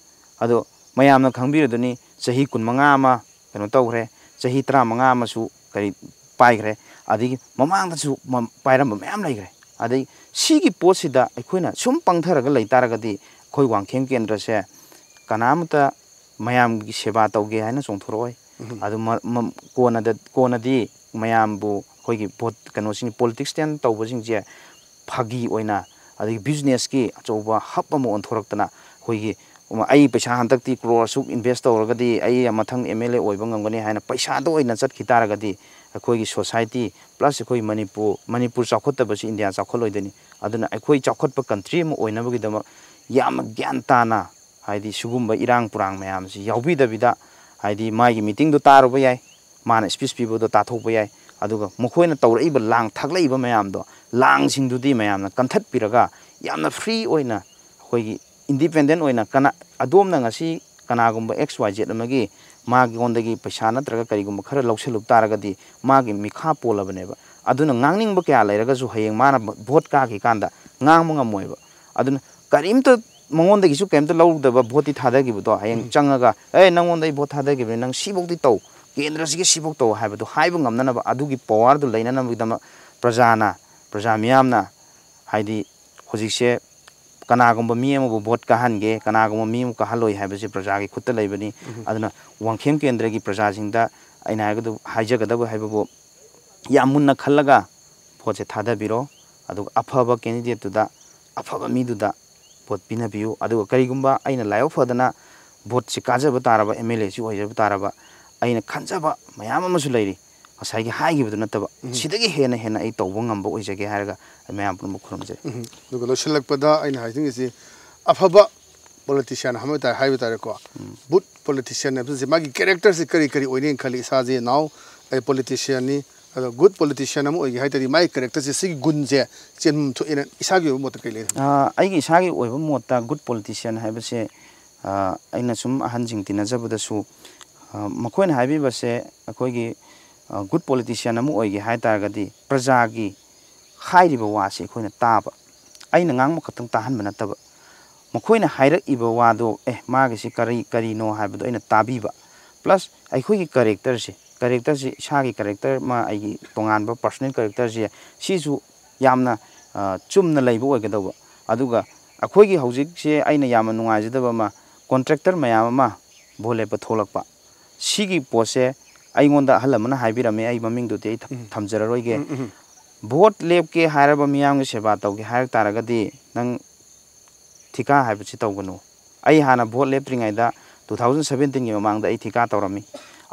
ꯑꯗꯣ ꯃꯌꯥꯝꯅ ꯈꯪꯕꯤꯔꯗꯨꯅꯤ, ꯆꯍꯤ ꯀꯨꯟꯃꯉꯥ ꯑꯃ ꯀꯩꯅꯣ ꯇꯧꯈ꯭ꯔꯦ, ꯆꯍꯤ ꯇꯔꯥꯃꯉꯥ ꯑꯃꯁꯨ ꯀꯔꯤ ꯄꯥꯏꯈ꯭ꯔꯦ, ꯑꯗꯒꯤ ꯃꯃꯥꯡꯗꯁꯨ ꯃ-, ꯄꯥꯏꯔꯝꯕ ꯃꯌꯥꯝ ꯂꯩꯈ꯭ꯔꯦ꯫ ꯑꯗꯩ ꯁꯤꯒꯤ ꯄꯣꯠꯁꯤꯗ ꯑꯩꯈꯣꯏꯅ ꯁꯨꯝ ꯄꯪꯊꯔꯒ ꯂꯩ ꯇꯥꯔꯒꯗꯤ ꯑꯩꯈꯣꯏ ꯋꯥꯡꯈꯦꯝ ꯀꯦꯟꯗ꯭ꯔꯁꯦ ꯀꯅꯥꯃꯠꯇ ꯃꯌꯥꯝꯒꯤ ꯁꯦꯕꯥ ꯇꯧꯒꯦ ꯍꯥꯏꯅ ꯆꯣꯡꯊꯣꯔꯛꯑꯣꯏ꯫ ꯑꯗꯨ ꯃ-, ꯃ-, ꯀꯣꯟꯅꯗ-, ꯀꯣꯟꯅꯗꯤ ꯃꯌꯥꯝꯕꯨ ꯑꯩꯈꯣꯏꯒꯤ vote, ꯀꯩꯅꯣꯁꯤꯡ, politician ꯇꯧꯕꯁꯤꯡꯁꯦ ꯐꯥꯒꯤ ꯑꯣꯏꯅ, ꯑꯗꯒꯤ businessꯀꯤ ꯑꯆꯧꯕ hub ꯑꯃ ꯑꯣꯟꯊꯣꯔꯛꯇꯅ, ꯑꯩꯈꯣꯏꯒꯤ, ꯑꯩ ꯄꯩꯁꯥ ꯍꯟꯗꯛꯇꯤ crore ꯑꯁꯨꯛ invest ꯇꯧꯔꯒꯗꯤ ꯑꯩ ꯃꯊꯪ M L A ꯑꯣꯏꯕ ꯉꯝꯒꯅꯤ ꯍꯥꯏꯅ ꯄꯩꯁꯥꯗ ꯑꯣꯏꯅ ꯆꯠꯈꯤ ꯇꯥꯔꯒꯗꯤ, ꯑꯩꯈꯣꯏꯒꯤ ꯁꯣꯁꯥꯏꯇꯤ, ꯄ꯭ꯂꯁ ꯑꯩꯈꯣꯏ ꯃꯅꯤꯄꯨꯔ, ꯃꯅꯤꯄꯨꯔ ꯆꯥꯎꯈꯠꯇꯕꯁꯤ ꯏꯟꯗꯤꯌꯥ ꯆꯥꯎꯈꯠꯂꯣꯏꯗꯣꯏꯅꯤ꯫ ꯑꯗꯨꯅ ꯑꯩꯈꯣꯏ ꯆꯥꯎꯈꯠꯄ ꯀꯟꯇ꯭ꯔꯤ ꯑꯃ ꯑꯣꯏꯅꯕꯒꯤꯗꯃꯛ ꯌꯥꯝꯅ ꯒ꯭ꯌꯥꯟ ꯇꯥꯅ, ꯍꯥꯏꯗꯤ ꯁꯤꯒꯨꯝꯕ ꯏꯔꯥꯡ ꯄꯨꯔꯥꯡ ꯃꯌꯥꯝꯁꯤ ꯌꯥꯎꯕꯤꯗꯕꯤꯗ, ꯍꯥꯏꯗꯤ ꯃꯥꯒꯤ ꯃꯤꯇꯤꯡꯗꯣ ꯇꯥꯔꯨꯕ ꯌꯥꯏ, ꯃꯥꯅ ꯁ꯭ꯄꯤꯆ ꯄꯤꯕꯗꯣ ꯇꯥꯊꯣꯛꯄ ꯌꯥꯏ, ꯑꯗꯨꯒ ꯃꯈꯣꯏꯅ ꯇꯧꯔꯛꯏꯕ ꯂꯥꯡ ꯊꯥꯛꯂꯛꯏꯕ ꯃꯌꯥꯝꯗꯣ, ꯂꯥꯡꯁꯤꯡꯗꯨꯗꯤ ꯃꯌꯥꯝꯅ ꯀꯟꯊꯠꯄꯤꯔꯒ ꯌꯥꯝꯅ ꯐ꯭ꯔꯤ ꯑꯣꯏꯅ ꯑꯩꯈꯣꯏꯒꯤ ꯏꯟꯗꯤꯄꯦꯟꯗꯦꯟ ꯑꯣꯏꯅ ꯀꯅꯥ, ꯑꯗꯣꯝꯅ ꯉꯁꯤ ꯀꯅꯥꯒꯨꯝꯕ ꯑꯦꯛꯁ ꯋꯥꯏ ꯖꯦꯠ ꯑꯃꯒꯤ ꯃꯥꯉꯣꯟꯗꯒꯤ ꯄꯩꯁꯥ ꯅꯠꯇ꯭ꯔꯒ ꯀꯔꯤꯒꯨꯝꯕ ꯈꯔ ꯂꯧꯁꯤꯜꯂꯨꯕ ꯇꯥꯔꯒꯗꯤ ꯃꯥꯒꯤ ꯃꯤꯈꯥ ꯄꯣꯜꯂꯕꯅꯦꯕ꯫ ꯑꯗꯨꯅ ꯉꯥꯡꯅꯤꯡꯕ ꯀꯌꯥ ꯂꯩꯔꯒꯁꯨ ꯍꯌꯦꯡ ꯃꯥꯅ ꯚꯣꯠ ꯀꯥꯈꯤ ꯀꯥꯟꯗ ꯉꯥꯡꯕ ꯉꯝꯃꯣꯏꯕ꯫ ꯑꯗꯨꯅ ꯀꯔꯤꯝꯇ ꯃꯉꯣꯟꯗꯒꯤꯁꯨ ꯀꯔꯤꯝꯇ ꯂꯧꯗꯕ ꯚꯣꯠꯇꯤ ꯊꯥꯗꯈꯤꯕꯗꯣ ꯍꯌꯦꯡ ꯎꯝ꯫ ꯆꯪꯉꯒ, "ꯑꯦ, ꯅꯪꯉꯣꯟꯗ ꯑꯩ ꯚꯣꯠ ꯊꯥꯗꯈꯤꯕꯅꯤ, ꯅꯪ ꯁꯤꯐꯧꯗꯤ ꯇꯧ, ꯀꯦꯟꯗ꯭ꯔꯁꯤꯒꯤ ꯁꯤꯐꯧ ꯇꯧ" ꯍꯥꯏꯕꯗꯣ ꯍꯥꯏꯕ ꯉꯝꯅꯅꯕ, ꯑꯗꯨꯒꯤ ꯄꯋꯥꯔꯗꯨ ꯂꯩꯅꯅꯕꯒꯤꯗꯃꯛ ꯄ꯭ꯔꯖꯥꯅ, ꯄ꯭ꯔꯖꯥ ꯃꯤꯌꯥꯝꯅ, ꯍꯥꯏꯗꯤ ꯍꯧꯖꯤꯛꯁꯦ ꯀꯅꯥꯒꯨꯝꯕ ꯃꯤ ꯑꯃꯕꯨ ꯚꯣꯠ ꯀꯥꯍꯟꯒꯦ, ꯀꯅꯥꯒꯨꯝꯕ ꯃꯤ ꯑꯃ ꯀꯥꯍꯜꯂꯣꯏ ꯍꯥꯏꯕꯁꯤ ꯄ꯭ꯔꯖꯥꯒꯤ ꯈꯨꯠꯇ ꯂꯩꯕꯅꯤ꯫ ꯎꯝ꯫ ꯑꯗꯨꯅ ꯋꯥꯡꯈꯦꯝ ꯀꯦꯟꯗ꯭ꯔꯒꯤ ꯄ꯭ꯔꯖꯥꯁꯤꯡꯗ ꯑꯩꯅ ꯍꯥꯏꯒꯗꯕ, ꯍꯥꯏꯖꯒꯗꯕ ꯍꯥꯏꯕꯕꯨ, ꯌꯥꯝ ꯃꯨꯟꯅ ꯈꯜꯂꯒ ꯚꯣꯠꯁꯦ ꯊꯥꯗꯕꯤꯔꯣ꯫ ꯑꯗꯨꯒ ꯑꯐꯕ ꯀꯦꯟꯗꯤꯗꯦꯠꯇꯨꯗ, ꯑꯐꯕ ꯃꯤꯗꯨꯗ ꯚꯣꯠ ꯄꯤꯅꯕꯤꯌꯨ꯫ ꯑꯗꯨꯒ ꯀꯔꯤꯒꯨꯝꯕ ꯑꯩꯅ ꯂꯥꯏꯕꯛ ꯐꯗꯅ ꯚꯣꯠꯁꯦ ꯀꯥꯖꯕ ꯇꯥꯔꯕ, ꯑꯦꯝ ꯑꯦꯜ ꯑꯦꯁꯤ ꯑꯣꯏꯖꯕ ꯇꯥꯔꯕ, ꯑꯩꯅ ꯈꯟꯖꯕ ꯃꯌꯥꯝ ꯑꯃꯁꯨ ꯂꯩꯔꯤ꯫ ꯉꯁꯥꯏꯒꯤ ꯍꯥꯏꯈꯤꯕꯗꯨ ꯅꯠꯇꯕ, ꯎꯝ꯫ ꯁꯤꯗꯒꯤ ꯍꯦꯟꯅ ꯍꯦꯟꯅ ꯑꯩ ꯇꯧꯕ ꯉꯝꯕ ꯑꯣꯏꯖꯒꯦ ꯍꯥꯏꯔꯒ ꯑꯩ ꯃꯌꯥꯝ ꯄꯨꯝꯅꯃꯛ ꯈꯨꯔꯨꯝꯖꯔꯤ꯫ ꯎꯝ꯫ ꯑꯗꯨꯒ ꯂꯣꯏꯁꯤꯜꯂꯛꯄꯗ ꯑꯩꯅ ꯍꯥꯏꯖꯅꯤꯡꯉꯤꯁꯤ, ꯑꯐꯕ ꯄꯣꯂꯤꯇꯤꯁꯤꯌꯥꯟ ꯍꯥꯏꯕ ꯇꯥꯔꯦ, ꯍꯥꯏꯕ ꯇꯥꯔꯦꯀꯣ꯫ ꯎꯝ꯫ ꯒꯨꯗ ꯄꯣꯂꯤꯇꯤꯁꯤꯌꯥꯟ ꯍꯥꯏꯕꯁꯤ ꯃꯥꯒꯤ ꯀꯦꯔꯦꯛꯇꯔꯁꯤ ꯀꯔꯤ ꯀꯔꯤ ꯑꯣꯏꯅꯤ ꯈꯜꯂꯤ? ꯏꯁꯥꯁꯦ ꯅꯥꯎ ꯑꯩ ꯄꯣꯂꯤꯇꯤꯁꯤꯌꯥꯟꯅꯤ, ꯑꯗꯣ ꯒꯨꯗ ꯄꯣꯂꯤꯇꯤꯁꯤꯌꯥꯟ ꯑꯃ ꯑꯣꯏꯒꯦ ꯍꯥꯏ ꯇꯥꯔꯗꯤ ꯃꯥꯒꯤ ꯀꯦꯔꯦꯛꯇꯔꯁꯦ, ꯁꯤꯒꯤ ꯒꯨꯟꯁꯦ ꯆꯦꯟꯐꯝ ꯊꯣꯛꯑꯦꯅ ꯏꯁꯥꯒꯤ ꯑꯣꯏꯕ ꯃꯣꯠꯇ ꯀꯔꯤ ꯂꯩ? ꯑꯥ, ꯑꯩꯒꯤ ꯏꯁꯥꯒꯤ ꯑꯣꯏꯕ ꯃꯣꯠꯇ ꯒꯨꯗ ꯄꯣꯂꯤꯇꯤꯁꯤꯌꯥꯟ ꯍꯥꯏꯕꯁꯦ, ꯑꯥ, ꯑꯩꯅ ꯁꯨꯝ ꯑꯍꯟꯁꯤꯡ ꯇꯤꯟꯅꯖꯕꯗꯁꯨ, ꯑꯥ, ꯃꯈꯣꯏꯅ ꯍꯥꯏꯕꯤꯕꯁꯦ, ꯑꯩꯈꯣꯏꯒꯤ, ꯑꯥ, ꯒꯨꯗ ꯄꯣꯂꯤꯇꯤꯁꯤꯌꯥꯟ ꯑꯃ ꯑꯣꯏꯒꯦ ꯍꯥꯏ ꯇꯥꯔꯒꯗꯤ ꯄ꯭ꯔꯖꯥꯒꯤ ꯍꯥꯏꯔꯤꯕ ꯋꯥꯁꯤ ꯑꯩꯈꯣꯏꯅ ꯇꯥꯕ, ꯑꯩꯅ ꯉꯥꯡꯕ ꯈꯛꯇꯪ ꯇꯥꯍꯟꯕ ꯅꯠꯇꯕ, ꯃꯈꯣꯏꯅ ꯍꯥꯏꯔꯛꯏꯕ ꯋꯥꯗꯣ, ꯑꯦ, ꯃꯥꯒꯤꯁꯤ ꯀꯔꯤ, ꯀꯔꯤꯅꯣ ꯍꯥꯏꯕꯗꯣ ꯑꯩꯅ ꯇꯥꯕꯤꯕ, ꯄ꯭ꯂꯁ ꯑꯩꯈꯣꯏꯒꯤ ꯀꯦꯔꯦꯛꯇꯔꯁꯦ, ꯀꯦꯔꯦꯛꯇꯔꯁꯦ, ꯏꯁꯥꯒꯤ ꯀꯦꯔꯦꯛꯇꯔ ꯑꯃ, ꯑꯩꯒꯤ ꯇꯣꯉꯥꯟꯕ ꯄꯔꯁꯣꯅꯦꯜ ꯀꯦꯔꯦꯛꯇꯔꯁꯦ, ꯁꯤꯁꯨ ꯌꯥꯝꯅ, ꯑ, ꯆꯨꯝꯅ ꯂꯩꯕ ꯑꯣꯏꯒꯗꯧꯕ꯫ ꯑꯗꯨꯒ ꯑꯩꯈꯣꯏꯒꯤ ꯍꯧꯖꯤꯛꯁꯦ ꯑꯩꯅ ꯌꯥꯝꯅ ꯅꯨꯡꯉꯥꯏꯖꯗꯕ ꯑꯃ, ꯀꯣꯟꯇ꯭ꯔꯦꯛꯇꯔ ꯃꯌꯥꯝ ꯑꯃ ꯚꯣꯠ ꯂꯦꯞꯄ ꯊꯣꯛꯂꯛꯄ꯫ ꯁꯤꯒꯤ ꯄꯣꯠꯁꯦ ꯑꯩꯉꯣꯟꯗ ꯑꯍꯜ ꯑꯃꯅ ꯍꯥꯏꯕꯤꯔꯝꯃꯦ, ꯑꯩ ꯃꯃꯤꯡꯗꯨꯗꯤ ꯑꯩ ꯊ-, ꯎꯝ꯫ ꯊꯝꯖꯔꯔꯣꯏꯒꯦ꯫ ꯎꯝ, ꯎꯝ꯫ ꯚꯣꯠ ꯂꯦꯞꯀꯦ ꯍꯥꯏꯔꯕ, ꯃꯤꯌꯥꯝꯒꯤ ꯁꯦꯕꯥ ꯇꯧꯒꯦ ꯍꯥꯏꯔ ꯇꯥꯔꯒꯗꯤ ꯅꯪ ꯊꯤꯀꯥ ꯍꯥꯏꯕꯁꯤ ꯇꯧꯒꯅꯨ꯫ ꯑꯩ ꯍꯥꯟꯅ ꯚꯣꯠ ꯂꯦꯞꯇ꯭ꯔꯤꯉꯩꯗ two thousand seventeen ꯒꯤ ꯃꯃꯥꯡꯗ ꯑꯩ ꯊꯤꯀꯥ ꯇꯧꯔꯝꯃꯤ꯫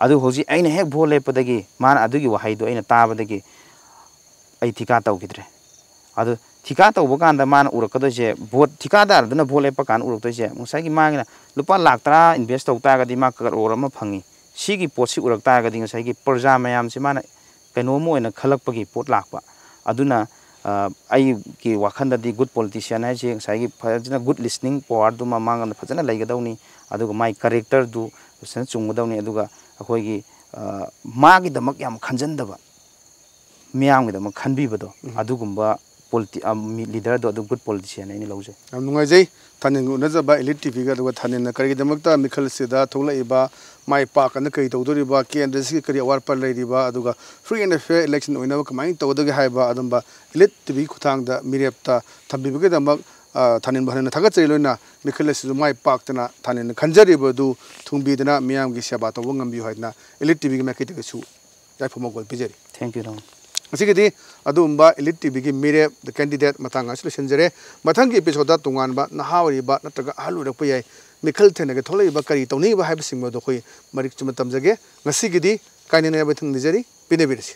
ꯑꯗꯨ ꯍꯧꯖꯤꯛ ꯑꯩꯅ ꯍꯦꯛ ꯚꯣꯠ ꯂꯦꯞꯄꯗꯒꯤ ꯃꯥꯅ ꯑꯗꯨꯒꯤ ꯋꯥꯍꯩꯗꯣ ꯑꯩꯅ ꯇꯥꯕꯗꯒꯤ ꯑꯩ ꯊꯤꯀꯥ ꯇꯧꯈꯤꯗ꯭ꯔꯦ꯫ ꯑꯗꯨ ꯊꯤꯀꯥ ꯇꯧꯕ ꯀꯥꯟꯗ ꯃꯥꯅ ꯎꯔꯛꯀꯗꯣꯏꯁꯦ, ꯚꯣꯠ, ꯊꯤꯀꯥꯗꯥꯔꯗꯨꯅ ꯚꯣꯠ ꯂꯦꯞꯄ ꯀꯥꯟꯗ ꯎꯔꯛꯇꯣꯏꯁꯦ, ꯉꯁꯥꯏꯒꯤ ꯃꯥꯒꯤꯅ ꯂꯨꯄꯥ ꯂꯥꯛ ꯇꯔꯥ invest ꯇꯧ ꯇꯥꯔꯒꯗꯤ ꯃꯥ ꯀꯔꯣꯔ ꯑꯃ ꯐꯪꯉꯤ꯫ ꯁꯤꯒꯤ ꯄꯣꯠꯁꯤ ꯎꯔꯛ ꯇꯥꯔꯒꯗꯤ ꯉꯁꯥꯏꯒꯤ ꯄ꯭ꯔꯖꯥ ꯃꯌꯥꯝꯁꯤ ꯃꯥꯅ ꯀꯩꯅꯣꯝ ꯑꯣꯏꯅ ꯈꯜꯂꯛꯄꯒꯤ ꯄꯣꯠ ꯂꯥꯛꯄ꯫ ꯑꯗꯨꯅ, ꯑ, ꯑꯩꯒꯤ ꯋꯥꯈꯜꯗꯗꯤ good politician ꯍꯥꯏꯁꯦ ꯉꯁꯥꯏꯒꯤ ꯐꯖꯅ good listening power ꯗꯨꯃ ꯃꯉꯣꯟꯗ ꯐꯖꯅ ꯂꯩꯒꯗꯧꯅꯤ꯫ ꯑꯗꯨꯒ ꯃꯥꯒꯤ character ꯗꯨ ꯐꯖꯅ ꯆꯨꯝꯒꯗꯧꯅꯤ꯫ ꯑꯗꯨꯒ ꯑꯩꯈꯣꯏꯒꯤ, ꯑ, ꯃꯥꯒꯤꯗꯃꯛ ꯌꯥꯝ ꯈꯟꯖꯟꯗꯕ, ꯃꯤꯌꯥꯝꯒꯤꯗꯃꯛ ꯈꯟꯕꯤꯕꯗꯣ, ꯎꯝ꯫ ꯑꯗꯨꯒꯨꯝꯕ politi-, ꯑ, ꯃꯤ, leader ꯗꯣ ꯑꯗꯨ good politician ꯑꯩꯅ ꯂꯧꯖꯩ꯫ ꯌꯥꯝ ꯅꯨꯡꯉꯥꯏꯖꯩ꯫ ꯊꯥꯅꯤꯜꯒ ꯎꯅꯖꯕ Elite ꯇꯤ ꯚꯤꯒ, ꯑꯗꯨꯒ ꯊꯥꯅꯤꯜꯅ ꯀꯔꯤꯒꯤꯗꯃꯛꯇ ꯃꯤꯈꯜꯁꯤꯗ ꯊꯣꯛꯂꯛꯏꯕ, ꯃꯥꯏ ꯄꯥꯛꯀꯅ ꯀꯔꯤ ꯇꯧꯗꯣꯔꯤꯕ, ꯀꯦꯟꯗ꯭ꯔꯁꯤꯒꯤ ꯀꯔꯤ ꯑꯋꯥꯠꯄ ꯂꯩꯔꯤꯕ, ꯑꯗꯨꯒ free and fair election ꯑꯣꯏꯅꯕ ꯀꯃꯥꯏꯅ ꯇꯧꯒꯗꯒꯦ ꯍꯥꯏꯕ ꯑꯗꯨꯝꯕ Elite ꯇꯤ ꯚꯤꯒꯤ ꯈꯨꯠꯊꯥꯡꯗ ꯃꯤꯔꯦꯞꯇ ꯊꯝꯕꯤꯕꯒꯤꯗꯃꯛ, ꯑ, ꯊꯥꯅꯤꯜꯕꯨ ꯍꯟꯅ ꯊꯥꯒꯠꯆꯔꯤ꯫ ꯂꯣꯏꯅ ꯃꯤꯈꯜ ꯑꯁꯤꯁꯨ ꯃꯥꯏ ꯄꯥꯛꯇꯅ ꯊꯥꯅꯤꯜꯅ ꯈꯟꯖꯔꯤꯕꯗꯨ ꯊꯨꯡꯕꯤꯗꯅ ꯃꯤꯌꯥꯝꯒꯤ ꯁꯦꯕꯥ ꯇꯧꯕ ꯉꯝꯕꯤꯌꯨ ꯍꯥꯏꯗꯅ Elite ꯇꯤ ꯚꯤꯒꯤ ꯃꯥꯏꯀꯩꯗꯒꯤꯁꯨ ꯌꯥꯏꯐ ꯃꯪꯒꯣꯜ ꯄꯤꯖꯔꯤ꯫ Thank you, ꯅꯣꯡ꯫ ꯉꯁꯤꯒꯤꯗꯤ ꯑꯗꯨꯒꯨꯝꯕ Elite ꯇꯤ ꯚꯤꯒꯤ ꯃꯤꯔꯦꯞ, The Candidate, ꯃꯇꯥꯡ ꯑꯁꯤ ꯂꯣꯏꯁꯤꯟꯖꯔꯦ꯫ ꯃꯊꯪꯒꯤ episode ꯇꯣꯉꯥꯟꯕ ꯅꯍꯥ ꯑꯣꯏꯔꯤꯕ ꯅꯠꯇ꯭ꯔꯒ ꯑꯍꯜ ꯑꯣꯏꯔꯛꯄ ꯌꯥꯏ, ꯃꯤꯈꯜ ꯊꯦꯡꯅꯒꯦ ꯊꯣꯛꯂꯛꯏꯕ ꯀꯔꯤ ꯇꯧꯅꯤꯡꯉꯤꯕ ꯍꯥꯏꯕꯁꯤꯡ ꯑꯗꯨ ꯑꯩꯈꯣꯏ ꯃꯔꯤꯛ ꯆꯨꯝꯅ ꯇꯝꯖꯒꯦ꯫ ꯉꯁꯤꯒꯤꯗꯤ ꯀꯥꯏꯅꯅꯕ ꯊꯤꯡ ꯅꯤꯖꯔꯤ꯫ ꯄꯤꯅꯕꯤꯔꯁꯤ꯫